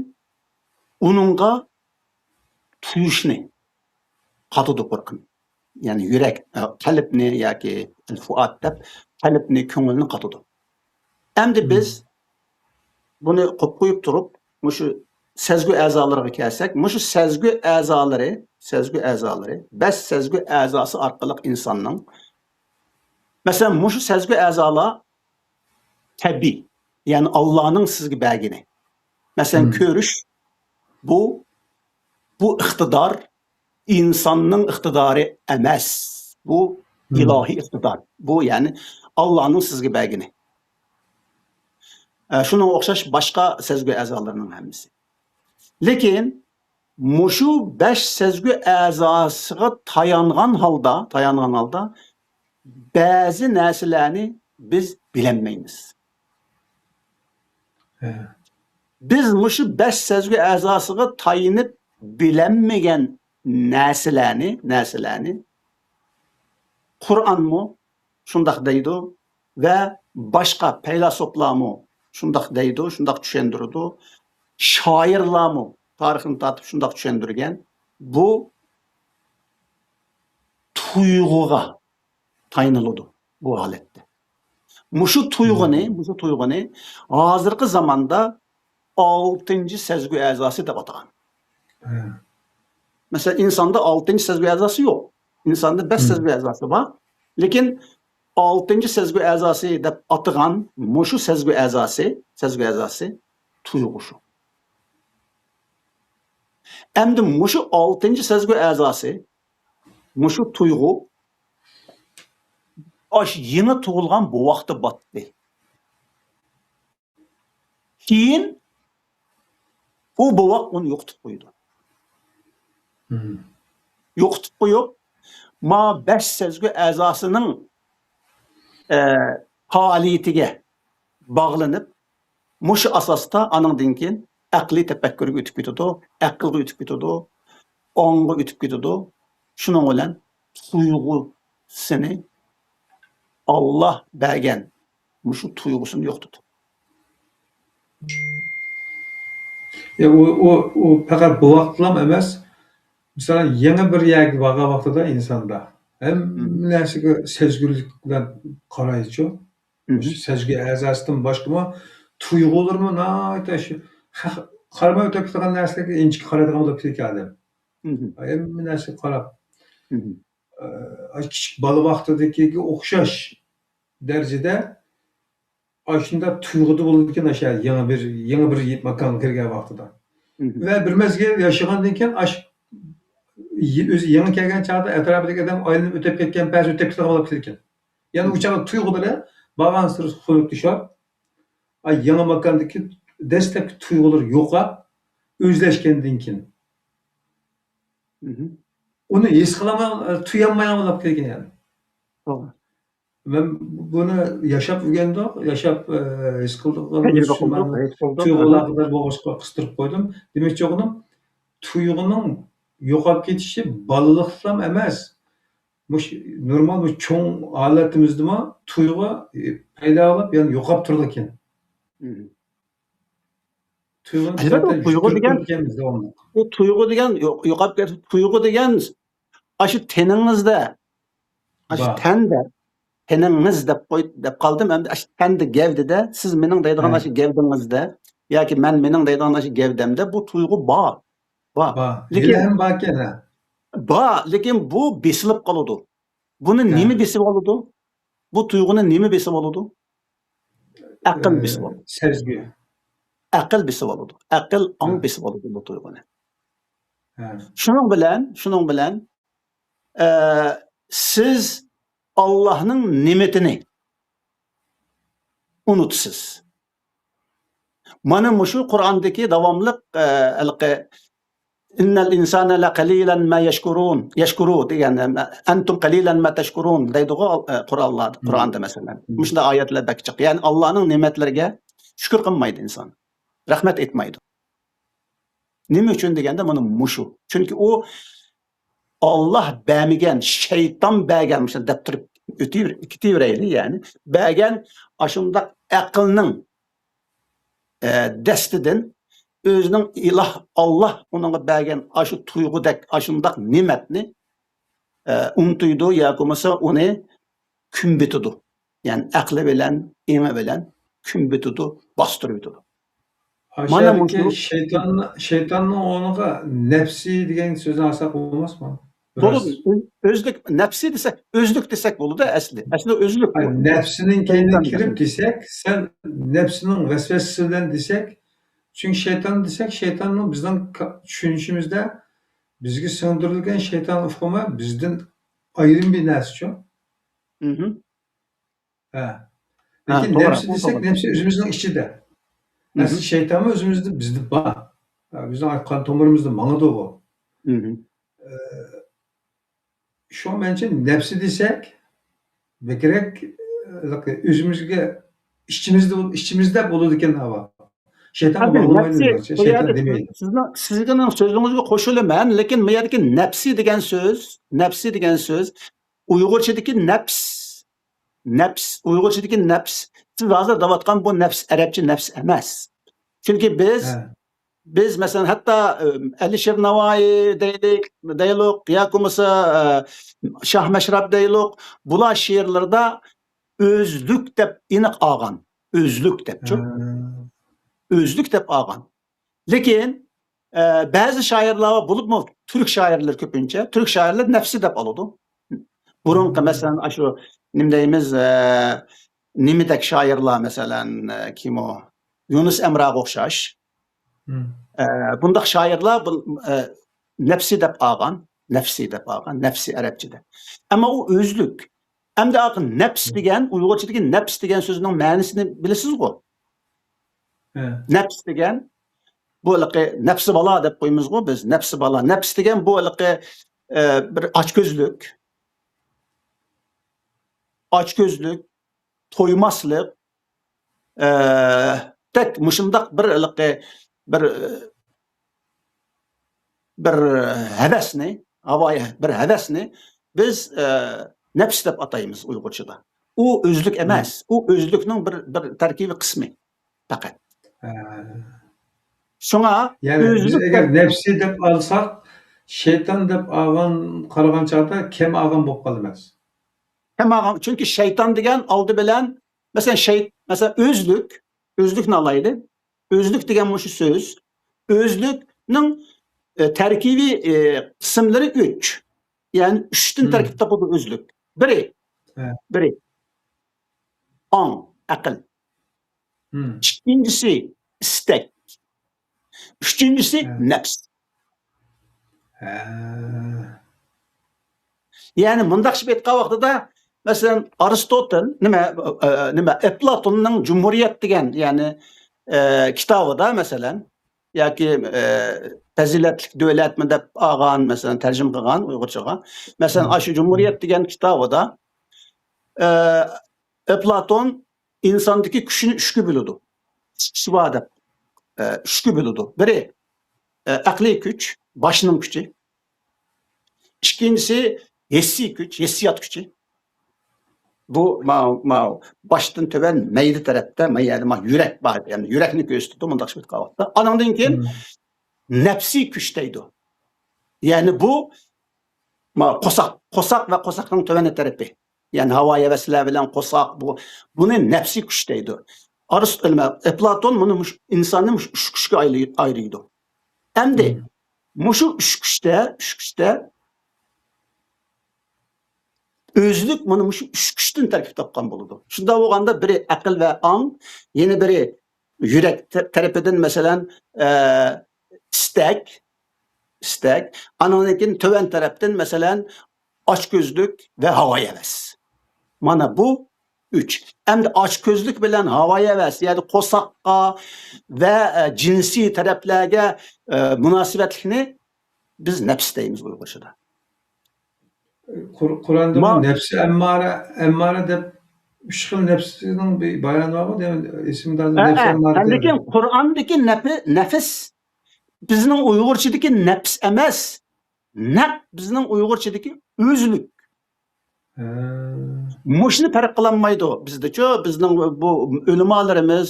ئۇنىڭغا تۇيۇشنى قاتىدۇ قۇرئان. يەنى يۈرەك، ئە، قەلبنى ياكى ئەل-فۇئاد دەپ قەلبنى، كۆڭۈلنى قاتىدۇ. ئەمدى بىز بۇنى قويۇپ قويۇپ تۇرۇپ، مۇشۇ سەزگۈ ئەزالىرىغا كەلسەك، مۇشۇ سەزگۈ ئەزالىرى، سەزگۈ ئەزالىرى، بەش سەزگۈ ئەزاسى ئارقىلىق ئىنساننىڭ، مەسىلەن، مۇشۇ سەزگۈ ئەزالار تەبىئىي، يەنى ئاللانىڭ سىزگە بەرگىنى. مەسىلەن، كۆرۈش، بۇ، بۇ ئىقتىدار ئىنساننىڭ ئىقتىدارى ئەمەس. بۇ ئىلاھىي ئىقتىدار. بۇ، يەنى، ئاللانىڭ سىزگە بەرگىنى. ئە، شۇنىڭغا ئوخشاش باشقا سەزگۈ ئەزالىرىنىڭ ھەممىسى. لېكىن مۇشۇ بەش سەزگۈ ئەزاسىغا تايانغان ھالدا، تايانغان ھالدا بەزى نەرسىلەرنى بىز بىلەلمەيمىز. بىز مۇشۇ بەش سەزگۈ ئەزاسىغا تايىنىپ بىلەلمىگەن نەرسىلەرنى، نەرسىلەرنى قۇرئانمۇ شۇنداق دەيدۇ ۋە باشقا پەيلاسوپلارمۇ شۇنداق دەيدۇ، شۇنداق چۈشەندۈرىدۇ. شائىرلارمۇ تارىختىن تارتىپ شۇنداق چۈشەندۈرگەن. بۇ تۇيغۇغا تايىنىلىدۇ بۇ ھالەتتە. مۇشۇ تۇيغۇنى، مۇشۇ تۇيغۇنى ھازىرقى زاماندا ئالتىنچى سەزگۈ ئەزاسى دەپ ئاتىغان. مەسىلەن، ئىنساندا ئالتىنچى سەزگۈ ئەزاسى يوق. ئىنساندا بەش سەزگۈ ئەزاسى بار. لېكىن ئالتىنچى سەزگۈ ئەزاسى دەپ ئاتىغان مۇشۇ سەزگۈ ئەزاسى، سەزگۈ ئەزاسى تۇيغۇ شۇ. ئەمدى مۇشۇ ئالتىنچى سەزگۈ ئەزاسى، مۇشۇ تۇيغۇ ئاشۇ يېڭى تۇغۇلغان بوۋاقتا باتتى. كېيىن ئۇ بوۋاق ئۇنى يوقىتىپ قويىدۇ. يوقىتىپ قويۇپ، ما بەش سەزگۈ ئەزاسىنىڭ، ئە، پائالىيىتىگە باغلىنىپ، مۇشۇ ئاساستا ئانىڭدىن كېيىن ئەقلىي تەپەككۇرغا ئۆتۈپ كېتىدۇ، ئەقىلگە ئۆتۈپ كېتىدۇ، ئاڭغا ئۆتۈپ كېتىدۇ. شۇنىڭ بىلەن تۇيغۇسىنى، ئاللا بەرگەن مۇشۇ تۇيغۇسىنى يوقىتىدۇ. يا، ئۇ، ئۇ، ئۇ پەقەت بۇ ۋاقىتلام ئەمەس. مىسالەن، يېڭى بىر يەرگە بارغان ۋاقتىدا ئىنساندا ھەممە نەرسىگە سەزگۈرلۈك بىلەن قارايدىچۇ. مۇشۇ سەزگۈ ئەزاسىدىن باشقىمۇ تۇيغۇلىرىمۇ ناھايىتى شۇ خە-، قارىماي ئۆتۈپ كېتىدىغان نەرسىلەرگە ئىنچىكە قارايدىغان بولۇپ كېتىدىكەن ئادەم. ھەممە نەرسىگە قاراپ. ئە، كىچىك بالا ۋاقتىدىكىگە ئوخشاش دەرىجىدە ئاشۇنداق تۇيغۇدا بولىدىكەن ئاشۇ يېڭى بىر، يېڭى بىر ماكانغا كىرگەن ۋاقتىدا. ۋە بىر مەزگىل ياشىغاندىن كېيىن ئاش-، ئۆزى يېڭى كەلگەن چاغدا ئەتراپىدىكى ئادەم ئايلىنىپ ئۆتۈپ كەتكەن، بەزى ئۆتۈپ كېتىدىغان بولۇپ كېتىدىكەن. يەنى ئۇ چاغدا تۇيغۇ بىلەن بارغانسېرى خۇنۈكلىشىپ، ئاي، يېڭى ماكاندىكى دەسلەپكى تۇيغۇلىرى يوقاپ، ئۆزلەشكەندىن كېيىن ئۇنى ھېس قىلالماي، تۇيالمايدىغان بولۇپ كەتكەن يەنى. توغرا. مەن بۇنى ياشاپ ئۆگەندۇق، ياشاپ، ئە، ھېس قىلدۇق. تەجرىبە قىلدۇق، ھېس قىلدۇق. تۇيغۇلار قاتار بولغاچقا قىستۇرۇپ قويدۇم. دېمەكچى بولغىنىم، تۇيغۇنىڭ يوقاپ كېتىشى بالىلىقتىلا ئەمەس. مۇشۇ نورمال، مۇشۇ چوڭ ھالىتىمىزدىمۇ تۇيغۇ، ئە، پەيدا بولۇپ، يەنە يوقاپ تۇرىدىكەن. تۇيغۇنى ئەلۋەتتە، ئۇ تۇيغۇ دېگەن، ئۇ تۇيغۇ دېگەن يوق-، يوقاپ كەتتى. تۇيغۇ دېگەن ئاشۇ تېنىڭىزدە، ئاشۇ تەندە، تېنىڭىز دەپ قوي-، دەپ قالدىم، ئەمدى ئاشۇ تەندە، گەۋدىدە، سىز مېنىڭ دەيدىغان ئاشۇ گەۋدىڭىزدە ياكى مەن مېنىڭ دەيدىغان ئاشۇ گەۋدەمدە بۇ تۇيغۇ بار. بار. بار. لېكىن ھېلىھەم باركەن، ھە. بار، لېكىن بۇ بېسىلىپ قالىدۇ. بۇنى نېمە بېسىپ ئالىدۇ؟ بۇ تۇيغۇنى نېمە بېسىپ ئالىدۇ؟ ئەقىل ئە، بېسىپ ئالىدۇ. سەزگۈ. ئەقىل بېسىپ ئالىدۇ. ئەقىل، ئاڭ ھە. بېسىپ ئالىدۇ بۇ تۇيغۇنى. ھە. شۇنىڭ بىلەن، شۇنىڭ بىلەن، ئە، سىز ئاللاھنىڭ نېمىتىنى ئۇنتۇسىز. مانا مۇشۇ قۇرئاندىكى داۋاملىق، ئە، ھېلىقى، «إن الإنسان لقليلا ما يشكرون، يشكر» دېگەن، «أنتم قليلا ما تشكرون» دەيدىغۇ، ئە، قۇرئانلاردا، قۇرئاندا مەسىلەن. مۇشۇنداق ئايەتلەر بەك جىق. يەنى ئاللانىڭ نېمەتلىرىگە شۈكۈر قىلمايدۇ ئىنسان. رەھمەت ئېيتمايدۇ. نېمە ئۈچۈن دېگەندە، مانا مۇشۇ. چۈنكى ئۇ ئاللا بەرمىگەن، شەيتان بەرگەن، مۇشۇ دەپ تۇرۇپ ئۆتۈۋېر-، كېتىۋېرەيلى، يەنى بەرگەن ئاشۇنداق ئەقىلنىڭ، ئە، دەستىدىن ئۆزىنىڭ ئىلاھ ئاللا ئۇنىڭغا بەرگەن ئاشۇ تۇيغۇدەك ئاشۇنداق نېمەتنى، ئە، ئۇنتۇيدۇ ياكى بولمىسا ئۇنى كۈمبىتىدۇ. يەنى ئەقلى بىلەن، ئېڭى بىلەن كۈمبىتىدۇ، باستۇرۇۋېتىدۇ. مانا مۇشۇ شەيتاننى، شەيتاننىڭ ئورنىغا نەپسى دېگەن سۆزنى ئالساق بولماسمۇ؟ بولىدۇ. ئۆ-، ئۆزلۈك، نەپسى دېسەك، ئۆزلۈك دېسەك بولىدۇ ئەسلى. ئەسلى ئۆزلۈك بۇ. نەپسىنىڭ كەينىگە كىرىپ دېسەك، سەن نەپسىنىڭ ۋەسۋەسىسى بىلەن دېسەك، چۈنكى شەيتان دېسەك، شەيتاننىڭ بىزنىڭ كا-، چۈشىنىشىمىزدە بىزگە سىڭدۈرۈلگەن شەيتان ئۇقۇمى بىزدىن ئايرىم بىر نەرسىچۇ. ھە. لېكىن نەپسى دېسەك، نەپسى ئۆزىمىزنىڭ ئىچىدە. ئەسلى شەيتانمۇ ئۆزىمىزدە، بىزدە بار. ھە، بىزنىڭ قان تومۇرىمىزدا ماڭىدۇ بۇ. ئە، شۇڭا مەنچە نەپسى دېسەك، بەكرەك، ئە، ئۆزىمىزگە، ئىچىمىزدە، ئىچىمىزدە بولىدىكەن ھاۋا. شەيتانغا باغلىمايدۇ، شەيتان دېمەيدۇ. سىزنىڭ، سىزنىڭ سۆزىڭىزگە قوشۇلىمەن، لېكىن بۇ يەردىكى نەپسى دېگەن سۆز، نەپسى دېگەن سۆز ئۇيغۇرچىدىكى نەپس. نەپس، ئۇيغۇرچىدىكى نەپس. سىز ھازىر دەۋاتقان بۇ نەپس ئەرەبچە نەپس ئەمەس. چۈنكى بىز، بىز مەسىلەن، ھەتتا، ئە، ئەلىشىر ناۋايى دەيلىك، دەيلۇق، ياكى بولمىسا، ئە، شاھ مەشرەپ دەيلۇق، بۇلار شېئىرلىرىدا ئۆزلۈك دەپ ئېنىق ئالغان. ئۆزلۈك دەپچۇ. ئۆزلۈك دەپ ئالغان. لېكىن، ئە، بەزى شائىرلار بار، بولۇپمۇ تۈرك شائىرلىرى كۆپىنچە، تۈرك شائىرلىرى نەپسى دەپ ئالىدۇ. بۇرۇنقى، مەسىلەن، ئاشۇ نېمە دەيمىز، ئە، نېمىدەك شائىرلار، مەسىلەن، ئە، كىم ئۇ؟ يۇنۇس ئەمراغا ئوخشاش. ئە، بۇنداق شائىرلار بۇ، ئە، نەپسى دەپ ئالغان، نەپسى دەپ ئالغان، نەپسى ئەرەبچىدە. ئەمما ئۇ ئۆزلۈك. ئەمدى ئاقى نەپس دېگەن، ئۇيغۇرچىدىكى نەپس دېگەن سۆزنىڭ مەنىسىنى بىلىسىزغۇ؟ نەپس دېگەن، بۇ ھېلىقى نەپسى بالا دەپ قويىمىزغۇ بىز، نەپسى بالا. نەپس دېگەن بۇ ھېلىقى، ئە، بىر ئاچكۆزلۈك، ئاچكۆزلۈك، تويماسلىق، ئە، دەك مۇشۇنداق بىر ھېلىقى بىر، بىر ھەۋەسنى، ھاۋايى بىر ھەۋەسنى بىز، ئە، نەپس دەپ ئاتايمىز ئۇيغۇرچىدا. ئۇ ئۆزلۈك ئەمەس. ئۇ ئۆزلۈكنىڭ بىر، بىر تەركىبىي قىسمى پەقەت. ھە. شۇڭا يەنى بىز ئۆزلۈك ئەگەر نەپسى دەپ ئالساق، شەيتان دەپ ئالغان، قارىغان چاغدا كەم ئالغان بولۇپ قالىمىز. كەم ئالغان، چۈنكى شەيتان دېگەن ئالدى بىلەن، مەسىلەن، شەي-، مەسىلەن، ئۆزلۈك، ئۆزلۈكنى ئالايلى. ئۆزلۈك دېگەن مۇشۇ سۆز. ئۆزلۈكنىڭ، ئە، تەركىبىي، ئە، قىسىملىرى ئۈچ. يەنى ئۈچتىن مم. تەركىب تاپىدۇ ئۆزلۈك. بىرى، ھە. بىرى، ئاڭ، ئەقىل. مم. ئىككىنچىسى، ئىستەك. ئۈچىنچىسى، ھە. نەپس. ھە. يەنى مۇنداق ئېيتقان ۋاقتىدا، مەسىلەن، ئارستوتىل، نېمە، ئە، نېمە، ئەپلاتوننىڭ جۇمھۇرىيەت دېگەن، يەنى، ئە، كىتابىدا، مەسىلەن، ياكى، ئە، پەزىلەتلىك دۆلەتمۇ دەپ ئالغان، مەسىلەن، تەرجىمە قىلغان ئۇيغۇرچىغا. مەسىلەن، مم. ئاشۇ جۇمھۇرىيەت دېگەن كىتابىدا، ئە، ئەپلاتون ئىنساندىكى كۈچنى ئۈچكە بۆلىدۇ. ئۈچ كۈچى بار دەپ، ئە، ئۈچكە بۆلىدۇ. بىرى، ئە، ئەقلىي كۈچ، باشنىڭ كۈچى. ئىككىنچىسى ھېسسىي كۈچ، ھېسسىيات كۈچى. بۇ ماۋۇ، ماۋۇ باشتىن تۆۋەن مەيدە تەرەپتە، ما يەردە ما يۈرەك بار، يەنى يۈرەكنى كۆرسىتىدۇ مۇنداق ئېيتقان ۋاقىتتا. ئانىڭدىن كېيىن مم. نەپسىي كۈچ دەيدۇ. يەنى بۇ، ما، قورساق، قورساق ۋە قورساقنىڭ تۆۋەن تەرىپى. يەنى ھاۋا ھەۋەسلەر بىلەن قورساق، بۇ، بۇنى نەپسىي كۈچ دەيدۇ. ئارس-، نېمە، ئەپلاتون بۇنى مۇش-، ئىنساننى مۇش-، ئۈچ كۈچكە ئايلى-، ئايرىيدۇ. ئەمدى مم. مۇشۇ ئۈچ كۈچتە، ئۈچ كۈچتە ئۆزلۈك مانا مۇشۇ ئۈچ كۈچتىن تەركىب تاپقان بولىدۇ. شۇنداق بولغاندا بىرى ئەقىل ۋە ئاڭ، يەنە بىرى يۈرەك تە-، تەرىپىدىن، مەسىلەن، ئە، ئىستەك، ئىستەك، ئانىڭدىن كېيىن تۆۋەن تەرەپتىن، مەسىلەن، ئاچكۆزلۈك ۋە ھاۋا ھەۋەس. مانا بۇ ئۈچ. ئەمدى ئاچكۆزلۈك بىلەن ھاۋا ھەۋەس، يەنى قورساققا ۋە، ئە، جىنسىي تەرەپلەرگە، ئە، مۇناسىۋەتلىكنى بىز نەپس دەيمىز ئۇيغۇرچىدا. قۇر-، قۇرئاندا ما- نەپسى ئەممارە، ئەممارە دەپ ئۈچ خىل نەپسىنىڭ بىر بايانى بارغۇ، دەيمەن، ئېسىمدە ھازىر ئە، نەپسى ئە، ئەممارە دەپ. لېكىن قۇرئاندىكى نەپى-، نەپس بىزنىڭ ئۇيغۇرچىدىكى نەپس ئەمەس، نەق بىزنىڭ ئۇيغۇرچىدىكى ئۆزلۈك. ھە. مۇشۇنى پەرق قىلالمايدۇ بىزدىچۇ، بىزنىڭ بۇ ئۆلىمالىرىمىز،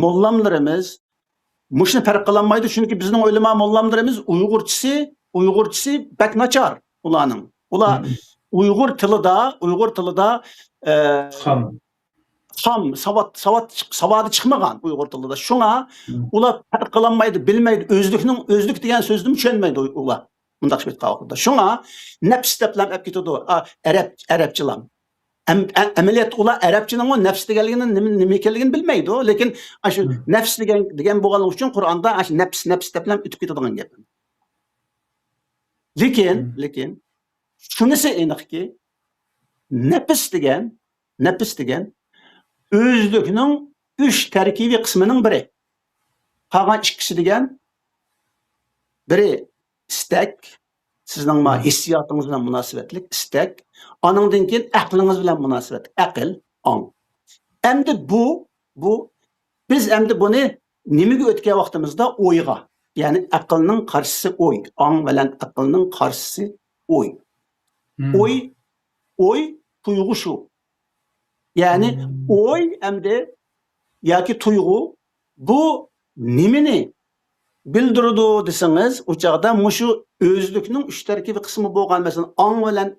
موللاملىرىمىز مۇشۇنى پەرق قىلالمايدۇ، چۈنكى بىزنىڭ ئۆلىما موللاملىرىمىز ئۇيغۇرچىسى، ئۇيغۇرچىسى بەك ناچار ئۇلارنىڭ. ئۇلار مم. ئۇيغۇر تىلىدا، ئۇيغۇر تىلىدا، ئە، خام. خام، ساۋات، ساۋات چىق-، ساۋادى چىقمىغان ئۇيغۇر تىلىدا. شۇڭا مم. ئۇلار پەرق قىلالمايدۇ، بىلمەيدۇ. ئۆزلۈكنىڭ، ئۆزلۈك دېگەن سۆزنىمۇ چۈشەنمەيدۇ ئۇلار. مۇنداق ئېيتقان ۋاقتىدا. شۇڭا نەپس دەپلەم ئەپ كېتىدۇ، ئا، ئەرەب، ئەرەبچىلام. ئەم-، ئە-، ئەمەلىيەتتە ئۇلار ئەرەبچىنىڭمۇ نەپس دېگەنلىكىنى نېمە، نېمە ئىكەنلىكىنى بىلمەيدۇ. لېكىن ئاشۇ مم. نەپس دېگەن، دېگەن بولغانلىقى ئۈچۈن قۇرئاندا ئاشۇ نەپس، نەپس دەپلەم ئۆتۈپ كېتىدىغان گەپ. لېكىن، مم. لېكىن شۇنىسى ئېنىقكى، نەپس دېگەن، نەپس دېگەن ئۆزلۈكنىڭ ئۈچ تەركىبىي قىسمىنىڭ بىرى. قالغان ئىككىسى دېگەن بىرى ئىستەك، سىزنىڭ ما مم. ھېسسىياتىڭىز بىلەن مۇناسىۋەتلىك ئىستەك، ئانىڭدىن كېيىن ئەقلىڭىز بىلەن مۇناسىۋەتلىك ئەقىل، ئاڭ. ئەمدى بۇ، بۇ، بىز ئەمدى بۇنى نېمىگە ئۆتكەن ۋاقتىمىزدا؟ ئويغا. يەنى ئەقىلنىڭ قارشىسى ئوي، ئاڭ بىلەن ئەقىلنىڭ قارشىسى ئوي. مم. ئوي، ئوي، تۇيغۇ شۇ. يەنى مم. ئوي ئەمدى ياكى تۇيغۇ بۇ نېمىنى بىلدۈرىدۇ دېسىڭىز، ئۇ چاغدا مۇشۇ ئۆزلۈكنىڭ ئۈچ تەركىبىي قىسمى بولغان، مەسىلەن، ئاڭ بىلەن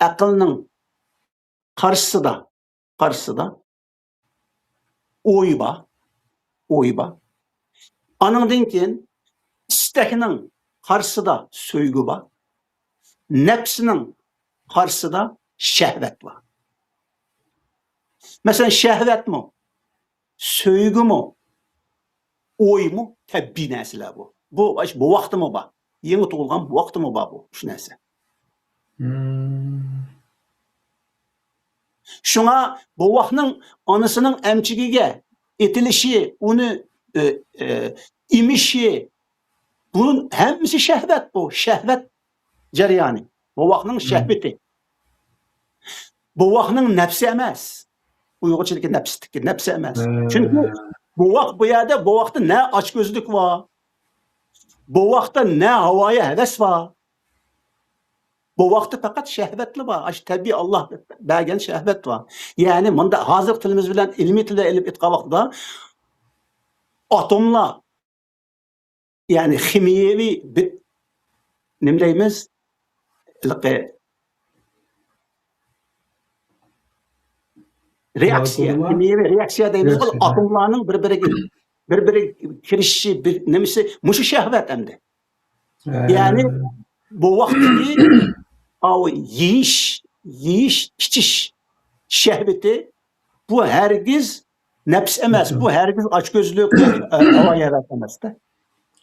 ئەقىلنىڭ قارشىسىدا، قارشىسىدا ئوي بار، ئوي بار. ئانىڭدىن كېيىن ئىستەكنىڭ قارشىسىدا سۆيگۈ بار. نەپسنىڭ قارشىسىدا شەھۋەت بار. مەسىلەن، شەھۋەتمۇ، سۆيگۈمۇ، ئويمۇ تەبىئىي نەرسىلەر بۇ. بۇ، بوۋاقتىمۇ بار. يېڭى تۇغۇلغان بوۋاقتىمۇ بار بۇ ئۈچ نەرسە. مم. شۇڭا بوۋاقنىڭ ئانىسىنىڭ ئەمچىكىگە ئېتىلىشى، ئۇنى، ئە، ئە، ئېمىشى، بۇ ھەممىسى شەھۋەت بۇ، شەھۋەت جەريانى. بوۋاقنىڭ مم. شەھۋىتى. بوۋاقنىڭ نەپسى ئەمەس. ئۇيغۇرچىدىكى نەپستىكى نەپسى ئەمەس. مم. چۈنكى بوۋاق بۇ يەردە، بوۋاقتا نە ئاچكۆزلۈك بار، بوۋاقتا نە ھاۋايى ھەۋەس بار. بوۋاقتا پەقەت شەھۋەتلا بار. ئاشۇ تەبىئىي ئاللا بەرگەن شەھۋەت بار. يەنى مۇنداق ھازىرقى تىلىمىز بىلەن ئىلمىي تىلدا ئېلىپ ئېيتقان ۋاقىتتا ئاتوملار، يەنى خىمىيەۋى بىر، نېمە دەيمىز؟ ھېلىقى رېئاكسىيە، مولېكۇللار. خىمىيەۋى رېئاكسىيە دەيمىزغۇ، رېئاكسىيە. ئاتوملارنىڭ بىر-بىرىگە، بىر-بىرىگە كىرىشىشى، بىر نېمىسى، مۇشۇ شەھۋەت ئەمدى. ھە. يەنى بوۋاقتىكى ئاۋۇ يېيىش، يېيىش، ئىچىش شەھۋىتى، بۇ ھەرگىز نەپس ئەمەس، بۇ ھەرگىز ئاچكۆزلۈك، ئە، ھاۋايى ھەۋەس ئەمەستە.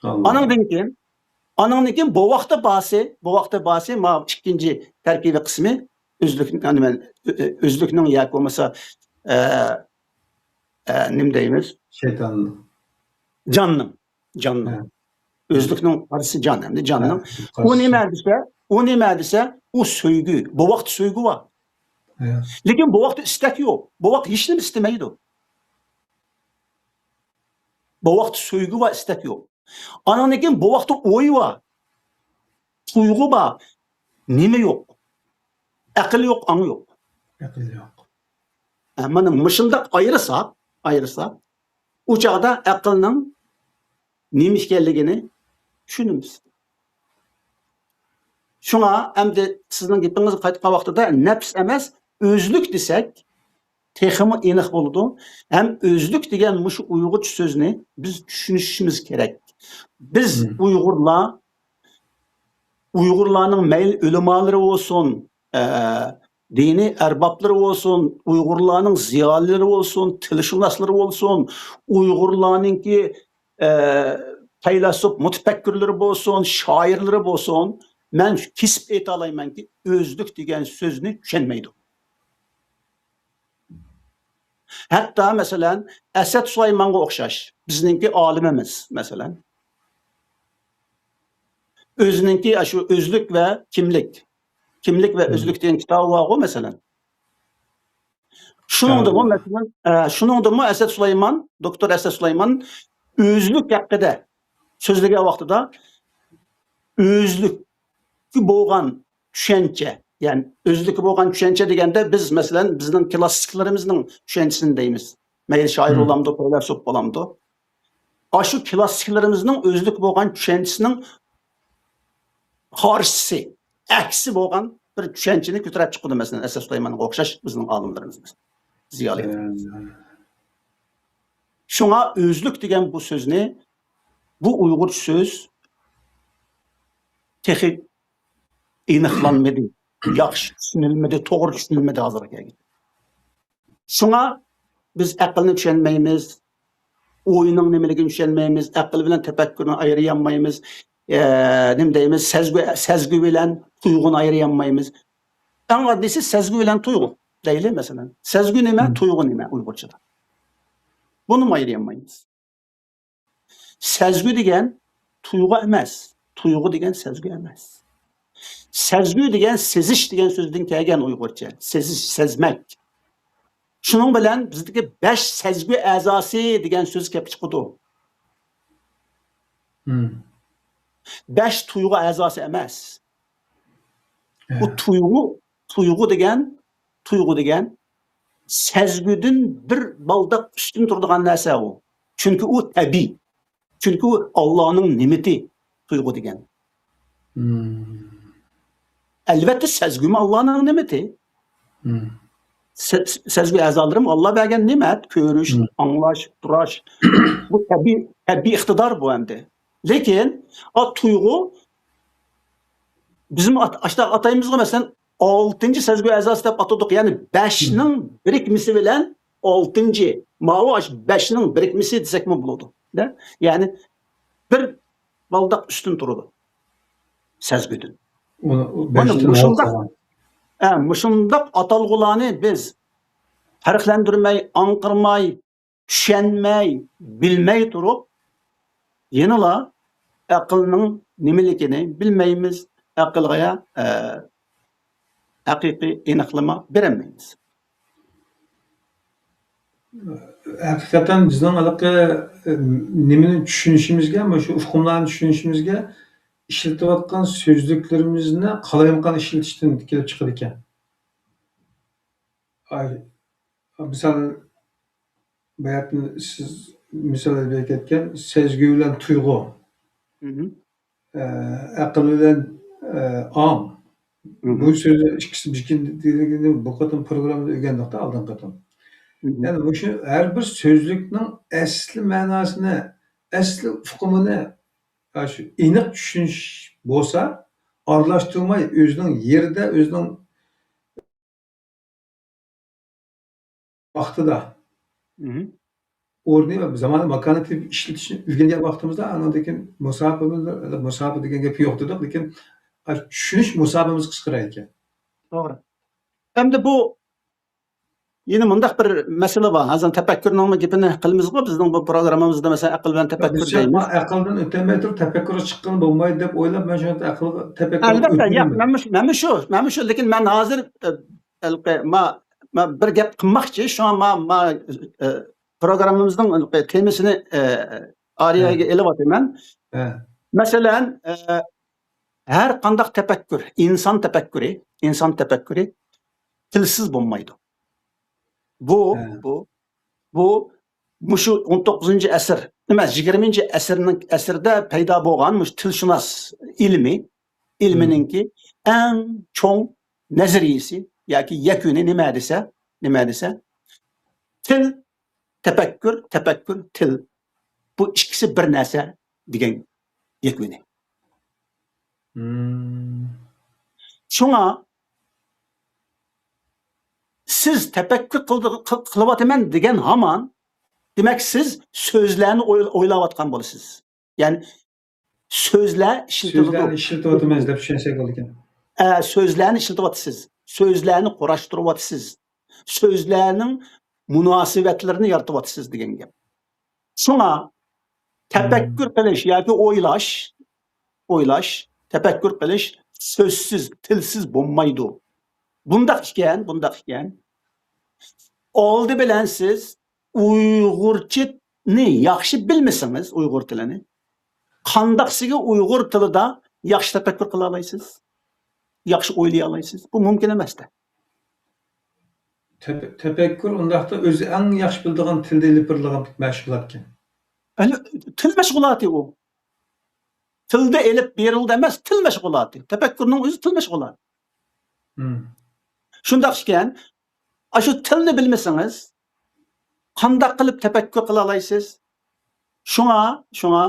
ئاللا. ئانىڭدىن كېيىن، ئانىڭدىن كېيىن بوۋاقتا باسى، بوۋاقتا باسى، ما ئىككىنچى تەركىبىي قىسمى ئۆزلۈك، يەنى مەن، ئۆ-، ئۆ-، ئۆزلۈكنىڭ ياكى بولمىسا، ئە، ئە، نېمە دەيمىز؟ شەيتاننىڭ. جاننىڭ. جاننىڭ. ھە. ئۆزلۈكنىڭ قارشىسى جان، ئەمدى جاننىڭ. ھە، ئۇ قارشىسى. نېمە دېسە، ئۇ نېمە دېسە، ئۇ سۆيگۈ. بوۋاقتا سۆيگۈ بار. ھە. لېكىن بوۋاقتا ئىستەك يوق. بوۋاق ھېچنېمە ئىستىمەيدۇ. بوۋاقتا سۆيگۈ بار، ئىستەك يوق. ئانىڭدىن كېيىن بوۋاقتا ئوي بار، تۇيغۇ بار، نېمە يوق؟ ئەقىل يوق، ئاڭ يوق. ئەقىل يوق. ھە، مانا مۇشۇنداق ئايرىساق، ئايرىساق، ئۇ چاغدا ئەقىلنىڭ نېمە ئىكەنلىكىنى چۈشىنىمىز. شۇڭا ئەمدى سىزنىڭ گېپىڭىزگە قايتقان ۋاقتىدا نەپس ئەمەس، ئۆزلۈك دېسەك، تېخىمۇ ئېنىق بولىدۇ. ھەم ئۆزلۈك دېگەن مۇشۇ ئۇيغۇرچە سۆزنى بىز چۈشىنىشىمىز كېرەك. بىز مم. ئۇيغۇرلار، ئۇيغۇرلارنىڭ مەيلى ئۆلىمالىرى بولسۇن، ئە، دىنىي ئەربابلىرى بولسۇن، ئۇيغۇرلارنىڭ زىيالىيلىرى بولسۇن، تىلشۇناسلىرى بولسۇن، ئۇيغۇرلارنىڭكى، ئە، پەيلاسوپ مۇتەپەككۇرلىرى بولسۇن، شائىرلىرى بولسۇن، مەن كېسىپ ئېيتالايمەنكى، ئۆزلۈك دېگەن سۆزنى چۈشەنمەيدۇ. ھەتتا، مەسىلەن، ئەسەت سۇلايمانغا ئوخشاش، بىزنىڭكى ئالىمىمىز، مەسىلەن، ئۆزىنىڭكى ئاشۇ ئۆزلۈك ۋە كىملىك، كىملىك ۋە مم. ئۆزلۈك دېگەن كىتابى بارغۇ، مەسىلەن. شۇنىڭدىمۇ، كىتابى بار. مەسىلەن، ئە، شۇنىڭدىمۇ ئەسەت سۇلايمان، دوكتور ئەسەت سۇلايمان ئۆزلۈك ھەققىدە سۆزلىگەن ۋاقتىدا، ئۆزلۈككە بولغان چۈشەنچە، يەنى ئۆزلۈككە بولغان چۈشەنچە دېگەندە، بىز، مەسىلەن، بىزنىڭ كىلاسسىكلىرىمىزنىڭ چۈشەنچىسىنى دەيمىز. مەيلى شائىر مم. بولامدۇ، پەيلاسوپ بولامدۇ. ئاشۇ كىلاسسىكلىرىمىزنىڭ ئۆزلۈككە بولغان چۈشەنچىسىنىڭ قارشىسى، ئەكسى بولغان بىر چۈشەنچىنى كۆتۈرۈپ چىقىدۇ، مەسىلەن، ئەسەت سۇلايمانغا ئوخشاش بىزنىڭ ئالىملىرىمىز، زىيالىيلىرىمىز. مم. شۇڭا ئۆزلۈك دېگەن بۇ سۆزنى، بۇ ئۇيغۇرچە سۆز تېخى ئېنىقلانمىدى، ياخشى چۈشىنىلمىدى، توغرا چۈشىنىلمىدى ھازىرغا كەلگەن. شۇڭا بىز ئەقىلنى چۈشەنمەيمىز، ئوينىڭ نېمىلىكىنى چۈشەنمەيمىز، ئەقىل بىلەن تەپەككۇرنى ئايرىيالمايمىز. ئە، نېمە دەيمىز، سەزگۈ، سەزگۈ بىلەن تۇيغۇنى ئايرىيالمايمىز. ئەڭ ئاددىيسى سەزگۈ بىلەن تۇيغۇ دەيلى، مەسىلەن. سەزگۈ نېمە، مم. تۇيغۇ نېمە ئۇيغۇرچىدا؟ بۇنىمۇ ئايرىيالمايمىز. سەزگۈ دېگەن تۇيغۇ ئەمەس. تۇيغۇ دېگەن سەزگۈ ئەمەس. سەزگۈ دېگەن سېزىش دېگەن سۆزدىن كەلگەن ئۇيغۇرچە. سېزىش، سەزمەك. شۇنىڭ بىلەن بىزدىكى بەش سەزگۈ ئەزاسى دېگەن سۆز كېلىپ چىقىدۇ. مم. بەش تۇيغۇ ئەزاسى ئەمەس. ئۇ ھە. تۇيغۇ، تۇيغۇ دېگەن، تۇيغۇ دېگەن سەزگۈدىن بىر بالداق ئۈستۈن تۇرىدىغان نەرسە ئۇ. چۈنكى ئۇ تەبىئىي. چۈنكى ئۇ ئاللانىڭ نېمىتى تۇيغۇ دېگەن. مم. ئەلۋەتتە، سەزگۈمۇ ئاللانىڭ نېمىتى. مم. سە-، سەزگۈ ئەزالىرىمۇ ئاللا بەرگەن نېمەت، كۆرۈش، مم. ئاڭلاش، تۇراش. بۇ تەبىئىي، تەبىئىي ئىقتىدار بۇ ئەمدى. لېكىن، ئا، تۇيغۇ، بىزمۇ ئات-، ئاشۇنداق ئاتايمىزغۇ، مەسىلەن، ئالتىنچى سەزگۈ ئەزاسى دەپ ئاتىدۇق. يەنى بەشنىڭ مم. بىرىكمىسى بىلەن ئالتىنچى، ماۋۇ ئاشۇ بەشنىڭ بىرىكمىسى دېسەكمۇ بولىدۇ. دە؟ يەنى بىر بالداق ئۈستۈن تۇرىدۇ سەزگۈدىن. ئۇ، ئۇ مانا بەشتىن مۇشۇنداق، ھە، مۇشۇنداق ئاتالغۇلارنى بىز پەرقلەندۈرمەي، ئاڭقىرماي، چۈشەنمەي، بىلمەي تۇرۇپ، يەنىلا ئەقىلنىڭ نېمىلىكىنى بىلمەيمىز، ئەقىلغا، ئە، ھەقىقىي ئېنىقلىما بېرەلمەيمىز. ھەقىقەتەن بىزنىڭ ھېلىقى، ئە، نېمىنى چۈشىنىشىمىزگە، مۇشۇ ئۇقۇملارنى چۈشىنىشىمىزگە ئىشلىتىۋاتقان سۆزلۈكلىرىمىزنى قالايمىقان ئىشلىتىشتىن كېلىپ چىقىدىكەن. ئاي، مىسال، باياتىن سىز مىسال بېرىپ كەتكەن سەزگۈ بىلەن تۇيغۇ. مھم. ئە، ئەقىل بىلەن، ئە، ئاڭ. مھم. بۇ سۆزى ئىككىسى بىر بۇ قېتىم پروگراممىدا ئۆگەندۇق-تە، ئالدىنقى قېتىم. مھم. يەنى مۇشۇ ھەر بىر سۆزلۈكنىڭ ئەسلى مەناسىنى، ئەسلى ئۇقۇمىنى، ئاشۇ ئېنىق چۈشىنىش بولسا، ئارىلاشتۇرماي ئۆزىنىڭ يېرىدە، ئۆزىنىڭ ۋاقتىدا مھم. ئورنى ۋە زامانى ماكانىنى تېپىپ ئىشلىتىشنى ئۆگەنگەن ۋاقتىمىزدا، ئاندىن كېيىن مۇساپىمىز، مۇساپە دېگەن گەپ يوق دېدۇق، لېكىن، ئا، چۈشىنىش مۇساپىمىز قىسقىرايدىكەن. توغرا. ئەمدى بۇ يەنە مۇنداق بىر مەسىلە بار. ھازىر تەپەككۇرنىڭمۇ گېپىنى قىلىمىزغۇ، بىزنىڭ بۇ پروگراممىمىزدا، مەسىلەن، ئەقىل بىلەن تەپەككۇر دەيمىز. ئەقىلدىن ئۆتەلمەي تۇرۇپ تەپەككۇرغا چىققىلى بولمايدۇ دەپ ئويلاپ، مەن شۇ ئەقىلگە، تەپەككۇرغا ئەلۋەتتە، ياق، ئۆتمىدىم. مەنمۇ شۇ، مەنمۇ شۇ، مەنمۇ شۇ. لېكىن مەن ھازىر، ئە، ھېلىقى، ما، ما بىر گەپ قىلماقچى. شۇڭا ما، ما، ئە، پروگراممىمىزنىڭ ھېلىقى تېمىسىنى، ئە، ئارىيەگە ھە. ئېلىۋاتىمەن. ھە. مەسىلەن، ئە، ھەر قانداق تەپەككۇر، ئىنسان تەپەككۇرى، ئىنسان تەپەككۇرى تىلسىز بولمايدۇ. بۇ، ھە. بۇ، بۇ مۇشۇ ئون توققۇزىنچى ئەسىر ئەمەس، يىگىرمىنچى ئەسىرنىڭ، ئەسىردە پەيدا بولغان مۇشۇ تىلشۇناس ئىلمى، ئىلمىنىڭكى ئەڭ چوڭ نەزەرىيىسى ياكى يەكۈنى نېمە دېسە، نېمە دېسە، تىل، تەپەككۇر، تەپەككۇر، تىل. بۇ ئىككىسى بىر نەرسە دېگەن يەكۈنى. مم. شۇڭا سىز تەپەككۇر قىلدى-، قىل-، قىلىۋاتىمەن دېگەن ھامان، دېمەك، سىز سۆزلەرنى ئويلا-، ئويلاۋاتقان بولىسىز. يەنى سۆزلەر ئىشلىتىلىدۇ. سۆزلەرنى ئىشلىتىۋاتىمىز دەپ چۈشەنسەك بولىدىكەن. ئە، سۆزلەرنى ئىشلىتىۋاتىسىز. سۆزلەرنى قۇراشتۇرۇۋاتىسىز. سۆزلەرنىڭ مۇناسىۋەتلىرىنى يارىتىۋاتىسىز دېگەن گەپ. شۇڭا تەپەككۇر مم. قىلىش ياكى ئويلاش، ئويلاش، تەپەككۇر قىلىش سۆزسىز، تىلسىز بولمايدۇ. بۇنداق ئىكەن، بۇنداق ئىكەن. ئالدى بىلەن سىز ئۇيغۇرچىنى ياخشى بىلمىسىڭىز، ئۇيغۇر تىلىنى، قانداقسىگە ئۇيغۇر تىلىدا ياخشى تەپەككۇر قىلالايسىز؟ ياخشى ئويلىيالايسىز؟ بۇ مۇمكىن ئەمەس-تە. تەپ-، تەپەككۇر ئۇنداقتا ئۆزى ئەڭ ياخشى بىلىدىغان تىلدا ئېلىپ بېرىلىدىغان مەشغۇلاتكەن. ئەنە، تىل مەشغۇلاتى ئۇ. تىلدا ئېلىپ بېرىلىدۇ ئەمەس، تىل مەشغۇلاتى. تەپەككۇرنىڭ ئۆزى تىل مەشغۇلاتى. مم. شۇنداق ئىكەن، ئاشۇ تىلنى بىلمىسىڭىز، قانداق قىلىپ تەپەككۇر قىلالايسىز؟ شۇڭا، شۇڭا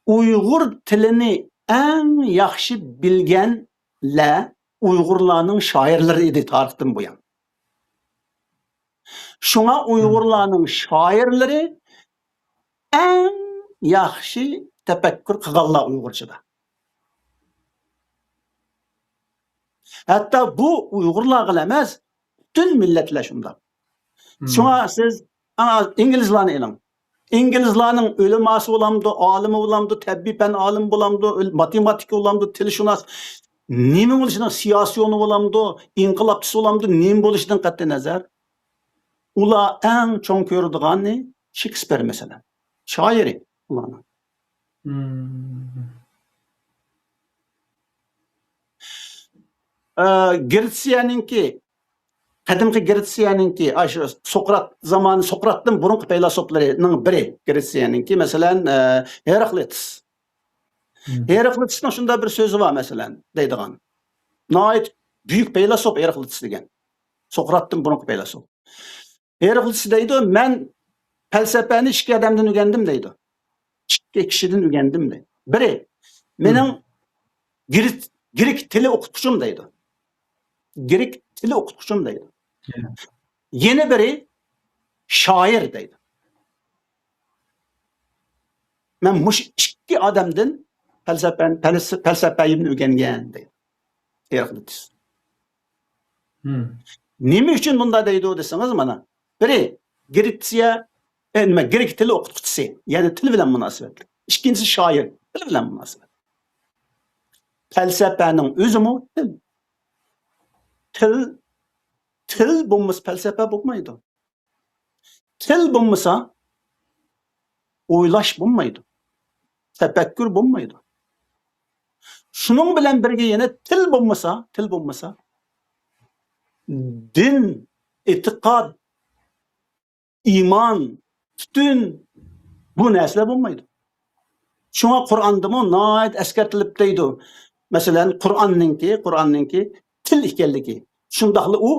ئۇيغۇر تىلىنى ئەڭ ياخشى بىلگەنلەر ئۇيغۇرلارنىڭ شائىرلىرى ئىدى تارىختىن بۇيان. شۇڭا مم. ئۇيغۇرلارنىڭ شائىرلىرى ئەڭ ياخشى تەپەككۇر قىلغانلار ئۇيغۇرچىدا. ھەتتا بۇ ئۇيغۇرلارغىلا ئەمەس، پۈتۈن مىللەتلەر شۇنداق. مم. شۇڭا سىز، ئا، ئىنگلىزلارنى ئېلىڭ. ئىنگلىزلارنىڭ ئۆلىماسى بولامدۇ، ئالىمى بولامدۇ، تەبىئىي پەن ئالىمى بولامدۇ، ئۆل-، ماتېماتىكا بولامدۇ، تىلشۇناس، نېمە بولۇشىدىن، سىياسىيونى بولامدۇ، ئىنقىلابچىسى بولامدۇ، نېمە بولۇشىدىن قەتئىينەزەر، ئۇلار ئەڭ چوڭ كۆرىدىغىنى شېكسپىر، مەسىلەن. شائىرى ئۇلارنىڭ. مم. ئە، گرېتسىيەنىڭكى، قەدىمكى گرېتسىيەنىڭكى، ئاشۇ سوقرات زامانى، سوقراتتىن بۇرۇنقى پەيلاسوپلىرىنىڭ بىرى گرېتسىيەنىڭكى، مەسىلەن، ئە، ھېراكلىتس. مم. ھېراكلىتسنىڭ شۇنداق بىر سۆزى بار، مەسىلەن، دەيدىغان. ناھايىتى بۈيۈك پەيلاسوپ ھېراكلىتس دېگەن. سوقراتتىن بۇرۇنقى پەيلاسوپ. ھېراكلىتس دەيدۇ، مەن پەلسەپەنى ئىككى ئادەمدىن ئۆگەندىم دەيدۇ. ئىككى كىشىدىن ئۆگەندىم دەيدۇ. بىرى، مېنىڭ مم. گرېك، گرېك تىلى ئوقۇتقۇچۇم دەيدۇ. گرېك تىلى ئوقۇتقۇچۇم دەيدۇ. يا. يەنە بىرى شائىر دەيدۇ. مەن مۇشۇ ئىككى ئادەمدىن پەلسەپە، پەلس-، پەلسەپەيىمنى ئۆگەنگەن دەيدۇ. ھېراكلىتس. مم. نېمە ئۈچۈن بۇنداق دەيدۇ دېسىڭىز، مانا، بىرى گرېتسىيە، ئە، نېمە، گرېك تىلى ئوقۇتقۇچىسى، يەنى تىل بىلەن مۇناسىۋەتلىك. ئىككىنچىسى شائىر، تىل بىلەن مۇناسىۋەتلىك. پەلسەپەنىڭ ئۆزىمۇ تىل. تىل تىل بولمىسا، پەلسەپە بولمايدۇ. تىل بولمىسا، ئويلاش بولمايدۇ. تەپەككۇر بولمايدۇ. شۇنىڭ بىلەن بىرگە يەنە تىل بولمىسا، تىل بولمىسا، دىن، ئېتىقاد، ئىمان، پۈتۈن بۇ نەرسىلەر بولمايدۇ. شۇڭا قۇرئاندىمۇ ناھايىتى ئەسكەرتىلىپ دەيدۇ. مەسىلەن، قۇرئاننىڭكى، قۇرئاننىڭكى تىل ئىكەنلىكى. شۇنداقلا ئۇ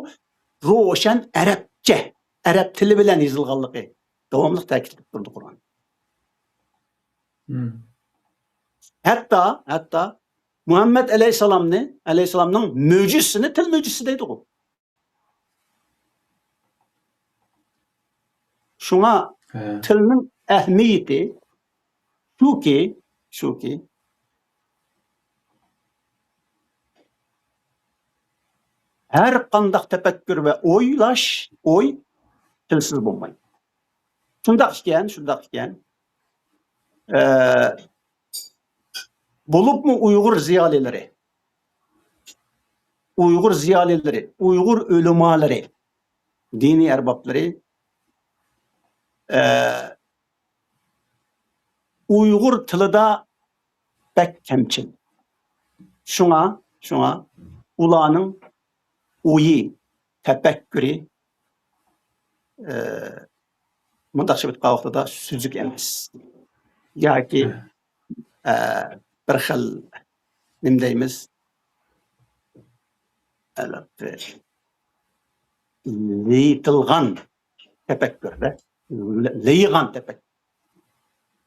روشەن ئەرەبچە، ئەرەب تىلى بىلەن يېزىلغانلىقى داۋاملىق تەكىتلىنىپ تۇرىدۇ قۇرئان. مم. ھەتتا، ھەتتا مۇھەممەد ئەلەيھىسسالامنى، ئەلەيھىسسالامنىڭ مۆجىزىسىنى تىل مۆجىزىسى دەيدىغۇ. شۇڭا ھە. تىلنىڭ ئەھمىيىتى شۇكى، شۇكى، ھەر قانداق تەپەككۇر ۋە ئويلاش، ئوي تىلسىز بولمايدۇ. شۇنداق ئىكەن، شۇنداق ئىكەن. ئە، بولۇپمۇ ئۇيغۇر زىيالىيلىرى، ئۇيغۇر زىيالىيلىرى، ئۇيغۇر ئۆلىمالىرى، دىنىي ئەربابلىرى، ئە، ئۇيغۇر تىلىدا بەك كەمچىل. شۇڭا، شۇڭا ئۇلارنىڭ ئويى، تەپەككۇرى، ئە، مۇنداقچە ئېيتقان ۋاقتىدا سۈزۈك ئەمەس. ياكى، ئە، بىر خىل، نېمە دەيمىز؟ ھېلىقى لېيىتىلغان تەپەككۇر، لېيىغان تەپەككۇر.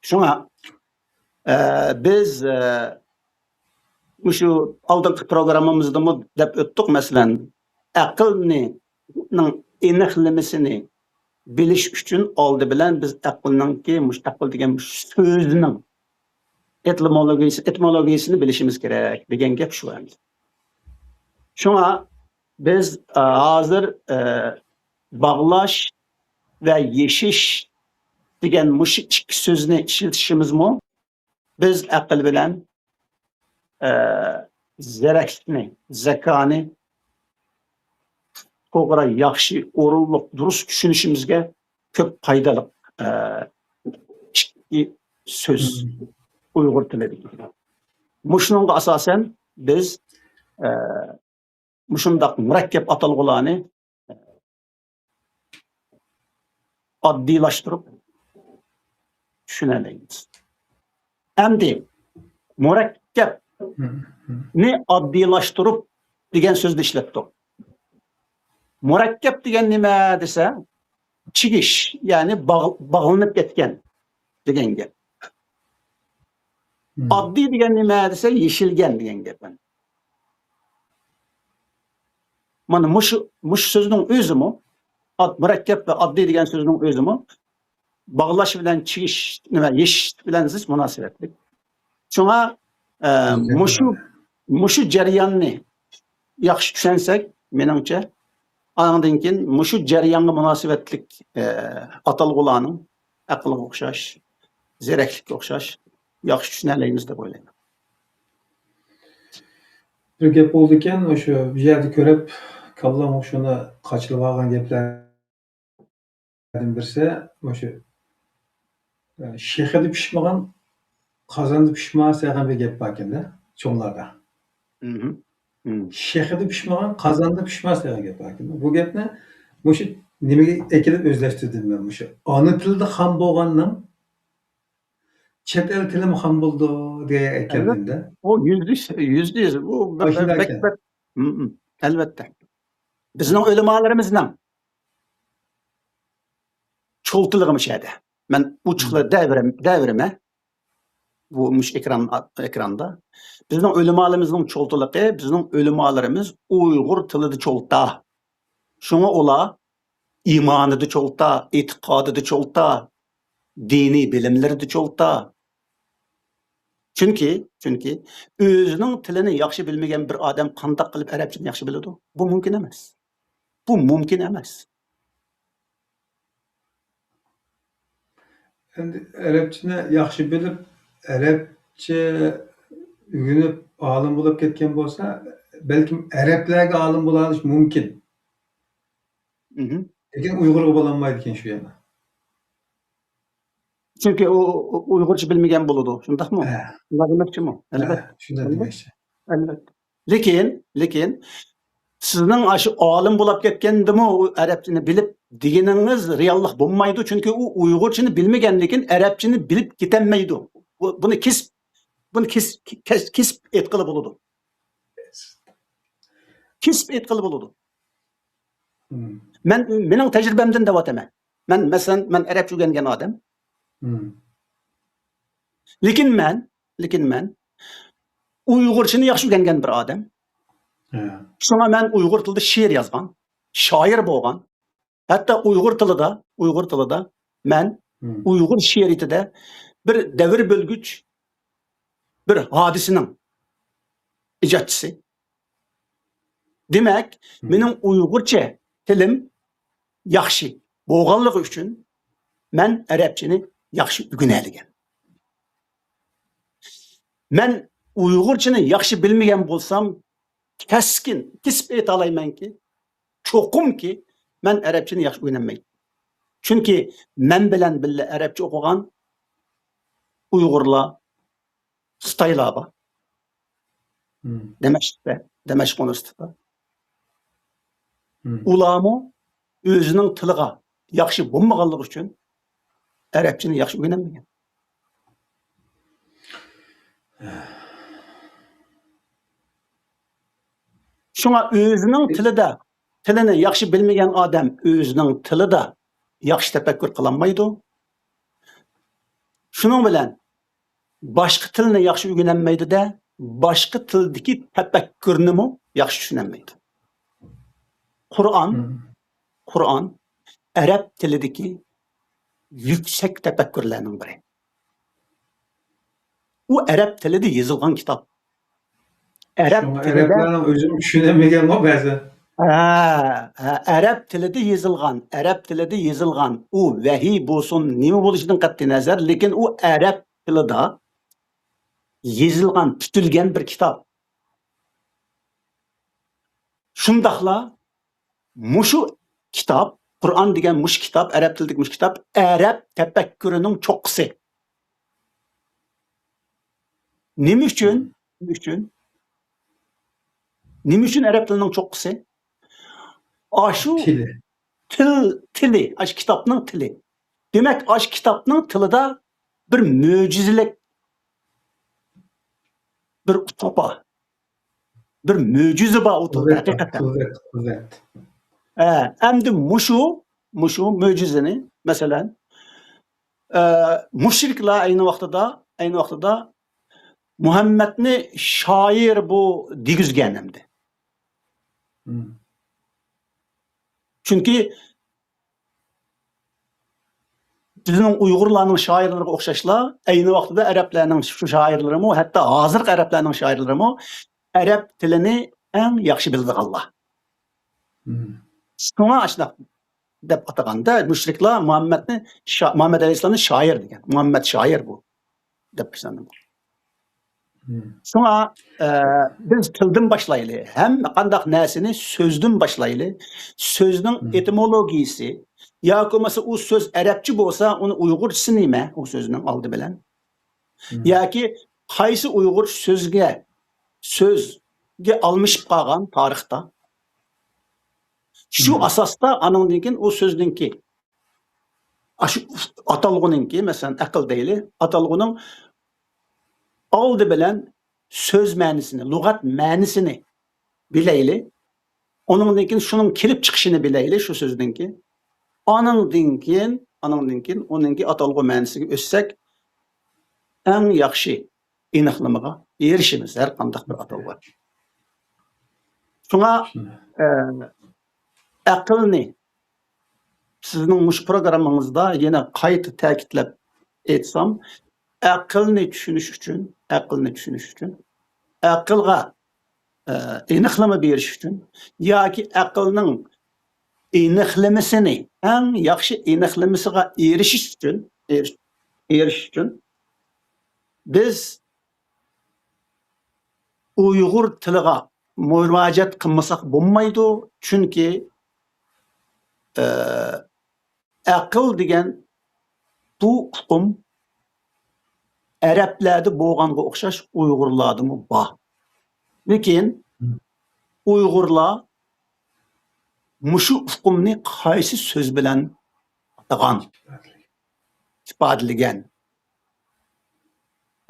شۇڭا، ئە، بىز، ئە، مۇشۇ ئالدىنقى پروگراممىمىزدىمۇ دەپ ئۆتتۇق، مەسىلەن، ئەقىلنى، نىڭ ئېنىقلىمىسىنى بىلىش ئۈچۈن ئالدى بىلەن بىز ئەقىلنىڭكى، مۇشۇ ئەقىل دېگەن مۇشۇ سۆزنىڭ ئېتىمولوگىيىسى، ئېتىمولوگىيىسىنى بىلىشىمىز كېرەك دېگەن گەپ شۇ ئەمدى. شۇڭا بىز، ئە، ھازىر، ئە، باغلاش ۋە يېشىش دېگەن مۇشۇ ئىككى سۆزنى ئىشلىتىشىمىزمۇ بىز ئەقىل بىلەن، ئە، زېرەكلىكنى، زەكانى توغرا، ياخشى، ئورۇنلۇق، دۇرۇس چۈشىنىشىمىزگە كۆپ پايدالىق، ئە، ئىككى سۆز مم. ئۇيغۇر تىلىدىكى. مۇشۇنىڭغا ئاساسەن بىز، ئە، مۇشۇنداق مۇرەككەپ ئاتالغۇلارنى ئاددىيلاشتۇرۇپ چۈشىنەلەيمىز. ئەمدى مۇرەككەپنى ئاددىيلاشتۇرۇپ دېگەن سۆزنى ئىشلەتتۇق. مۇرەككەپ دېگەن نېمە دېسە، چىگىش، يەنى باغ-، باغلىنىپ كەتكەن دېگەن گەپ. مم. ئاددىي دېگەن نېمە دېسە، يېشىلگەن دېگەن گەپ. مانا مۇشۇ، مۇشۇ سۆزنىڭ ئۆزىمۇ، ئاد-، مۇرەككەپ ۋە ئاددىي دېگەن سۆزنىڭ ئۆزىمۇ باغلاش بىلەن چىگىش، نېمە، يېشىش بىلەن زىچ مۇناسىۋەتلىك. شۇڭا، ئە، مۇشۇ، مۇشۇ جەرياننى ياخشى چۈشەنسەك، مېنىڭچە، ئاندىن كېيىن مۇشۇ جەريانغا مۇناسىۋەتلىك، ئە، ئاتالغۇلارنىڭ ئەقىلگە ئوخشاش، زېرەكلىككە ئوخشاش ياخشى چۈشىنەلەيمىز دەپ ئويلايمەن. بىر گەپ بولىدىكەن، مۇشۇ بىر يەردە كۆرۈپ، كاللام شۇنى قاچىلىۋالغان گەپلەردىن بىرسى، مۇشۇ، ئە، شېخىدا پىشمىغان، قازاندا پىشماس دېگەن بىر گەپ باركەن-دە، چوڭلاردا. مم. مم. شېخىدا پىشمىغان، قازاندا پىشماس دېگەن گەپ باركەن. بۇ گەپنى مۇشۇ نېمىگە ئەكېلىپ ئۆزلەشتۈردۈم مەن مۇشۇ. ئانا تىلدا خام بولغاننىڭ چەت ئەل تىلىمۇ خام بولىدۇ دېگەن ئەكەلدىم-دە. ئەلۋەتتە. ئۇ يۈزدە يۈز، يۈزدە يۈز. ئۇ بەك، بەك، بەك، مم، مم. ئەلۋەتتە. بىزنىڭ ئۆلىمالىرىمىزنىڭ چولتىلىقى مۇشۇ يەردە. مەن ئوچۇقلا دەۋرىم-، دەۋرىمە. بۇ مۇشۇ ئېكران، ئېكراندا. بىزنىڭ ئۆلىمالىرىمىزنىڭ چولتىلىقى، بىزنىڭ ئۆلىمالىرىمىز ئۇيغۇر تىلىدا چولتا. شۇڭا ئۇلار ئىمانىدا چولتا، ئېتىقادىدا چولتا، دىنىي بىلىملىرىدە چولتا. چۈنكى، چۈنكى ئۆزىنىڭ تىلىنى ياخشى بىلمىگەن بىر ئادەم قانداق قىلىپ ئەرەبچىنى ياخشى بىلىدۇ؟ بۇ مۇمكىن ئەمەس. بۇ مۇمكىن ئەمەس. ئەمدى ئەرەبچىنى ياخشى بىلىپ، ئەرەبچە ئۆگىنىپ، ئالىم بولۇپ كەتكەن بولسا، بەلكىم ئەرەبلەرگە ئالىم بولالىشى مۇمكىن. مھم. لېكىن ئۇيغۇرغا بولالمايدىكەن شۇ يەردە. چۈنكى ئۇ، ئۇ، ئۇيغۇرچە بىلمىگەن بولىدۇ، شۇنداقمۇ؟ ھە. شۇنداق دېمەكچىمۇ؟ ھە، ئەلۋەتتە. شۇنداق ئەلۋەتتە. دېمەكچى. ئەلۋەتتە. لېكىن، لېكىن سىزنىڭ ئاشۇ ئالىم بولاپ كەتكەندىمۇ ئۇ ئەرەبچىنى بىلىپ دېگىنىڭىز رېئاللىق بولمايدۇ، چۈنكى ئۇ ئۇيغۇرچىنى بىلمىگەندىكىن ئەرەبچىنى بىلىپ كېتەلمەيدۇ. بۇ، بۇنى كېسىپ، بۇنى كېس-، كېس-، كېسىپ ئېيتقىلى بولىدۇ. كېسىپ ئېيتقىلى بولىدۇ. مم. مەن، مېنىڭ تەجرىبەمدىن دەۋاتىمەن. مەن، مەسىلەن، مەن ئەرەبچە ئۆگەنگەن ئادەم. مم. لېكىن مەن، لېكىن مەن ئۇيغۇرچىنى ياخشى ئۆگەنگەن بىر ئادەم. ھە. شۇڭا مەن ئۇيغۇر تىلىدا شېئىر يازغان، شائىر بولغان. ھەتتا ئۇيغۇر تىلىدا، ئۇيغۇر تىلىدا مەن مم. ئۇيغۇر شېئىرىيىتىدە بىر دەۋر بۆلگۈچ، بىر ھادىسىنىڭ ئىجادچىسى. دېمەك، مم. مېنىڭ ئۇيغۇرچە تىلىم ياخشى بولغانلىقى ئۈچۈن مەن ئەرەبچىنى ياخشى ئۆگىنەلىگەن. مەن ئۇيغۇرچىنى ياخشى بىلمىگەن بولسام، كەسكىن، كېسىپ ئېيتالايمەنكى، چوقۇمكى، مەن ئەرەبچىنى ياخشى ئۆگىنەلمەيمەن. چۈنكى مەن بىلەن بىللە ئەرەبچە ئوقۇغان ئۇيغۇرلار، خىتايلار بار. مم. دەمەشقتە، دەمەشق ئۇنىۋېرسىتېتىدا. مم. ئۇلارمۇ ئۆزىنىڭ تىلىغا ياخشى بولمىغانلىقى ئۈچۈن ئەرەبچىنى ياخشى ئۆگىنەلمىگەن. شۇڭا ئۆزىنىڭ تىلىدا، تىلىنى ياخشى بىلمىگەن ئادەم ئۆزىنىڭ تىلىدا ياخشى تەپەككۇر قىلالمايدۇ. شۇنىڭ بىلەن باشقا تىلنى ياخشى ئۆگىنەلمەيدۇ-دە، باشقا تىلدىكى تەپەككۇرنىمۇ ياخشى چۈشىنەلمەيدۇ. قۇرئان، مم. قۇرئان ئەرەب تىلىدىكى يۈكسەك تەپەككۇرلارنىڭ بىرى. ئۇ ئەرەب تىلىدا يېزىلغان كىتاب. ئەرەب شۇڭا تىلىدا ئەرەبلەرنىڭ ئۆزىمۇ چۈشىنەلمىگەنغۇ بەزى. ھە، ھە، ئەرەب تىلىدا يېزىلغان، ئەرەب تىلىدا يېزىلغان ئۇ ۋەھىي بولسۇن، نېمە بولۇشىدىن قەتئىينەزەر، لېكىن ئۇ ئەرەب تىلىدا يېزىلغان، پۈتۈلگەن بىر كىتاب. شۇنداقلا مۇشۇ كىتاب، قۇرئان دېگەن مۇشۇ كىتاب، ئەرەب تىلىدىكى مۇشۇ كىتاب، ئەرەب تەپەككۇرىنىڭ چوققىسى. نېمە ئۈچۈن؟ نېمە ئۈچۈن؟ نېمە ئۈچۈن ئەرەب تىلىنىڭ چوققىسى؟ ئاشۇ تىلى. تىل، تىلى، ئاشۇ كىتابنىڭ تىلى. دېمەك، ئاشۇ كىتابنىڭ تىلىدا بىر مۆجىزىلىك، بىر ئۇتۇق بار. بىر مۆجىزە بار ئۇ تىلدا، قۇۋۋەت، ھەقىقەتەن. قۇۋۋەت، قۇۋۋەت. ھە، ئەمدى مۇشۇ، مۇشۇ مۆجىزىنى، مەسىلەن، ئە، مۇشرىكلار ئەينى ۋاقتىدا، ئەينى ۋاقتىدا مۇھەممەدنى شائىر بۇ دېگۈزگەن ئەمدى. مم. چۈنكى بىزنىڭ ئۇيغۇرلارنىڭ شائىرلىرىغا ئوخشاشلا، ئەينى ۋاقتىدا ئەرەبلەرنىڭ شۇ شائىرلىرىمۇ، ھەتتا ھازىرقى ئەرەبلەرنىڭ شائىرلىرىمۇ ئەرەب تىلىنى ئەڭ ياخشى بىلىدىغانلار. مم. شۇڭا ئاشۇنداق دەپ ئاتىغاندا، مۇشرىكلار مۇھەممەدنى شا-، مۇھەممەد ئەلەيھىسسالامنى شائىر دېگەن. مۇھەممەد شائىر بۇ، دەپ باشلاندى. مم. شۇڭا، ئە، بىز تىلدىن باشلايلى. ھەممە قانداق نەرسىنى سۆزدىن باشلايلى. سۆزنىڭ مم. ئېتىمولوگىيىسى ياكى بولمىسا ئۇ سۆز ئەرەبچە بولسا، ئۇنى ئۇيغۇرچىسى نېمە؟ ئۇ سۆزنىڭ ئالدى بىلەن. مم. ياكى قايسى ئۇيغۇر سۆزگە، سۆزگە ئالمىشىپ قالغان تارىختا؟ شۇ مم. ئاساستا ئانىڭدىن كېيىن ئۇ سۆزنىڭكى، ئاشۇ ئاتالغۇنىڭكى، مەسىلەن، ئەقىل دەيلى، ئاتالغۇنىڭ ئالدى بىلەن سۆز مەنىسىنى، لۇغەت مەنىسىنى بىلەيلى. ئۇنىڭدىن كېيىن شۇنىڭ كېلىپ چىقىشىنى بىلەيلى، شۇ سۆزنىڭكى. ئانىڭدىن كېيىن، ئانىڭدىن كېيىن ئۇنىڭكى ئاتالغۇ مەنىسىگە ئۆتسەك، ئەڭ ياخشى ئېنىقلىمىغا ئېرىشىمىز ھەر قانداق بىر ئاتالغۇ. شۇڭا، ئە، ئەقىلنى سىزنىڭ مۇشۇ پروگراممىڭىزدا يەنە قايتا تەكىتلەپ ئېيتسام، ئەقىلنى چۈشىنىش ئۈچۈن، ئەقىلنى چۈشىنىش ئۈچۈن، ئەقىلغا، ئە، ئېنىقلىما بېرىش ئۈچۈن ياكى ئەقىلنىڭ ئېنىقلىمىسىنى، ئەڭ ياخشى ئېنىقلىمىسىغا ئېرىشىش ئۈچۈن، ئېرىش-، ئېرىشىش ئۈچۈن بىز ئۇيغۇر تىلىغا مۇراجىئەت قىلمىساق بولمايدۇ، چۈنكى ئە، ئەقىل دېگەن بۇ ئۇقۇم ئەرەبلەردە بولغانغا ئوخشاش ئۇيغۇرلاردىمۇ بار. لېكىن ئۇيغۇرلار مۇشۇ ئۇقۇمنى قايسى سۆز بىلەن ئاتىغان، ئىپادىلىگەن؟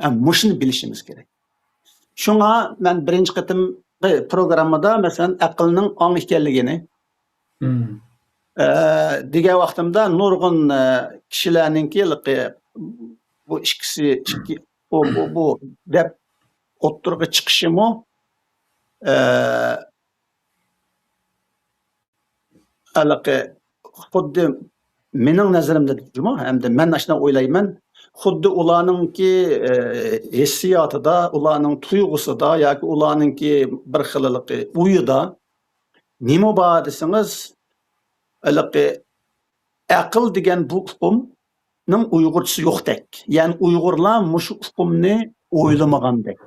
ھە، مۇشۇنى بىلىشىمىز كېرەك. شۇڭا مەن بىرىنچى قېتىمقى پروگراممىدا، مەسىلەن، ئەقىلنىڭ ئاڭ ئىكەنلىكىنى، مم. ئە، دېگەن ۋاقتىمدا نۇرغۇن، ئە، كىشىلەرنىڭكى ھېلىقى بۇ ئىككىسى، ئىككى، بۇ، بۇ، بۇ دەپ ئوتتۇرىغا چىقىشىمۇ، ئە، ھېلىقى خۇددى مېنىڭ نەزىرىمدە جۇمۇ، ھەمدە مەن ئاشۇنداق ئويلايمەن، خۇددى ئۇلارنىڭكى، ئە، ھېسسىياتىدا، ئۇلارنىڭ تۇيغۇسىدا ياكى ئۇلارنىڭكى بىر خىللىقى ئويىدا نېمە بار دېسىڭىز، ھېلىقى ئەقىل دېگەن بۇ ئۇقۇمنىڭ ئۇيغۇرچىسى يوقتەك. يەنى ئۇيغۇرلار مۇشۇ ئۇقۇمنى ئويلىمىغاندەك.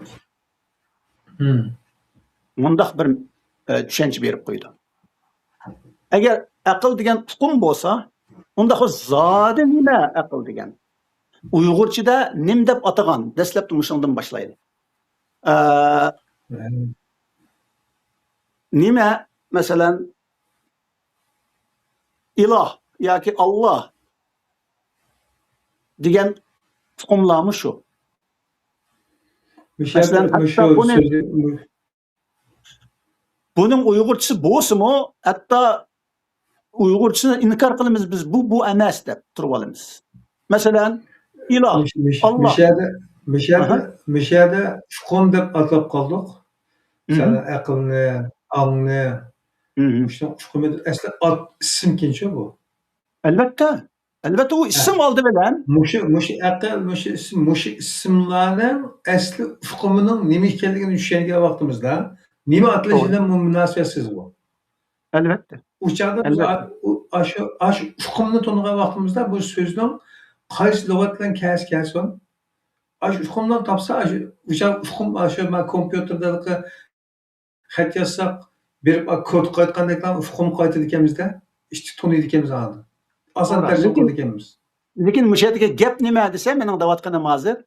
مم. مۇنداق بىر، ئە، چۈشەنچە بېرىپ قويىدۇ. ئەگەر ئەقىل دېگەن ئۇقۇم بولسا، ئۇنداق بولسا زادى نېمە ئەقىل دېگەن؟ ئۇيغۇرچىدا نېمە دەپ ئاتىغان؟ دەسلەپتە مۇشۇنىڭدىن باشلايلى. ئە، مم. نېمە، مەسىلەن، ئىلاھ ياكى ئاللا دېگەن ئۇقۇملارمۇ شۇ. مۇشۇ يەردە مەسىلەن، مۇشۇ ھەتتا بۇنى، سۆزى، مۇ- بۇنىڭ ئۇيغۇرچىسى بولسىمۇ، ھەتتا ئۇيغۇرچىسىنى ئىنكار قىلىمىز بىز، بۇ، بۇ ئەمەس دەپ تۇرۇۋالىمىز. مەسىلەن، ئىلاھ، مۇش-، مۇش-، ئاللا. مۇشۇ يەردە، مۇشۇ يەردە، ئاھا. مۇشۇ يەردە ئۇقۇم دەپ ئاتاپ قالدۇق. مم. مەسىلەن، ئەقىلنى، ئاڭنى، مم. مۇشۇنىڭ ئۇقۇمى ئەسلى ئات، ئىسىمكەنچۇ بۇ؟ ئەلۋەتتە. ئەلۋەتتە، ئۇ ئىسىم ھە. ئالدى بىلەن. مۇشۇ، مۇشۇ ئەقىل، مۇشۇ ئىسىم، مۇشۇ ئىسىملارنىڭ ئەسلى ئۇقۇمىنىڭ نېمە ئىكەنلىكىنى چۈشەنگەن ۋاقتىمىزدا، نېمە ئاتىلىشى توغرا. بىلەن بۇ مۇناسىۋەتسىز بۇ. ئەلۋەتتە. ئۇ چاغدا بىز ئەلۋەتتە. ئا-، ئۇ، ئاشۇ، ئاشۇ ئۇقۇمنى تونۇغان ۋاقتىمىزدا بۇ سۆزنىڭ قايسى لۇغەت بىلەن كەلسە كەلسۇن، ئاشۇ ئۇقۇمنى تاپسا، ئاشۇ، ئۇ چاغ ئۇقۇم، ئاشۇ ما كومپيۇتېردا خەت يازساق، بېرىپ، ئا، كود قايتقاندەكلا ئۇقۇم قايتىدىكەنمىز-دە، ئىشتە تونۇيدىكەنمىز ئاندىن. ئاسان توغرا. تەرجىمە لېكىن، قىلىدىكەنمىز. لېكىن مۇشۇ يەردىكى گەپ نېمە دېسە، مېنىڭ دەۋاتقىنىم ھازىر،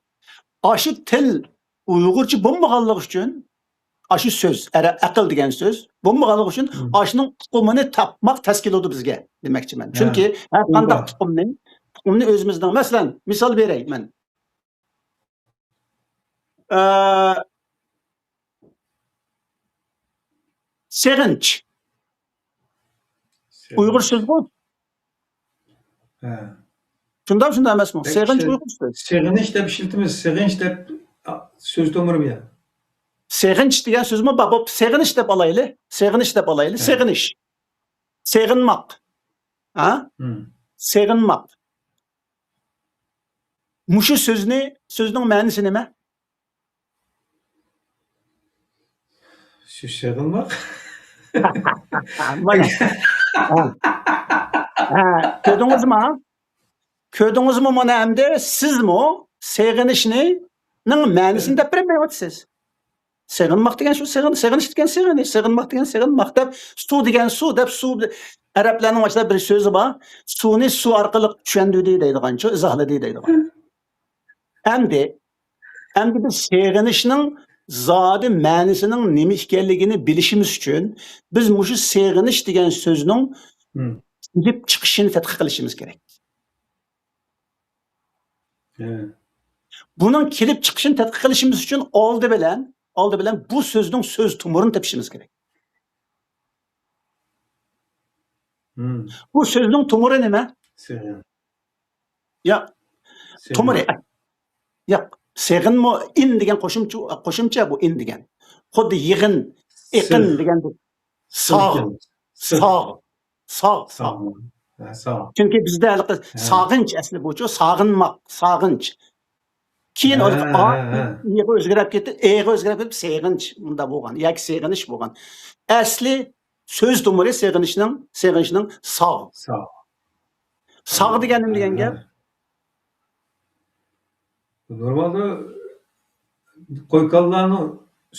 ئاشۇ تىل ئۇيغۇرچە بولمىغانلىقى ئۈچۈن، ئاشۇ سۆز، ئەرە-، ئەقىل دېگەن سۆز بولمىغانلىقى ئۈچۈن، مم. ئاشۇنىڭ ئۇقۇمىنى تاپماق تەس كېلىدۇ بىزگە دېمەكچىمەن. ھە، چۈنكى ھەر قانداق توغرا. ئۇقۇمنى، ئۇقۇمنى ئۆزىمىزنىڭ، مەسىلەن، مىسال بېرەي مەن. ئە، سېغىنچ. سېغىنچ. ئۇيغۇر سۆزغۇ. ھە. شۇنداق، شۇنداق ئەمەسمۇ؟ بەك سېغىنچ ئىشلەت-، ئۇيغۇر سۆز. سېغىنىش دەپ ئىشلىتىمىز. سېغىنچ دەپ، ئا، سۆز تومۇرى يا. سېغىنچ دېگەن سۆزمۇ بار. بوپتۇ، سېغىنىش دەپ ئالايلى. سېغىنىش دەپ ئالايلى. ھە. سېغىنىش. سېغىنماق. ھە؟ ھىم. سېغىنماق. مۇشۇ سۆزنى، سۆزنىڭ مەنىسى نېمە؟ سۆز سېغىنماق. مانا. ھە. ھە، كۆردىڭىزمۇ؟ كۆردىڭىزمۇ مانا ئەمدى سىزمۇ سېغىنىشنى، نىڭ مەنىسىنى دەپ بېرەلمەيۋاتىسىز. سېغىنماق دېگەن شۇ، سېغىن-، سېغىنىش دېگەن سېغىنىش، سېغىنماق دېگەن سېغىنماق دەپ، سۇ دېگەن سۇ دەپ، سۇ، ئەرەبلەرنىڭ ماشۇنداق بىر سۆزى بار، سۇنى سۇ ئارقىلىق چۈشەندۈردى دەيدىغانچۇ، ئىزاھلىدى دەيدىغان. ئەمدى، ئەمدى بىز سېغىنىشنىڭ زادى مەنىسىنىڭ نېمە ئىكەنلىكىنى بىلىشىمىز ئۈچۈن، بىز مۇشۇ سېغىنىش دېگەن سۆزنىڭ مم. كېلىپ چىقىشىنى تەتقىق قىلىشىمىز كېرەك. ھە. بۇنىڭ كېلىپ چىقىشىنى تەتقىق قىلىشىمىز ئۈچۈن ئالدى بىلەن، ئالدى بىلەن بۇ سۆزنىڭ سۆز تومۇرىنى تېپىشىمىز كېرەك. مم. بۇ سۆزنىڭ تومۇرى نېمە؟ سېغىن. يا، سېغىن. تومۇرى. ياق، سېغىنمۇ ئىن دېگەن قوشۇمچە، قوشۇمچە بۇ ئىن دېگەن. خۇددى يىغىن، ئېقىن سىغ. دېگەندەك. سىغ ساغ. ئىكەن. سىغ. ساغ. ساغ، ساغ. ساغ. ھە، ساغ. چۈنكى بىزدە ھېلىقى ھە. ساغىنچ ئەسلى بۇچۇ، ساغىنماق، ساغىنچ. كېيىن ھە، ئا، ھە، ھە. ئىغا ئۆزگىرىپ كېتىپ، ئېغا ئۆزگىرىپ كېتىپ، سېغىنچ مۇنداق بولغان ياكى سېغىنىش بولغان. ئەسلى سۆز تومۇرى سېغىنىشنىڭ، سېغىنىشنىڭ ساغ. ساغ. ساغ دېگەن نېمە دېگەن ھە، گەپ؟ ھە. نورمالدا قوي-كالىلارنىڭ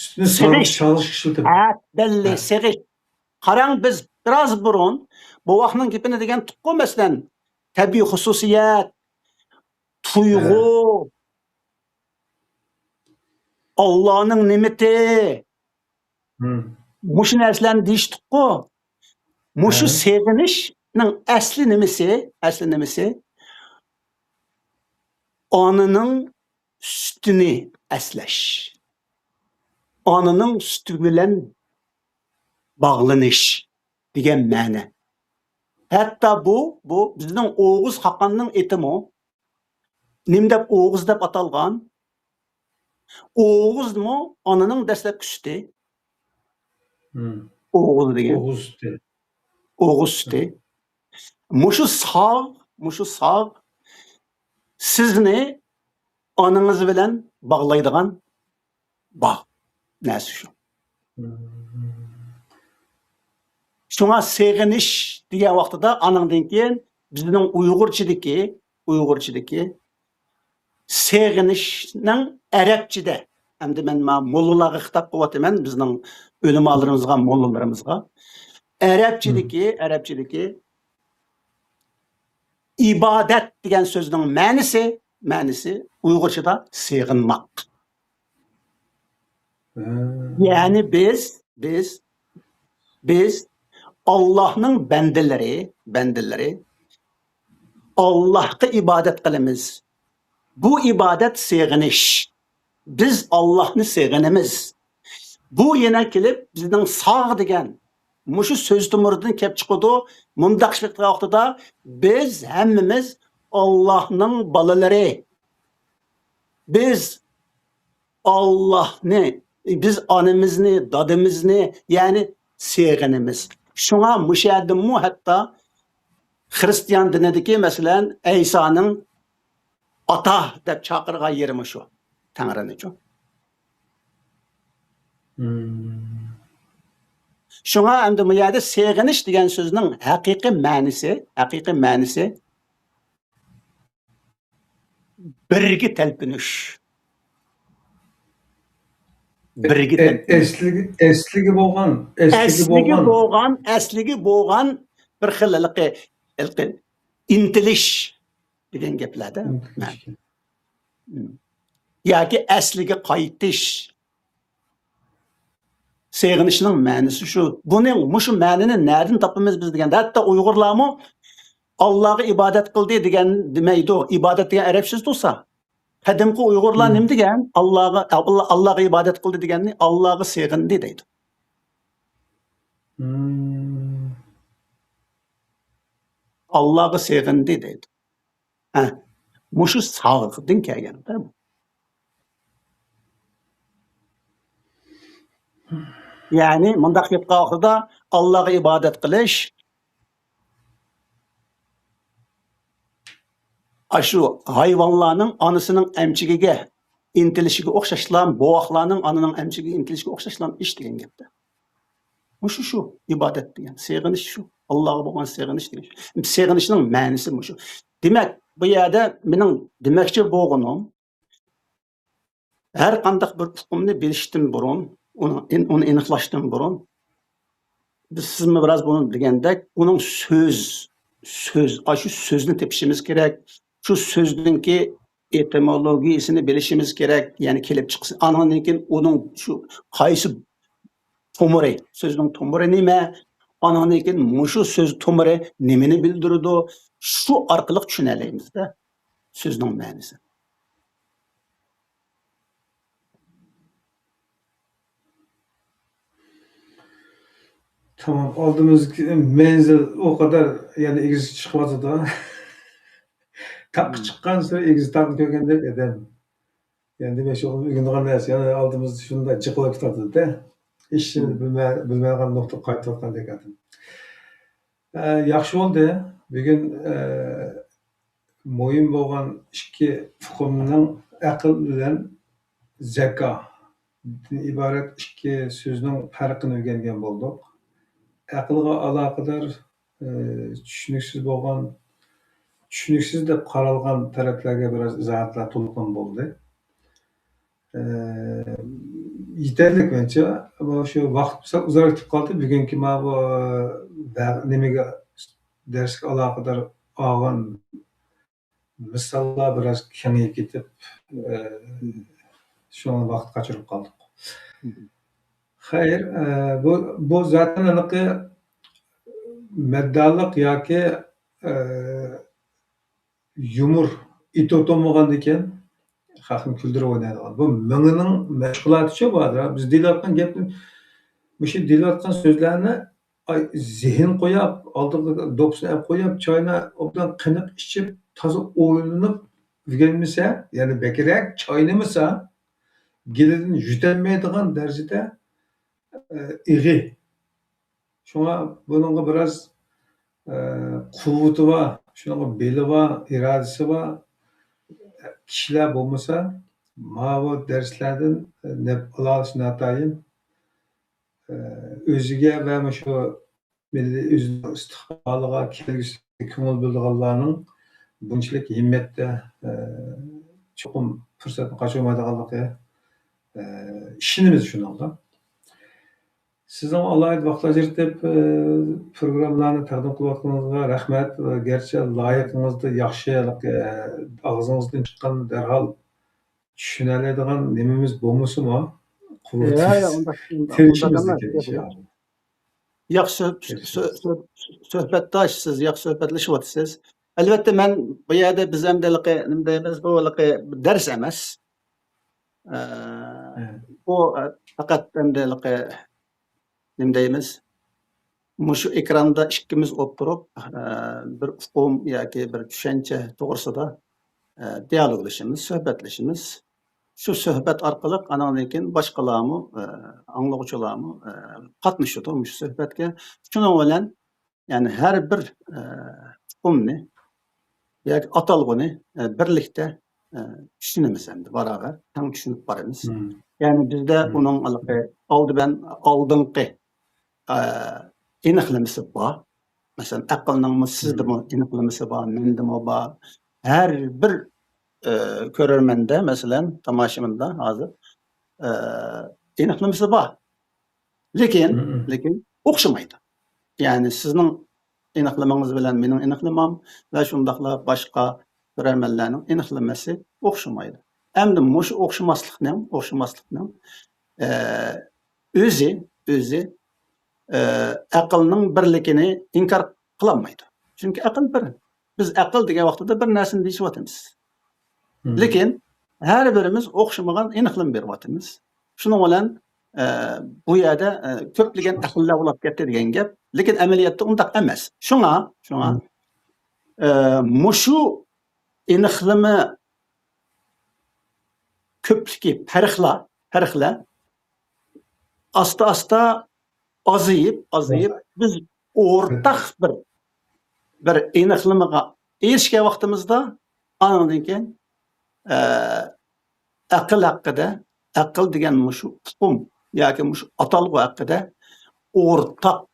سۈتىنى سېغىش. ساغ-، ساغىشقا ئىشلىتىمىز. ھە، بەللى، ھە. سېغىش. قاراڭ، بىز بىراز بۇرۇن بوۋاقنىڭ گېپىنى دېگەنتۇققۇ، مەسىلەن، تەبىئىي خۇسۇسىيەت، تۇيغۇ، ئاللانىڭ نېمىتى، مۇشۇ نەرسىلەرنى دېيىشتۇققۇ. مۇشۇ سېغىنىشنىڭ ئەسلى نېمىسى؟ ئەسلى نېمىسى؟ ئانىنىڭ سۈتىنى ئەسلەش. ئانىنىڭ سۈتى بىلەن باغلىنىش دېگەن مەنە. ھەتتا بۇ، بۇ بىزنىڭ ئوغۇز خاقاننىڭ ئېتىمۇ. نېمە دەپ ئوغۇز دەپ ئاتالغان؟ ئوغۇزمۇ ئانىنىڭ دەسلەپكى سۈتى. مم. ئوغۇز دېگەن. ئوغۇز سۈتى. ئوغۇز سۈتى. مم. مۇشۇ ساغ، مۇشۇ ساغ سىزنى ئانىڭىز بىلەن باغلايدىغان باغ نەرسە شۇ. مم. شۇڭا سېغىنىش دېگەن ۋاقتىدا ئانىڭدىن كېيىن بىزنىڭ ئۇيغۇرچىدىكى، ئۇيغۇرچىدىكى سېغىنىشنىڭ ئەرەبچىدە، ئەمدى مەن مانا موللىلارغا خىتاب قىلىۋاتىمەن، بىزنىڭ ئۆلىمالىرىمىزغا، موللىلىرىمىزغا. ئەرەبچىدىكى، ئەرەبچىدىكى ئىبادەت دېگەن سۆزنىڭ مەنىسى، مەنىسى ئۇيغۇرچىدا سېغىنماق. ھە. يەنى بىز، بىز، بىز ئاللاھنىڭ بەندىلىرى، بەندىلىرى. ئاللاھقا ئىبادەت قىلىمىز. بۇ ئىبادەت سېغىنىش. بىز ئاللاھنى سېغىنىمىز. بۇ يەنە كېلىپ بىزنىڭ ساغ دېگەن مۇشۇ سۆز تومۇرىدىن كېلىپ چىقىدۇ. مۇنداق چىققان ۋاقتىدا بىز ھەممىمىز ئاللاھنىڭ بالىلىرى. بىز ئاللاھنى، بىز ئانىمىزنى، دادىمىزنى، يەنى سېغىنىمىز. شۇڭا مۇشۇ يەردىمۇ ھەتتا خىرىستىيان دىنىدىكى، مەسىلەن، ئەيسانىڭ ئاتا دەپ چاقىرغان يېرىمۇ شۇ، تەڭرىنىچۇ. مم. شۇڭا ئەمدى بۇ يەردە سېغىنىش دېگەن سۆزنىڭ ھەقىقىي مەنىسى، ھەقىقىي مەنىسى بىرگە تەلپۈنۈش. بىرگە ئە-، تەلپۈنۈش. ئەسلىگە، ئەسلىگە بولغان، ئەسلىگە ئەسلىگە بولغان. بولغان، ئەسلىگە بولغان بىر خىل ھېلىقى، ھېلىقى ئىنتىلىش دېگەن گەپلەردە. ئىنتىلىش. مەن. ياكى ئەسلىگە قايتىش. سېغىنىشنىڭ مەنىسى شۇ. بۇنى، مۇشۇ مەنىنى نەدىن تاپىمىز بىز دېگەندە، ھەتتا ئۇيغۇرلارمۇ «ئاللاغا ئىبادەت قىلدى» دېگەن دېمەيدۇ. ئىبادەت دېگەن ئەرەب سۆز تۇرسا. قەدىمكى ئۇيغۇرلار مم. نېمە دېگەن؟ «ئاللاغا، ئاللا، ئاللاغا ئىبادەت قىلدى» دېگەننى «ئاللاغا سېغىندى» دەيدۇ. مم. «ئاللاغا سېغىندى» دەيدۇ. ھە، مۇشۇ ساغدىن كەلگەن. يەنى مۇنداق گەپ قىلغان ۋاقتىدا ئاللاغا ئىبادەت قىلىش، ئاشۇ ھايۋانلارنىڭ ئانىسىنىڭ ئەمچىكىگە ئىنتىلىشىگە ئوخشاشلا، بوۋاقلارنىڭ ئانىنىڭ ئەمچىكىگە ئىنتىلىشىگە ئوخشاشلا ئىش دېگەن گەپتە. مۇشۇ شۇ ئىبادەت دېگەن، سېغىنىش شۇ. ئاللاغا بولغان سېغىنىش دېگەن شۇ. سېغىنىشنىڭ مەنىسى مۇشۇ. دېمەك، بۇ يەردە مېنىڭ دېمەكچى بولغىنىم، ھەر قانداق بىر ئۇقۇمنى بىلىشتىن بۇرۇن، ئۇنى، ئۇنى ئېنىقلاشتىن بۇرۇن، بىز، سىزمۇ بىراز بۇنى دېگەندەك، ئۇنىڭ سۆز، سۆز، ئاشۇ سۆزنى تېپىشىمىز كېرەك. شۇ سۆزنىڭكى ئېتىمولوگىيىسىنى بىلىشىمىز كېرەك، يەنى كېلىپ چىقىشى. ئانىڭدىن كېيىن ئۇنىڭ شۇ قايسى تومۇرى، سۆزنىڭ تومۇرى نېمە؟ ئانىڭدىن كېيىن مۇشۇ سۆز تومۇرى نېمىنى بىلدۈرىدۇ؟ شۇ ئارقىلىق چۈشىنەلەيمىز-دە سۆزنىڭ مەنىسىنى. تامام، ئالدىمىزدىكى مەنزىل ئۇ قەدەر يەنە ئېگىز چىقىۋاتىدۇ. تاغقا چىققانسېرى ئېگىز تاغنى كۆرگەندەك ئادەم. يەنى دېمەك، شۇ ئۆگىنىدىغان نەرسە، يەنە ئالدىمىزدا شۇنداق جىقلاپ كېتىۋاتىدۇ-دە. ھېچ نېمە بىلمە-، بىلمەيدىغان نۇقتىغا قايتىۋاتقاندەك ئادەم. ئە، ياخشى بولدى. بۈگۈن، ئە، مۇھىم بولغان ئىككى ئۇقۇمنىڭ، ئەقىل بىلەن زەكادىن ئىبارەت ئىككى سۆزنىڭ پەرقىنى ئۆگەنگەن بولدۇق. ئەقىلگە ئالاقىدار، ئە، چۈشىنىكسىز بولغان، چۈشىنىكسىز دەپ قارالغان تەرەپلەرگە بىراز ئىزاھاتلار، تولۇقلىما بولدى. ئە، يېتەرلىك مەنچە. شۇ ۋاقىت سەل ئۇزاراق كېتىپ قالدى. بۈگۈنكى ماۋۇ، ئە، نېمىگە، دەرسكە ئالاقىدار ئالغان مىساللار بىراز كېڭىيىپ كېتىپ، ئە، شۇڭا ۋاقىت قاچۇرۇپ قالدۇق. خەير، ئە، بۇ، بۇ زاتەن ھېلىقى مەددالىق ياكى، ئە، يۇمۇر ئېتوتوم بولغاندىكىن خەقنى كۈلدۈرۈپ ئوينايدىغان. بۇ مېڭىنىڭ مەشغۇلاتىچۇ بۇ. بىز دېيىلىۋاتقان گەپنى، مۇشۇ دېيىلىۋاتقان سۆزلەرنى، ئاي، زېھىن قويۇپ، ئالدىغا دوپپىسىنى ئەپ قويۇپ، چاينى ئوبدان قېنىق ئىچىپ، تازا ئويلىنىپ ئۆگەنمىسە، يەنى بەكرەك چاينىمىسا، گېلىدىن يۆتەلمەيدىغان دەرىجىدە، ئە، ئېغىر. شۇڭا بۇنىڭغا بىراز، ئە، قۇۋۋىتى بار، شۇنىڭغا بېلى بار، ئىرادىسى بار كىشىلەر بولمىسا، ماۋۇ دەرسلەردىن نەپ ئالالىشى ناتايىن. ئە، ئۆزىگە ۋە مۇشۇ مىللىي ئۆزىنىڭ ئىستىقبالىغا، كەلگۈسىگە كۆڭۈل بۆلىدىغانلارنىڭ بۇنچىلىك ھىممەتتە، ئە، چوقۇم پۇرسەتنى قاچۇرمايدىغانلىقى، ئە، ئىشىنىمىز شۇنىڭغا. سىزنىڭ ئالاھىدە ۋاقىت ئاجرىتىپ، ئە، پروگراممىلارنى تەقدىم قىلىۋاتقىنىڭىزغا رەھمەت. گەرچە لايىقىڭىزدا ياخشى، ئە، ئاغزىڭىزدىن چىققان دەرھال چۈشىنەلەيدىغان نېمىمىز بولمىسىمۇ، قۇۋۋىتىمىز، يا، يا، ئۇنداق، ئۇنداق، تىرىشىمىز ئۇنداق ئەمەس، كېرەك، ياخشى. ياخشى سۆ-، سۆ-، سۆ-، سۆھبەتداش سىز، ياخشى سۆھبەتلىشىۋاتىسىز. ئەلۋەتتە، مەن بۇ يەردە بىز ئەمدى ھېلىقى نېمە دەيمىز، بۇ ھېلىقى دەرس ئەمەس. ئە، بۇ، ئە، پەقەت ئەمدى ھېلىقى نېمە دەيمىز، مۇشۇ ئېكراندا ئىككىمىز ئولتۇرۇپ، ئە، بىر ئۇقۇم ياكى بىر چۈشەنچە توغرىسىدا، ئە، دىيالوگلىشىمىز، سۆھبەتلىشىمىز. شۇ سۆھبەت ئارقىلىق ئاناندىن كېيىن باشقىلارمۇ، ئە، ئاڭلىغۇچىلارمۇ، ئە، قاتنىشىدۇ مۇشۇ سۆھبەتكە. شۇنىڭ بىلەن يەنى ھەر بىر، ئە، ئۇقۇمنى ياكى ئاتالغۇنى، ئە، بىرلىكتە، ئە، چۈشىنىمىز ئەمدى باراۋەر، تەڭ چۈشىنىپ بارىمىز. يەنى بىزدە ئۇنىڭ ھېلىقى ئالدى بىلەن ئالدىنقى، ئە، ئېنىقلىمىسى بار. مەسىلەن، ئەقىلنىڭمۇ سىزدىمۇ ئېنىقلىمىسى بار، مەندىمۇ بار. ھەر بىر، ئە، كۆرۈرمەندە، مەسىلەن، تاماشىبىندا ھازىر، ئە، ئېنىقلىمىسى بار. لېكىن، لېكىن ئوخشىمايدۇ. يەنى سىزنىڭ ئېنىقلىمىڭىز بىلەن مېنىڭ ئېنىقلىمام ۋە شۇنداقلا باشقا كۆرەرمەنلەرنىڭ ئېنىقلىمىسى ئوخشىمايدۇ. ئەمدى مۇشۇ ئوخشىماسلىقنىڭ، ئوخشىماسلىقنىڭ، ئە، ئۆزى، ئۆزى، ئە، ئەقىلنىڭ بىرلىكىنى ئىنكار قىلالمايدۇ. چۈنكى ئەقىل بىر. بىز ئەقىل دېگەن ۋاقتىدا بىر نەرسىنى دېيىشىۋاتىمىز. لېكىن ھەر بىرىمىز ئوخشىمىغان ئېنىقلىما بېرىۋاتىمىز. شۇنىڭ بىلەن، ئە، بۇ يەردە، ئە، كۆپلىگەن ئەقىللەر ئۇلاپ كەتتى دېگەن گەپ. لېكىن ئەمەلىيەتتە ئۇنداق ئەمەس. شۇڭا، شۇڭا، ئە، مۇشۇ ئېنىقلىما كۆپلۈكى پەرقلەر، پەرقلەر ئاستا-ئاستا ئازىيىپ، ئازىيىپ، بىز ئورتاق بىر، بىر ئېنىقلىمىغا ئېرىشكەن ۋاقتىمىزدا، ئانىڭدىن كېيىن، ئە، ئەقىل ھەققىدە، ئەقىل دېگەن مۇشۇ ئۇقۇم ياكى مۇشۇ ئاتالغۇ ھەققىدە ئورتاق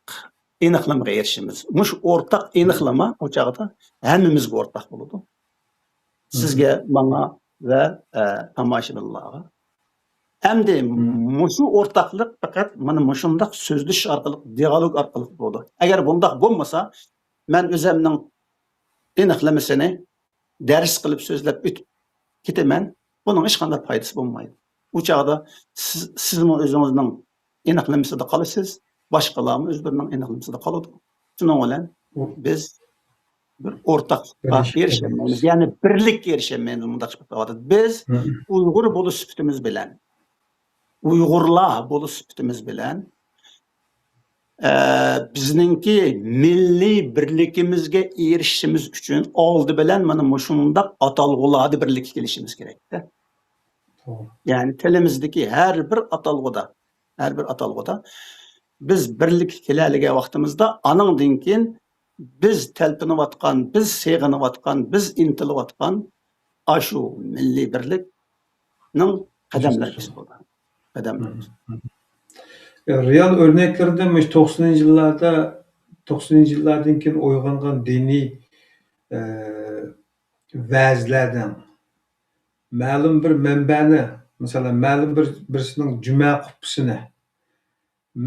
ئېنىقلىمىغا ئېرىشىمىز. مۇشۇ ئورتاق ئېنىقلىما ئۇ چاغدا ھەممىمىزگە ئورتاق بولىدۇ. سىزگە، ماڭا ۋە، ئە، تاماشىبىنلارغا. ئەمدى مۇشۇ ئورتاقلىق پەقەت مانا مۇشۇنداق سۆزلىشىش ئارقىلىق، دىئالوگ ئارقىلىق بولىدۇ. ئەگەر بۇنداق بولمىسا، مەن ئۆزەمنىڭ ئېنىقلىمىسىنى دەرس قىلىپ سۆزلەپ ئۆتۈپ كېتىمەن. بۇنىڭ ھېچقانداق پايدىسى بولمايدۇ. ئۇ چاغدا سىز، سىزمۇ ئۆزىڭىزنىڭ ئېنىقلىمىسىدا قالىسىز، باشقىلارمۇ ئۆزلىرىنىڭ ئېنىقلىمىسىدا قالىدۇ. شۇنىڭ بىلەن بىز بىر ئورتاقلىققا ئېرىشەلمەيمىز، يەنى بىرلىككە ئېرىشەلمەيمىز مۇنداق سۈپەتتە. بىز ئۇيغۇر بولۇش سۈپىتىمىز بىلەن، ئۇيغۇرلار بولۇش سۈپىتىمىز بىلەن، ئە، بىزنىڭكى مىللىي بىرلىكىمىزگە ئېرىشىشىمىز ئۈچۈن ئالدى بىلەن مانا مۇشۇنداق ئاتالغۇلاردا بىرلىككە كېلىشىمىز كېرەكتە. توغرا. يەنى تىلىمىزدىكى ھەر بىر ئاتالغۇدا، ھەر بىر ئاتالغۇدا بىز بىرلىككە كېلەلىگەن ۋاقتىمىزدا، ئانىڭدىن كېيىن بىز تەلپۈنۈۋاتقان، بىز سېغىنىۋاتقان، بىز ئىنتىلىۋاتقان ئاشۇ مىللىي بىرلىكنىڭ قەدەملىرى بولىدۇ. قەدەملىرى. رېئال ئۆرنەكلىرىدە مۇشۇ توقسىنىنچى يىللاردا، توقسىنىنچى يىللاردىن كېيىن ئويغانغان دىنىي، ئە، ۋەزلەردىن مەلۇم بىر مەنبەنى، مەسىلەن، مەلۇم بىر، بىرسىنىڭ جۈمە خۇتبىسىنى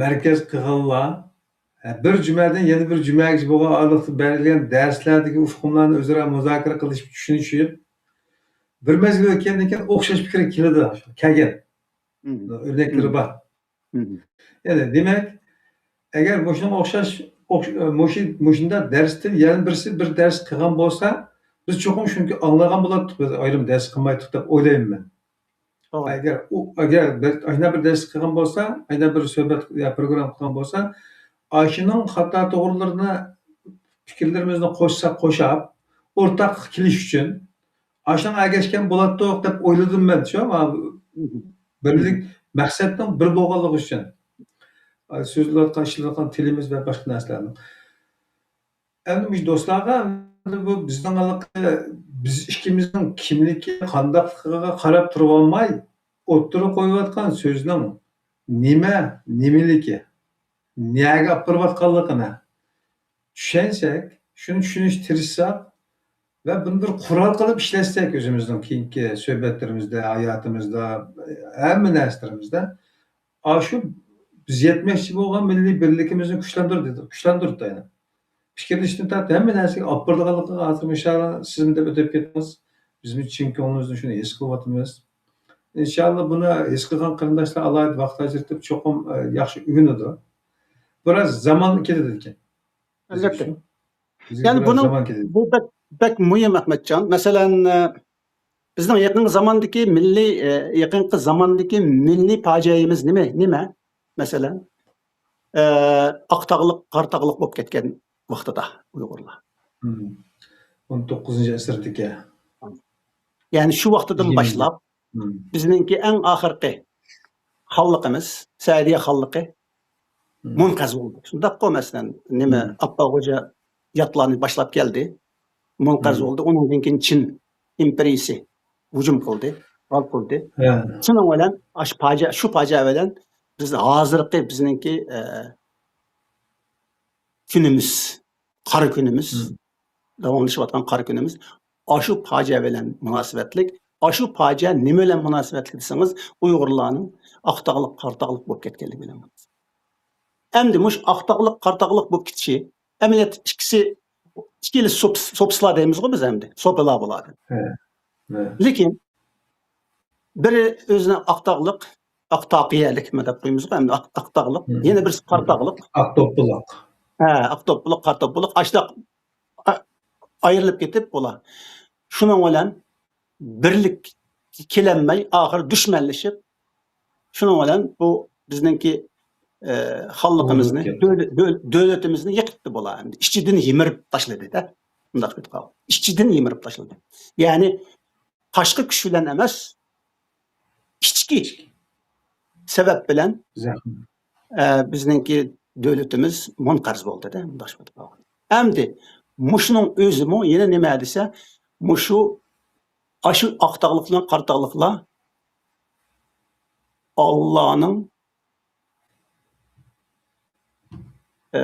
مەركەز قىلغانلار، ھە، بىر جۈمەدىن يەنە بىر جۈمەگىچە بولغان ئارىلىقتا بېرىلگەن دەرسلەردىكى ئۇقۇملارنى ئۆزئارا مۇزاكىرە قىلىشىپ، چۈشىنىشىپ، بىر مەزگىل ئۆتكەندىن كېيىن ئوخشاش پىكىر كېلىدۇ، كەلگەن. مم. ئۆرنەكلىرى مم. بار. مم. يەنى دېمەك، ئەگەر مۇشۇنىڭغا ئوخشاش، ئوخش-، مۇشۇ، مۇشۇنداق دەرستىن يەنە بىرسى بىر دەرس قىلغان بولسا، بىز چوقۇم شۇنىڭكى ئاڭلىغان بولاتتۇق، بىز ئايرىم دەرس قىلمايتتۇق دەپ ئويلايمەن مەن. توغرا. ئەگەر ئۇ، ئەگەر بىر، ئاشۇنداق بىر دەرس قىلغان بولسا، ئاشۇنداق بىر سۆھبەت يا پروگرامما قىلغان بولسا، ئاشۇنىڭ خاتا توغرىلىرىنى، پىكىرلىرىمىزنى قوشساق قوشاپ، ئورتاقلىققا كېلىش ئۈچۈن، ئاشۇنىڭغا ئەگەشكەن بولاتتۇق دەپ ئويلىدىم مەن، شۇ، مانا، بىرلىك مەقسەتنىڭ بىر بولغانلىقى ئۈچۈن. سۆزلەۋاتقان، ئىشلەۋاتقان تىلىمىز ۋە باشقا نەرسىلەرنىڭ. ئەمدى مۇشۇ دوستلارغا، ئەمدى بۇ بىزنىڭ ھېلىقى، بىز ئىككىمىزنىڭ كىملىكى، قانداقلىقىغا قاراپ تۇرۇۋالماي، ئوتتۇرىغا قويۇۋاتقان سۆزنىڭ نېمە، نېمىلىكى، نەگە ئاپىرىۋاتقانلىقىنى چۈشەنسەك، شۇنى چۈشىنىشكە تىرىشساق ۋە بۇنى بىر قورال قىلىپ ئىشلەتسەك، ئۆزىمىزنىڭ كېيىنكى سۆھبەتلىرىمىزدە، ھاياتىمىزدا، ھەممە نەرسىلىرىمىزدە، ئاشۇ بىز يەتمەكچى بولغان مىللىي بىرلىكىمىزنى كۈچلەندۈردى، كۈچلەندۈردى يەنە. پىكىرلىشىشتىن تارتىپ ھەممە نەرسىگە ئاپىرىدىغانلىقىغا ھازىر ئىنشاللا سىزمۇ دەپ ئۆتۈپ كېتىڭىز. بىزمۇ چىن كۆڭلىمىزدىن شۇنى ھېس قىلىۋاتىمىز. ئىنشاللا بۇنى ھېس قىلغان قېرىنداشلار ئالاھىدە ۋاقىت ئاجرىتىپ چوقۇم، ئە، ياخشى ئۆگىنىدۇ. بىراز زامان كېتىدىكەن. بىزگە ئەلۋەتتە. شۇ. بىزگە يەنى بىراز بۇنىڭ، زامان كېتىدىكەن. بۇ بەك، بەك مۇھىم، ئەخمەتجان. مەسىلەن، ئە، بىزنىڭ يېقىنقى زاماندىكى مىللىي، ئە، يېقىنقى زاماندىكى مىللىي پاجىئەمىز نېمە، نېمە؟ مەسىلەن، ئە، ئاق تاغلىق، قارا تاغلىق بولۇپ كەتكەن ۋاقتىدا ئۇيغۇرلار. مم. ئون توققۇزىنچى ئەسىردىكى. يەنى شۇ ۋاقتىدىن يىگىرمە. باشلاپ، مم. بىزنىڭكى ئەڭ ئاخىرقى خانلىقىمىز، سەئىدىيە خانلىقى مم. مۇنقەرز بولدى. شۇنداققۇ، مەسىلەن، نېمە، مم. ئاپپاق خوجا ياتلارنى باشلاپ كەلدى. مۇنقەرز مم. بولدى. ئۇنىڭدىن كېيىن چىن ئىمپېرىيىسى ھۇجۇم قىلدى، غەلىبە قىلدى. ھە. شۇنىڭ بىلەن ئاش پاجىئە، شۇ پاجىئە بىلەن بىز ھازىرقى بىزنىڭكى، ئە، كۈنىمىز، قارا كۈنىمىز، مم. داۋاملىشىۋاتقان قارا كۈنىمىز ئاشۇ پاجىئە بىلەن مۇناسىۋەتلىك. ئاشۇ پاجىئە نېمە بىلەن مۇناسىۋەتلىك دېسىڭىز، ئۇيغۇرلارنىڭ ئاق تاغلىق، قارا تاغلىق بولۇپ كەتكەنلىكى بىلەن. ئەمدى مۇشۇ ئاق تاغلىق، قارا تاغلىق بولۇپ كېتىشى، ئەمەلىيەتتە ئىككىسى، ئىككىلا سوپس-، سوپىسىلا دەيمىزغۇ بىز ئەمدى، سوپىلا بۇلار. ھە، ھە. لېكىن بىرى ئۆزىنى ئاق تاغلىق، ئاق تاقىيەلىك دەپ قويىمىزغۇ، ئەمدى ئاق، ئاق تاغلىق، مم. يەنە بىرسى قارا تاغلىق. ئاق دوپپىلىق. ھە، ئاق دوپپىلىق، قارا دوپپىلىق، ئاشۇنداق ئا-، ئايرىلىپ كېتىپ بۇلار. شۇنىڭ بىلەن بىرلىك كېلەلمەي، ئاخىرى دۈشمەنلىشىپ، شۇنىڭ بىلەن بۇ بىزنىڭكى، ئە، خانلىقىمىزنى، ئايرىلىپ كەتتى. دۆل-، دۆل-، دۆلىتىمىزنى يىقىتتى بۇلار. ئەمدى ئىچىدىن يىمىرىپ تاشلىدى-دە. مۇنداق ئېيتقاندا، ئىچىدىن يىمىرىپ تاشلىدى. يەنى تاشقى كۈچ بىلەن ئەمەس، ئىچكى سەۋەب بىلەن، زەخمى. ئە، بىزنىڭكى دۆلىتىمىز مۇنقەرز بولدى-دە، مۇنداق ئېيتقاندا. ئەمدى مۇشۇنىڭ ئۆزىمۇ يەنە نېمە دېسە، مۇشۇ، ئاشۇ ئاق تاغلىقلار، قارا تاغلىقلار ئاللانىڭ، ئە،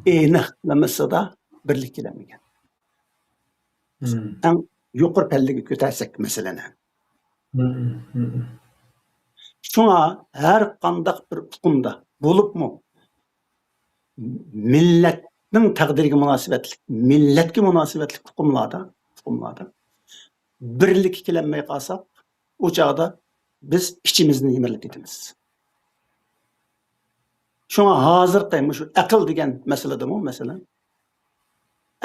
ئېنىقلىمىسىدا بىرلىككە كېلەلمىگەن. مم. ئەڭ يۇقىرى پەللىگە كۆتەرسەك مەسىلىنى. مم، مم، مم. شۇڭا ھەر قانداق بىر ئۇقۇمدا بولۇپمۇ مىللەتنىڭ تەقدىرىگە مۇناسىۋەتلىك، مىللەتكە مۇناسىۋەتلىك ئۇقۇملاردا، ئۇقۇملاردا بىرلىككە كېلەلمەي قالساق، ئۇ چاغدا بىز ئىچىمىزدىن يىمىرىلىپ كېتىمىز. شۇڭا ھازىرقى مۇشۇ ئەقىل دېگەن مەسىلىدىمۇ، مەسىلەن،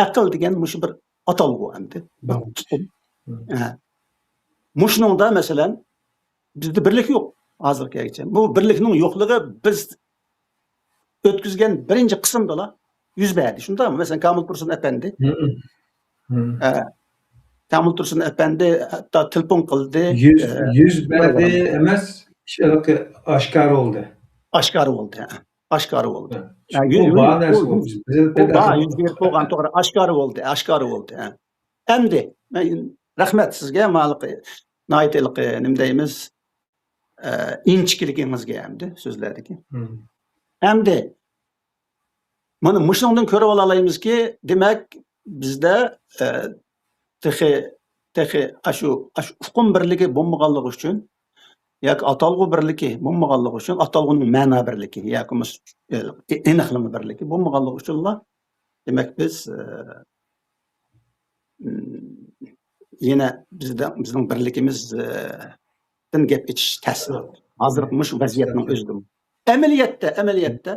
ئەقىل دېگەن مۇشۇ بىر ئاتالغۇ ئەمدى. بىر تۇتقۇن. ھە. مۇشۇنىڭدا، مەسىلەن، بىزدە بىرلىك يوق ھازىرغىچە. بۇ بىرلىكنىڭ يوقلۇقى بىز ئۆتكۈزگەن بىرىنچى قىسىمدىلا يۈز بەردى. شۇنداقمۇ؟ مەسىلەن، كامىل تۇرسۇن ئەپەندى. ھە. كامىل تۇرسۇن ئەپەندى ھەتتا تېلېفون قىلدى. يۈز، ئە، يۈز بەردى ئەمەس، ئاشكارا بولدى. ئاشكارا بولدى، ھە. ئاشكارا بولدى. ھە. ھە، بۇ يۈ-، بار يۈ-، نەرسە بۇ، بۇ. بىز، بۇ بار، يۈز بەردى بولغان، توغرا، ئاشكارا بولدى، ئاشكارا بولدى، ھە. ئەمدى، مەن، رەھمەت سىزگە، مانا، ناھايىتى، نېمە دەيمىز، ئە، ئىنچىكىلىكىڭىزگە ئەمدى سۆزلەردىكى. مم. ئەمدى مانا مۇشۇنىڭدىن كۆرۈۋالالايمىزكى، دېمەك، بىزدە، ئە، تېخى تېخى ئاشۇ، ئاشۇ ئۇقۇم بىرلىكى بولمىغانلىقى ئۈچۈن ياكى ئاتالغۇ بىرلىكى بولمىغانلىقى ئۈچۈن، ئاتالغۇنىڭ مەنا بىرلىكى ياكى مۇس-، ئېنىقلىما بىرلىكى بولمىغانلىقى ئۈچۈنلا، دېمەك، بىز، ئە، ئىم، يەنە بىزدە، بىزنىڭ بىرلىكىمىز، ئە، دىن گەپ ئېچىش تەس. ھازىرقى مۇشۇ ۋەزىيەتنىڭ ئۆزىدىمۇ. ئەمەلىيەتتە، ئەمەلىيەتتە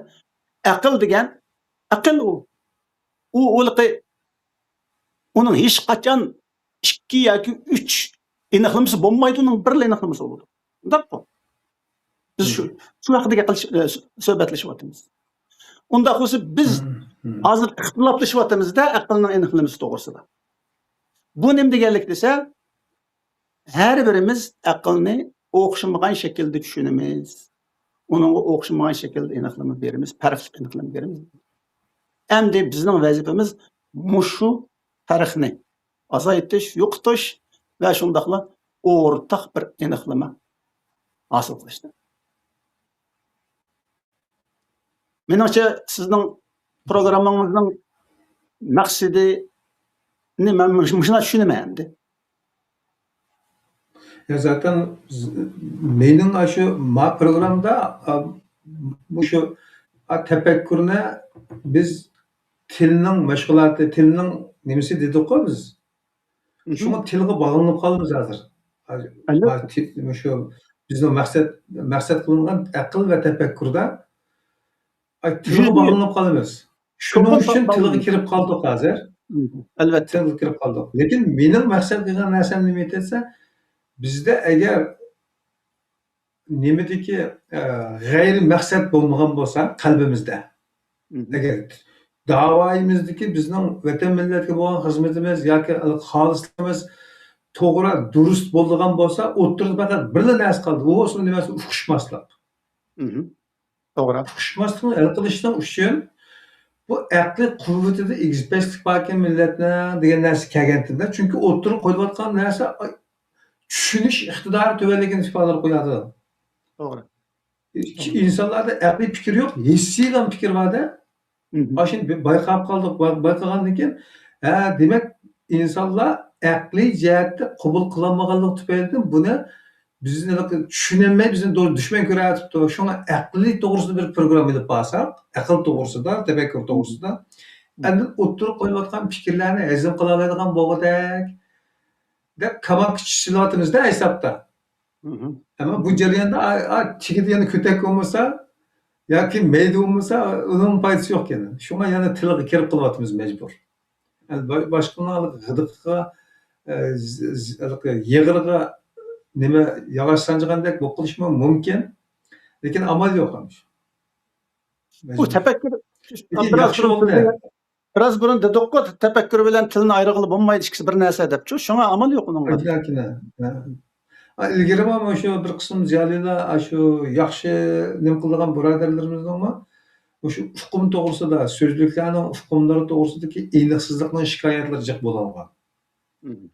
ئەقىل دېگەن، ئەقىل ئۇ. ئۇ، ئۇلىقى، ئۇنىڭ ھېچقاچان ئىككى ياكى ئۈچ ئېنىقلىمىسى بولمايدۇ، ئۇنىڭ بىرلا ئېنىقلىمىسى بولىدۇ. ئۇنداققۇ؟ بىز شۇ، شۇ ھەققىدە گەپ قىلىش، ئە، سۆ-، سۆھبەتلىشىۋاتىمىز. ئۇنداق بولسا، بىز ھازىر ئىختىلاپلىشىۋاتىمىز-دە، ئەقىلنىڭ ئېنىقلىمىسى توغرىسىدا. بۇ نېمە دېگەنلىك دېسە، ھەر بىرىمىز ئەقىلنى ئوخشىمىغان شەكىلدە چۈشىنىمىز. ئۇنىڭغا ئوخشىمىغان شەكىلدە ئېنىقلىما بېرىمىز، پەرقلىق ئېنىقلىما بېرىمىز. ئەمدى بىزنىڭ ۋەزىپىمىز مۇشۇ پەرقنى ئازايتىش، يوقىتىش ۋە شۇنداقلا ئورتاق بىر ئېنىقلىما ھاسىل قىلىشتۇر. مېنىڭچە، سىزنىڭ پروگراممىڭىزنىڭ مەقسىتىنى مەن مۇش-، مۇشۇنداق چۈشىنىمەن ئەمدى. يا، زاتەن، ز-، مېنىڭ ئاشۇ ما پروگرامدا، ئا، مۇشۇ، ئا، تەپەككۇرنى بىز تىلنىڭ مەشغۇلاتى، تىلنىڭ نېمىسى دېدۇققۇ بىز. شۇڭا تىلغا باغلىنىپ قالىمىز ھازىر. ھازىر، ئەلۋەتتە. ھازىر تىل، مۇشۇ بىزنىڭ مەقسەت، مەقسەت قىلىنغان ئەقىل ۋە تەپەككۇردا، ئاي، تىلغا باغلىنىپ قالىمىز. شۇنىڭ چوقۇم ئۈچۈن تىلغا باغلىنىپ. كىرىپ قالدۇق ھازىر. ئەلۋەتتە. تىلغا كىرىپ قالدۇق. لېكىن مېنىڭ مەقسەت قىلغان نەرسەم نېمە دېسە، بىزدە ئەگەر نېمىدىكى، ئە، غەيرىي مەقسەت بولمىغان بولسا قەلبىمىزدە، ئەگەر داۋايىمىزدىكى بىزنىڭ ۋەتەن مىللەتكە بولغان خىزمىتىمىز ياكى خالىسلىقىمىز توغرا، دۇرۇس بولىدىغان بولسا، ئوتتۇرىدا پەقەت بىرلا نەرسە قالدى. بۇ بولسا نېمە؟ ئۇقۇشماسلىق. توغرا. ئۇقۇشماسلىقنى ھەل قىلىشنىڭ ئۈچۈن بۇ ئەقلىي قۇۋۋىتىدە ئېگىز-پەسلىك باركەن مىللەتنىڭ دېگەن نەرسە كەلگەنتىمدە. چۈنكى ئوتتۇرىغا قويۇلۇۋاتقان نەرسە، ئاي، چۈشىنىش ئىقتىدارى تۆۋەنلىكىنى ئىپادىلەپ قويۇۋاتىدۇ. توغرا. ئىنسانلاردا ئەقلىي پىكىر يوق، ھېسسىيلا پىكىر بار-دە. ئاشۇنى بىر بايقاپ قالدۇق. باي-، بايقىغاندىن كېيىن، ھە، دېمەك، ئىنسانلار ئەقلىي جەھەتتە قوبۇل قىلالمىغانلىقى تۈپەيلىدىن بۇنى بىزنى چۈشىنەلمەي، بىزنى دو-، دۈشمەن كۆرۈۋېتىپتۇ. شۇڭا ئەقلىي توغرىسىدا بىر پروگرامما ئېلىپ بارساق، ئەقىل توغرىسىدا، تەپەككۇر توغرىسىدا، ئاندىن ئوتتۇرىغا قويۇلۇۋاتقان پىكىرلەرنى ھەزىم قىلالايدىغان بولغۇدەك دەپ كاماكىچى سېلىۋاتىمىز-دە ھېسابتا. ئەمما بۇ جەرياندا، ئا، ئا، تېگىدە يەنە كۆتەك بولمىسا ياكى مەيدە بولمىسا، ئۇنىڭ پايدىسى يوق يەنە. شۇڭا يەنە تىلغا كىرىپ قېلىۋاتىمىز مەجبۇر. يەنى با-، باشقىنىڭ غىدىقىغا، ئە، ز-، ز-، ھېلىقى يېغىرىغا نېمە، ياغاچ سانجىغاندەك بولۇپ قېلىشىمۇ مۇمكىن. لېكىن ئامال يوق ئەمدى. بۇ مەجبۇر. تەپەككۇر، لېكىن بىراز ياخشى بۇرۇن بولدى. بىراز بۇرۇن دېدۇققۇ، تەپەككۇر بىلەن تىلنى ئايرىغىلى بولمايدۇ، ئىككىسى بىر نەرسە دەپچۇ. شۇڭا ئامال يوق ئۇنىڭغا. لېكىن، ھە. ئا، ئىلگىرىمۇ مۇشۇ بىر قىسىم زىيالىيلار ئاشۇ ياخشى نېمە قىلىدىغان بۇرادەرلىرىمىزنىڭمۇ مۇشۇ ئۇقۇم توغرىسىدا، سۆزلۈكلەرنىڭ ئۇقۇملىرى توغرىسىدىكى ئېنىقسىزلىقنىڭ شىكايەتلىرى جىق بولۇنغان.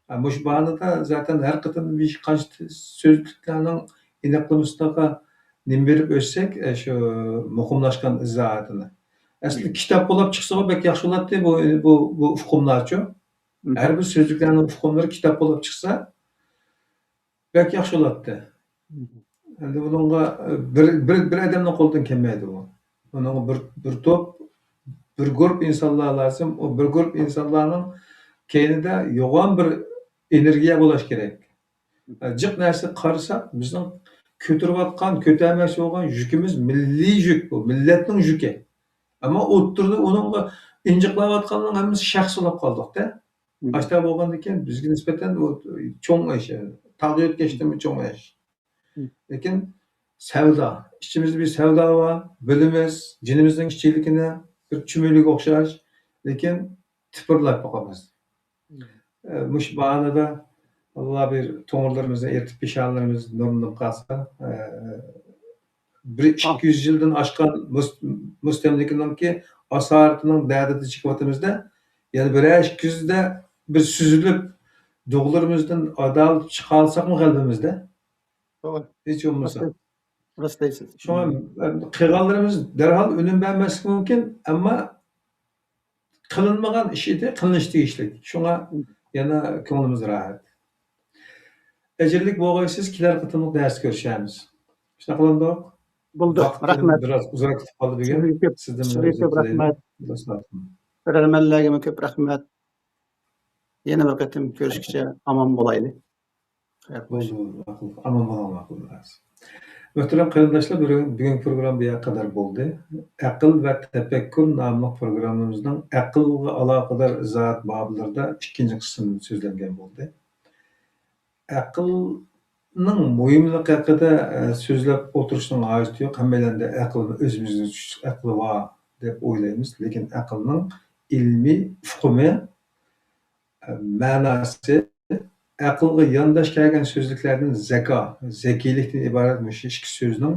ھە، مۇشۇ باھانىدا زاتەن ھەر قېتىم بىر قانچە سۆزلۈكلەرنىڭ ئېنىقلىمىسىغا نېمە بېرىپ ئۆتسەك، ئە، شۇ مۇقىملاشقان ئىزاھاتىنى. ئەسلى كىتاب بولاپ چىقسىغۇ بەك ياخشى بولاتتى بۇ، بۇ، بۇ ئۇقۇملارچۇ. ھەر بىر سۆزلۈكلەرنىڭ ئۇقۇملىرى كىتاب بولاپ چىقسا، بەك ياخشى بولاتتى. ئەمدى بۇنىڭغا، ئە، بىر، بىر، بىر ئادەمنىڭ قولىدىن كەلمەيدۇ بۇ. بۇنىڭغا بىر، بىر توپ، بىر گۇرۇپ ئىنسانلار لازىم. ئۇ بىر گۇرۇپ ئىنسانلارنىڭ كەينىدە يوغان بىر ئېنېرگىيە بولۇش كېرەك. ئە، جىق نەرسىگە قارىساق، بىزنىڭ كۆتۈرۈۋاتقان، كۆتەرمەكچى بولغان يۈكىمىز مىللىي يۈك بۇ، مىللەتنىڭ يۈكى. ئەمما ئوتتۇرىدا ئۇنىڭغا ئىنجىقلاۋاتقانلارنىڭ ھەممىسى شەخس بولۇپ قالدۇقتە. ئاشۇنداق بولغاندىكىن بىزگە نىسبەتەن ئۇ چوڭ ئىش، تاغ يۆتكەشتىنمۇ چوڭ ئىش. لېكىن سەۋدا، ئىچىمىزدە بىر سەۋدا بار، بىلىمىز، جېنىمىزنىڭ كىچىكلىكىنى بىر چۈمۈلىگە ئوخشاش، لېكىن تىپىرلاپ باقىمىز. ئە، مۇشۇ باھانىدا ئاللا بىر تومۇرلىرىمىزنى ئېرىتىپ، پېشانىلىرىمىز نۇرلىنىپ قالسا، ئە، بىر ئىككى يۈز يىلدىن ئاشقان مۇس-، مۇستەملىكىنىڭكى ئاسارىتىنىڭ دەردىدە چېكىۋاتىمىزدە، يەنە بىرەر ئىككى يۈزدە بىز سۈزۈلۈپ، دوغىلىرىمىزدىن ئادالىتىپ چىقالىساقمۇ غەلىبىمىزدە؟ توغرا. ھېچ بولمىسا. راست، راست دەيسىز. شۇڭا قىلغانلىرىمىز دەرھال ئۈنۈم بەرمەسلىكى مۇمكىن، ئەمما قىلىنمىغان ئىش ئىدى، قىلىنىشى تېگىشلىك. شۇڭا يەنە كۆڭلىمىز راھەت. ئەجىرلىك بولغايسىز، كېلەر قېتىملىق دەرستە كۆرۈشەرمىز. شۇنداق قىلامدۇق؟ بولدى، رەھمەت. بىراز ئۇزراق كېتىپ قالدى بۈگۈن. سىزدىن سىزگە كۆپ رەھمەت. كۆرەرمەنلەرگىمۇ كۆپ رەھمەت. يەنە بىر قېتىم كۆرۈشكىچە ئامان بولايلى. بولدى، ماقۇل. ئامان بولۇڭ، ماقۇل. مۆھتەرەم قېرىنداشلار، بۈگۈن، بۈگۈنكى پروگرامما بۇ يەرگە قەدەر بولدى. ئەقىل ۋە تەپەككۇر ناملىق پروگراممىمىزنىڭ ئەقىلگە ئالاقىدار ئىزاھات بابلىرىدا ئىككىنچى قىسىم سۆزلەنگەن بولدى. ئەقىلنىڭ مۇھىملىقى ھەققىدە، ئە، سۆزلەپ ئولتۇرۇشنىڭ ھاجىتى يوق. ھەممەيلەندە ئەقىل، ئۆزىمىزگە چۈشلۈك ئەقىل بار دەپ ئويلايمىز. لېكىن ئەقىلنىڭ ئىلمىي ئۇقۇمى، ئە، مەناسى، ئەقىلگە يانداش كەلگەن سۆزلۈكلەردىن زەكا، زەكىيلىكتىن ئىبارەت مۇشۇ ئىككى سۆزنىڭ،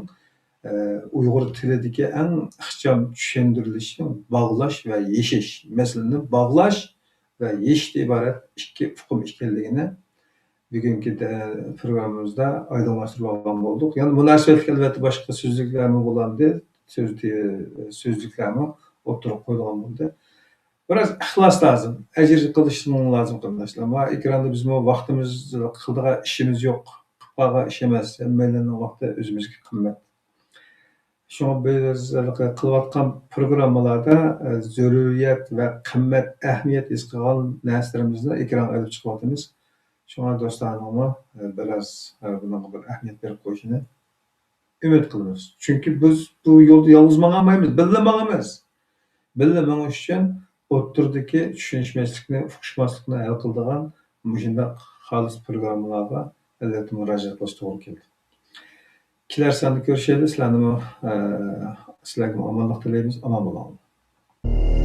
ئە، ئۇيغۇر تىلىدىكى ئەڭ ئىخچام چۈشەندۈرۈلۈشى باغلاش ۋە يېشىش. مەسىلىنى باغلاش ۋە يېشىشتىن ئىبارەت ئىككى ئۇقۇم ئىكەنلىكىنى بۈگۈنكى دە-، پروگراممىمىزدا ئايدىڭلاشتۇرۇپ ئالغان بولدۇق. يەنە مۇناسىۋەتلىك، ئەلۋەتتە، باشقا سۆزلۈكلەرمۇ بولامدى، سۆز-، سۆزلۈكلەرمۇ ئوتتۇرىغا قويۇلغان بولدى. بىراز ئىخلاس لازىم، ئەجىر قىلىشىڭ لازىم، قېرىنداشلار. مانا ئېكراندا بىزمۇ ۋاقتىمىز، قىلىدىغان ئىشىمىز يوق، قىلىپ قالغان ئىش ئەمەس. ھەممەيلەننىڭ ۋاقتى ئۆزىمىزگە قىممەت. شۇڭا بىز ھېلىقى قىلىۋاتقان پروگراممىلاردا، ئە، زۆرۈرىيەت ۋە قىممەت، ئەھمىيەت ھېس قىلغان نەرسىلىرىمىزنى ئېكرانغا ئېلىپ چىقىۋاتىمىز. شۇڭا دوستلارنىڭمۇ، ئە، بىراز، ئە، بۇنىڭغا بىر ئەھمىيەت بېرىپ قويۇشىنى ئۈمىد قىلىمىز. چۈنكى بىز بۇ يولدا يالغۇز ماڭالمايمىز، بىللە ماڭىمىز. بىللە مېڭىش ئۈچۈن ئوتتۇرىدىكى چۈشىنىشمەسلىكنى، ئۇقۇشماسلىقنى ھەل قىلىدىغان مۇشۇنداق خالىس پروگراممىلارغا ئەلۋەتتە مۇراجىئەت قىلىش توغرا كېلىدۇ. كېلەر ساندا كۆرۈشەيلى. سىلەرنىمۇ، ئە، سىلەرگىمۇ ئامانلىق تىلەيمىز. ئامان بولۇڭلار.